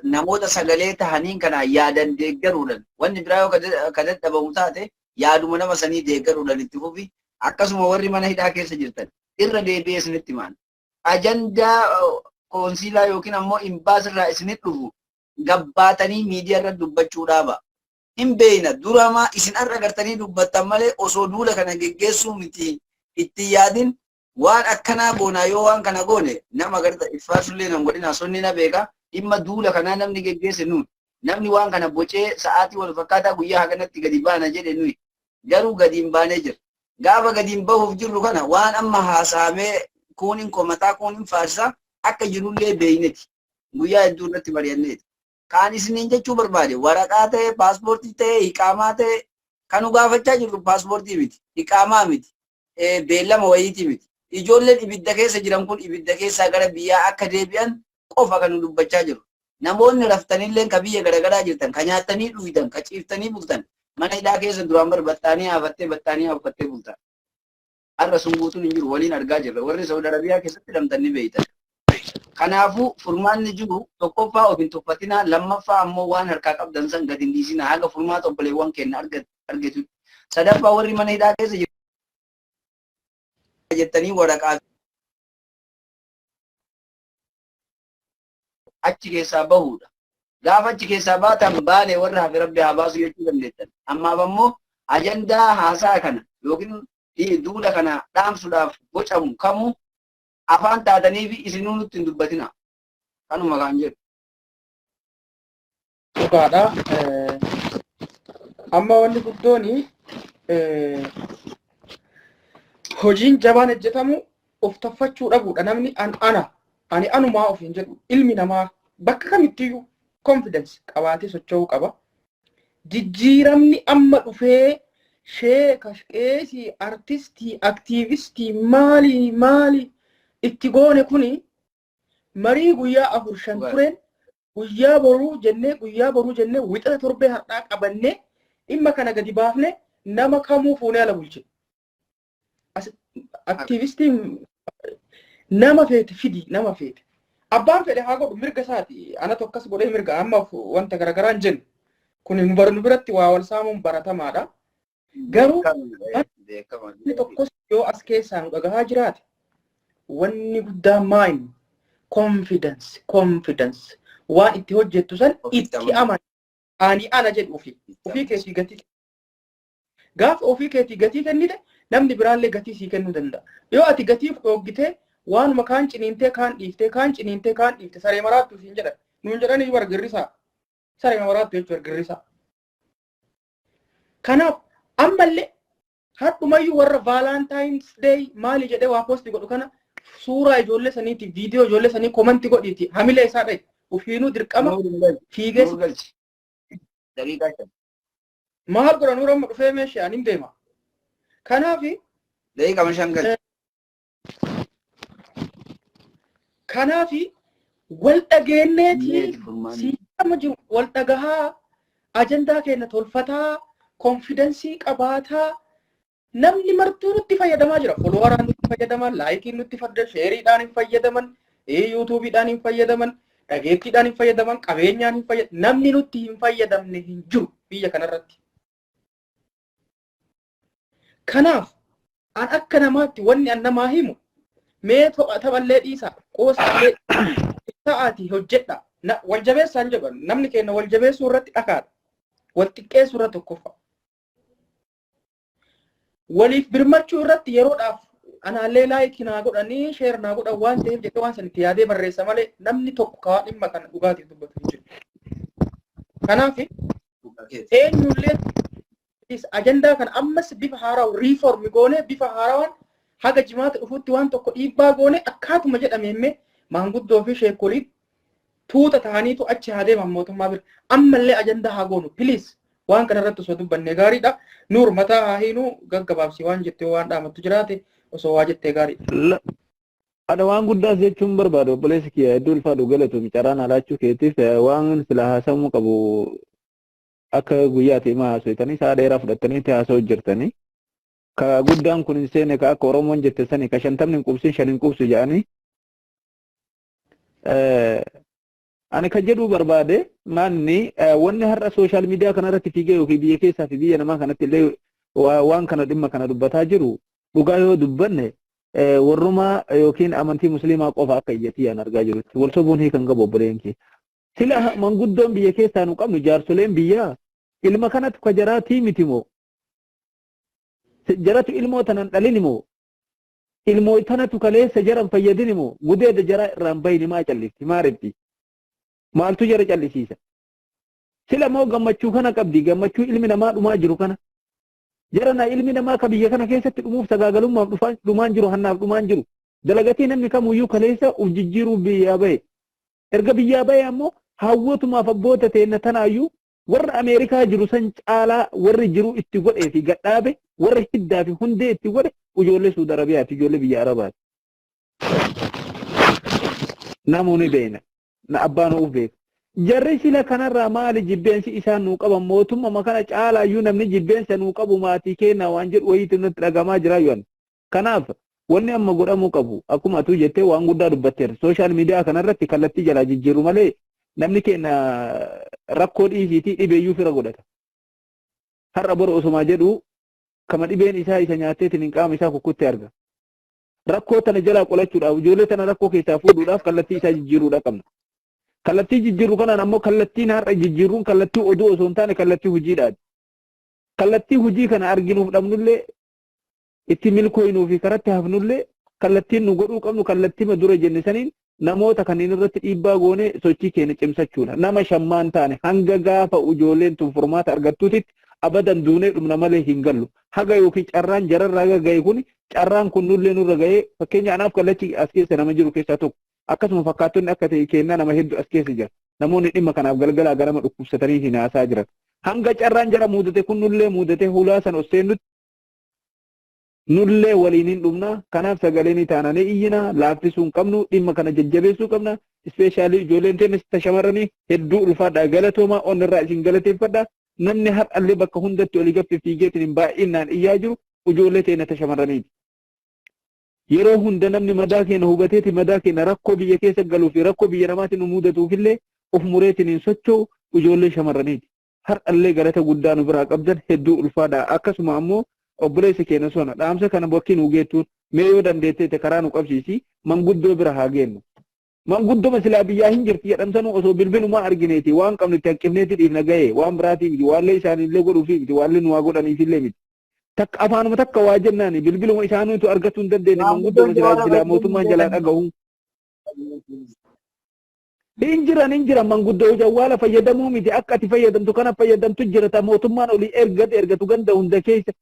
namoota sagalee tahaniin kana yaadan deeggaruudhaan, wanni biraa yoo ka dadhabamu taate, yaaduma nama sanii deeggaruudhaan itti fufi. Akkasuma warri mana hidhaa keessa jirtan, irra deebi'ee isinitti himaan. Ajandaa koonsiilaa yookiin ammoo imbaasirraa isinit dhufu gabbaatanii miidiyaa irra dubbachuu dhaaba. Hin beeyna, duramaa isin har'a gartanii dubbattan malee osoo duula kana geggeessuu miti itti yaadin waan akkanaa goonaa. Yoo waan kana goone nama garta iffaarsullee nan godhina, sonni na beeka. Dhimma duula kanaa namni geggeesse nuyi, namni waan kana bocee sa'aatii wal fakkaataa guyyaa haganatti gadi baana jedhe nuyi, garuu gadi hin baanee jira. Gaafa gadi hin bahuuf jirru kana waan amma haasaamee kuunin komataa kuunin faarsaa akka jirullee beeyneti, guyyaa hedduu irratti mari'anneeti. Kaan isiniin jechuu barbaade, waraqaa ta'e, paaspoortii ta'e, hiqaamaa ta'e, kan nu gaafachaa jirru paaspoortii miti, hiqaamaa miti, beellama wayiitii miti. Ijoolleen ibidda keessa jiran kun ibidda keessaa gara biyyaa akka deebi'an qofa kan nu dubbachaa jiru. Namoonni raftanillee ka biyya garagaraa jirtan, ka nyaattanii dhuydan, ka ciiftanii bultan, mana hidhaa keessa duraan bar baxxaanii haafattee baxxaanii haafattee bulta. Har'a sun guutuun hin jiru, waliin argaa jirra. Warri Saudi Arabiyaa keessatti hidhamtan ni beeytan. Kanaafuu furmaanni jiru, tokkoffaa of hin tuffatinaa, lammaffaa ammoo waan harkaa qabdan san gad hin dhiisinaa haga furmaata obboleewwan keenya argatutti. Sadaffaa, warri mana hidhaa keessa jettanii waraqaa achi keessaa bahuudha. Gaafa achi keessaa baatan baane, warra hafe Rabbi haa baasu jechuu dandeettan. Ammaaf ammoo ajandaa haasaa kana yookiin duula kana dhaamsuudhaaf bocamu kamuu afaan taatanii fi isinuu nutti hin dubbatina. Kanuma kan jedhu. Dhugaadha. Amma wanni guddoon hojiin jabaan hojjetamu of tuffachuu dhabuudha. Namni an ana ani anumaa of hin jedhu, ilmi namaa bakka kamittiyyuu confidence qabaatee socho'uu qaba. Jijjiiramni amma dhufee sheeka, qeesii, artistii, aktiivistii maali maali itti goone kuni marii guyyaa 4-5 tureen guyyaa boruu jennee, guyyaa boruu jennee, wixata torbee har'aa qabannee dhimma kana gadi baafne nama kamuu fuunee ala bulchine. Aktiivistiin nama feete fidi, nama feete. Abbaan fedhe haa godhu, mirga isaati. Anatu akkas godhee mirga amma wanta garaagaraa hin jennu. Kun nu biratti waa wal saamuun baratamaadha. Garuu namni tokkos yoo as keessaa nu dhagahaa jiraate, wanni guddaan maa inni confidence, confidence, waan itti hojjettu san itti amani, ani ana jedhu, ofii ofii keetii gatii, gaafa ofii keetii gatii kennite namni biraallee gatii sii kennuu danda'a. Yoo ati gatii dhooggitee waanuma kaan ciniintee kaan dhiiftee, kaan ciniintee kaan dhiifte, saree maraattu siin jedhan, nuun jedhanii bar girrisaa, saree maraattu jechuudha girrisaa. Kanaaf ammallee hadhumayyuu warra Valentine's Day maali jedhee waa post godhu kana suuraa ijoollee saniiti, viidiyoo ijoollee sanii comment godhiiti hamilee isaa dhahi, ofiinuu dirqama fiigee. Daqiiqaa 5. Maal godha nuura amma dhufee meeshaa ani deema. Kanaaf Daqiiqaa 5 galchi. Kanaaf wal dhageenneeti siima jiru wal dhagahaa, ajandaa keenya tolfataa, confidence qabaataa, namni martuu nutti fayyadamaa jira. Followeraan nutti fayyadaman, likeiin nutti fayyadaman, shareiidhaan hin fayyadaman, YouTubeiidhaan hin fayyadaman, dhageettiidhaan hin fayyadaman, qabeenyaan hin fayyadaman. Namni nutti hin fayyadamne hin jiru biyya kanarratti. Kanaaf an akka namaatti wanni an namaa himu, mee taphallee dhiisaa, qoosaallee ta'aati hojjedha. Wal jabeessaan jedhu, namni keenya wal jabeessuu irratti dhakaadha. Wal xiqqeessuu irratti tokkoffaa. Waliif birmachuu irratti yeroodhaaf anaallee like naa godhanii share naa godhan waan ta'eef jedhee waan san itti yaadee barreessa malee namni tokko kawaa dhimma kana dhugaatiif dubbatu hin jiru. Kanaaf eenyullee Please, ajandaa kana ammas bifa haarawaa reform goone, bifa haarawaan haga Jimaata dhufuutti waan tokko dhiibbaa goone, akkaatuma jedhame immee maanguddoo fi sheekolii tuuta ta'aniitu achi haa deeman mootummaa bira. Ammallee ajandaa haa goonu, please. Waan kana irratti osoo dubbanne gaariidha. Nuur, mataa haa hiinuu, gaggabaabsi waan jettee waan dhaamattu jiraate osoo waa jettee gaariidha. Ana waan guddaas jechuun barbaadu, obboleessi kiyya, hedduu ulfaadhu, galatoom carraan alaachuu keetiif. Waan sila haasamuu qabu akka guyyaati himaa haasoytanii sa'a dheeraa fudhattanii itti haasa'u jirtanii. Ka guddaan kun hin seene, ka akka Oromoon jette sani, ka 50n hin qubsin shan hin qubsu jedhanii. Ani ka jedhuu barbaade maanni, wanni har'a social media kanarratti fiigee yookiin biyya keessaa fi biyya namaa kanatti illee waan kana dhimma kana dubbataa jiru, dhugaa yoo dubbanne, warruma yookiin amantii Musliimaa qofa akka ijjatii an argaa jirutti. Wal sobuun hiikan qabu, obboleen kee. Sila manguddoon biyya keessaa nu qabnu, jaarsoleen biyyaa, ilma kanatu ka jaraatii miti moo? Jaratu ilmoo tanan dhalini moo? Ilmoo tanatu kaleessa jaran fayyadini moo? Gudeeda jaraa irraan bahini maa callifti? Maa ribxi? Maaltu jara callisiisa? Sila moo gammachuu kana qabdi, gammachuu ilmi namaa dhumaa jiru kana? Jara na ilmi namaa ka biyya kana keessatti dhumuuf sagaagalummaaf dhumaan jiru, hannaaf dhumaan jiru. Dalagatee namni kamuyyuu kaleessa uf jijjiiruuf biyyaa bahe. Erga biyyaa bahe ammoo hawwatumaaf abboota teenna tanaayyuu warra Ameerikaa jiru san caalaa warri jiru itti godhee fi gadhaabe, warri hiddaa fi hundee itti godhe ijoollee Suudi Arabiyaati, ijoollee biyya Arabaati. Namuu ni beekna. Na abbaan uuf beeka. Jarri sila kanarraa maali jibbeensi isaan nuu qaban? Mootummaa kana caalaayyuu namni jibbeensa nuu qabu maatii keenya waan jedhu wayiitu nutti dhagamaa jira yoon. Kanaaf wanni amma godhamuu qabu, akkuma atuu jettee waan guddaa dubbatteerta. Social media kanarratti kallattii jalaa jijjiiru malee namni keenya rakkoo dhiisiitii dhibeeyyuu fira godhata. Har'a boru osumaa jedhu kama dhibeen isaa isa nyaatteetiin hin qaama isaa kukkutte arga. Rakkoo tana jalaa qolachuudhaaf, ijoollee tana rakkoo keessaa fuudhuudhaaf kallattii isaa jijjiiruudha qabna. Kallattii jijjiirru kanaan ammoo kallattiin har'a jijjiirruun kallattii oduu osoo hin taane kallattii hojiidhaati. Kallattii hojii kana arginuuf dhabnullee, itti milkooynuu fi karatti hafnullee, kallattiin nu godhuu qabnu kallattima dura jenne saniin namoota kanneen irratti dhiibbaa goone sochii keenya cimsachuudha. Nama shammaan taane hanga gaafa ijoolleen tun furmaata argattuutitti abadan duunee dhumna malee hin gallu. Haga yookiin carraan jararraa haga gahe kun, carraan kun nullee nurra gahee, fakkeenya anaaf kallachi as keessa nama jiru keessaa tokko. Akkasuma fakkaattonni akka ta'e kennaa nama hedduu as keessa jira. Namoonni dhimma kanaaf galgalaa ganama dhukkubsatanii hin haasaa jiran. Hanga carraan jara muudate kun nullee muudatee hulaa san ol seennutti nullee waliin hin dhumna. Kanaaf sagalee ni taana, ni iyyina, laaffisuu hin qabnu, dhimma kana jajjabeessuu qabna. Especially ijoolleen teenna shamarranii, hedduu ulfaadha, galatooma, onnirraa isin galateeffadha. Namni har'allee bakka hundatti olii gaffe fiigeetiin hin baay'inaan iyyaa jiru ijoollee teenya shamarraniiti. Yeroo hunda namni madaa keenya hubateeti madaa keenya rakkoo biyya keessa galuu fi rakkoo biyya namaatiin nu mudatuufillee of mureetiin hin socho'u ijoollee shamarraniiti. Har'allee galata guddaa nu biraa qabdan, hedduu ulfaadha. Akkasuma ammoo obboleessa keenya sona dhaamsa kana bakkii nu geettuun mee yoo dandeetteete karaa nu qabsiisi, manguddoo bira haa geennu. Manguddoma silaa biyyaa hin jirti jedhamsanuu osoo bilbilumaa argineeti waan qabnu itti hanqifneeti dhiifna gahee waan biraatii miti, waallee isaaniillee godhuufii miti, waallee nu waa godhaniifillee miti. Takka afaanuma takka waa jennaani bilbiluma isaaniitu argachuu hin dandeenye manguddoma silaa mootummaan jalaa dhagahu. Hin jiran, hin jiran, manguddoo jawwaala fayyadamuu miti, akka ati fayyadamtu kana fayyadamtu jira, ta mootummaan olii ergate ergatu ganda hunda keessa.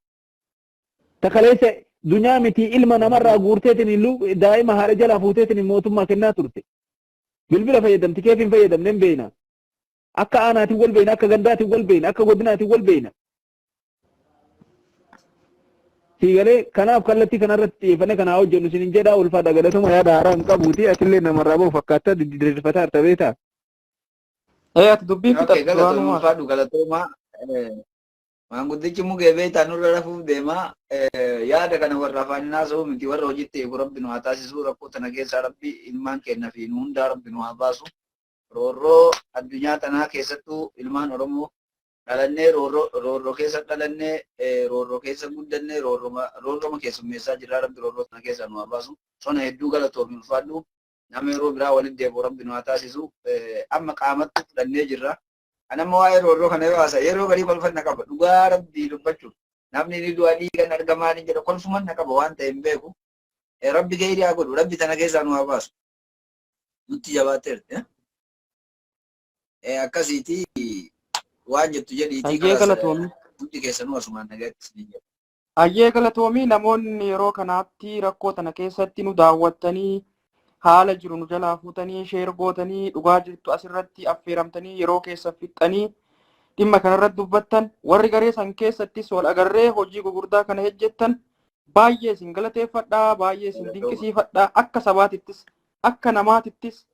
Takaleessa dunyaa miti ilma namarraa guurteetiin daa'ima haadha jalaa fuuteetiin mootummaa kennaa turte. Bilbila fayyadamti, keef hin fayyadamne hin beekna. Akka aanaatiin wal beekna, akka gandaatiin wal beekna, akka godinaatiin wal beekna. Siigalee kanaaf kallattii kanarratti xiyyeeffannee kanaa hojjennu isin hin jedhaa. Ulfaadha, galatuma. Yaada haaraa hin qabuuti, atillee namarraa bahu fakkaattaa didiriirfataa harta beetaa. Ee, ati dubbii Okay, fixattu galatooma, waanuma. ulfaadhu, galatooma. Maanguddichi mugee beektaa nurra rafuuf deema. Yaada kana warra afaan hin haasa'u miti, warra hojiitti eegu Rabbi nu haa taasisu. Rakkoo tana keessaa Rabbi ilmaan keenya fi nu hundaa Rabbi nu haa baasu. Roorroo addunyaa tanaa keessattuu ilmaan Oromoo dhalannee roorroo keessa dhalannee, roorroo keessa guddannee, roorroma keessummeessaa jirra. Rabbi roorroo tana keessaa nu haa baasu. Sona, hedduu galatoomi, ulfaadhu. Nama yeroo biraa walitti deebi'u Rabbi nu haa taasisu. Amma qaamatti fudhannee jirra. Ani amma waa'ee roorroo kana yoo haasa yeroo garii kolfan na qaba. Dhugaa Rabbii dubbachuuf namni ni du'a, dhiigan argamaa ni jedha, kolfuman na qaba, waan ta'e hin beeku. Rabbi gahee haa godhu. Rabbi tana keessaa nu haa baasu. Nutti jabaatteerti. Akkasiiti waan jettu jedhiitii. Hayyee, galatoomi. Hundi keessanuu asumaan nagaatti isin jedha. Hayyee, galatoomii. Namoonni yeroo kanaatti rakkoo tana keessatti nu daawwattanii, haala jiru nu jalaa fuutanii, share gootanii, dhugaa jirtu asirratti affeeramtanii, yeroo keessa fixxanii dhimma kanarratti dubbattan, warri garee san keessattis wal agarree hojii gurguddaa kana hojjettan, baay'ee isin galateeffadhaa, baay'ee isin dinqisiifadhaa. Akka sabaatittis akka namaatittis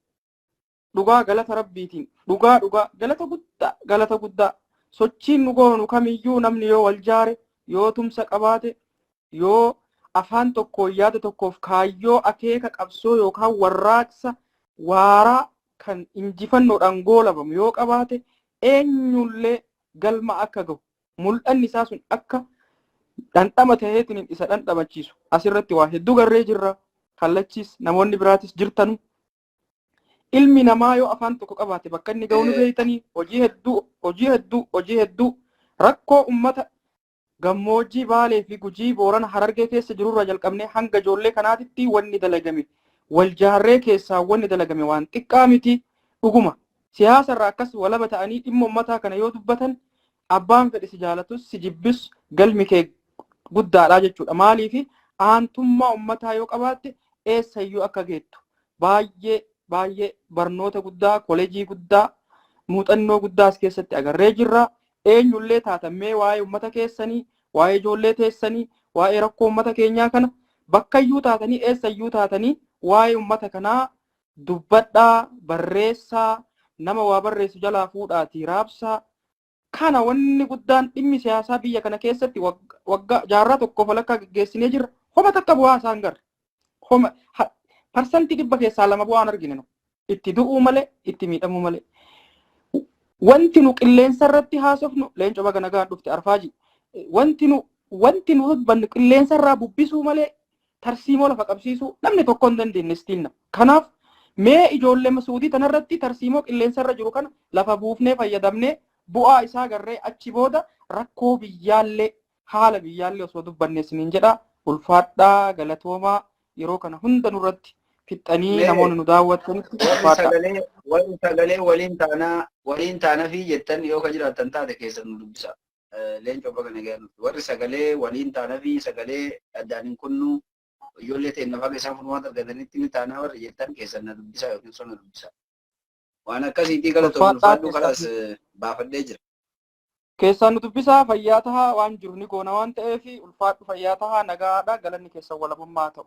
dhugaa galata rabbiitiin, dhugaa dhugaa galata guddaa, galata guddaa. Sochiin nu goonu kamiyyuu namni yoo wal jaare, yoo tumsa qabaate, yoo afaan tokkoon yaada tokkoof kaayyoo akeeka qabsoo yookaan warraaqsa waaraa kan injifannoodhaan goolabamu yoo qabaate, eenyullee galma akka gahu, mul'anni isaa sun akka dhandhama ta'eetiin isa dhandhamachiisu asirratti waa hedduu garree jirra. Kallachis namoonni biraatis jirtanu, ilmi namaa yoo afaan tokko qabaate bakka inni ga'u nu beeytanii. Hojii hedduu, hojii hedduu, hojii hedduu rakkoo ummata gammoojjii Baalee fi Gujii, Boorana, Harargee keessa jirurraa jalqabnee hanga ijoollee kanaatitti wanni dalagame, wal jaarree keessaa wanni dalagame waan xiqqaa miti. Dhuguma siyaasa irraa akkas walaba ta'anii dhimma ummataa kana yoo dubbatan, abbaan fedhe si jaalatus si jibbis galmi kee guddaadha jechuudha. Maaliifi aantummaa ummataa yoo qabaatte eessayyuu akka geettu baay'ee baay'ee barnoota guddaa, kolejii guddaa, muuxannoo guddaa as keessatti agarree jirra. Eenyullee taatammee waa'ee ummata keessanii, waa'ee ijoollee teessanii, waa'ee rakkoo ummata keenyaa kana bakkayyuu taatanii, eessayyuu taatanii waa'ee ummata kanaa dubbadhaa, barreessaa, nama waa barreessu jalaa fuudhaatii raabsaa. Kana wanni guddaan dhimmi siyaasaa biyya kana keessatti waggaa jaarraa tokkoof walakkaa geggeessinee jirra. Homa takka bu'aa isaan garre. Homa 100% keessaa 2 bu'aan argine nu. Itti du'uu malee, itti miidhamuu malee. Wanti nu qilleensa irratti haasofnu, leencoo baga nagaan dhufte arfaaji. Wanti nu dubbannu qilleensa irraa bubbisuu malee tarsiimoo lafa qabsiisuu namni tokko hin dandeenye stiinna. Kanaaf mee ijoollee Masuudii tanarratti tarsiimoo qilleensa irra jiru kana lafa buufnee fayyadamnee bu'aa isaa garree achi booda rakkoo biyyaallee, haala biyyaallee osoo dubbanne isiniin jedha. Ulfaadhaa, galatoomaa, yeroo kana hunda nurratti fixxanii namoonni nu daawwattanitti Warri ulfaadhaa. Warri sagalee waliin taanaa fi jettan yoo ka jiraattan taate keessan nu dubbisa. Leencoo, baga nagaan dhufte. Warri sagalee waliin taanaa fi sagalee addaan hin kunnu, ijoollee ta'e nafa isaan furmaata argatanitti ni taanaa warri jettan keessan na dubbisa yookiin sona dubbisa. Waan akkasiitii galatoon Ulfaadhaa. ulfaadhu, kalaas baafadhee jira. Keessaan nu dubbisaa, fayyaa tahaa. Waan jiru ni goona waan ta'eef ulfaadhu, fayyaa tahaa, nagaadha, galanni keessan walabummaa ta'u.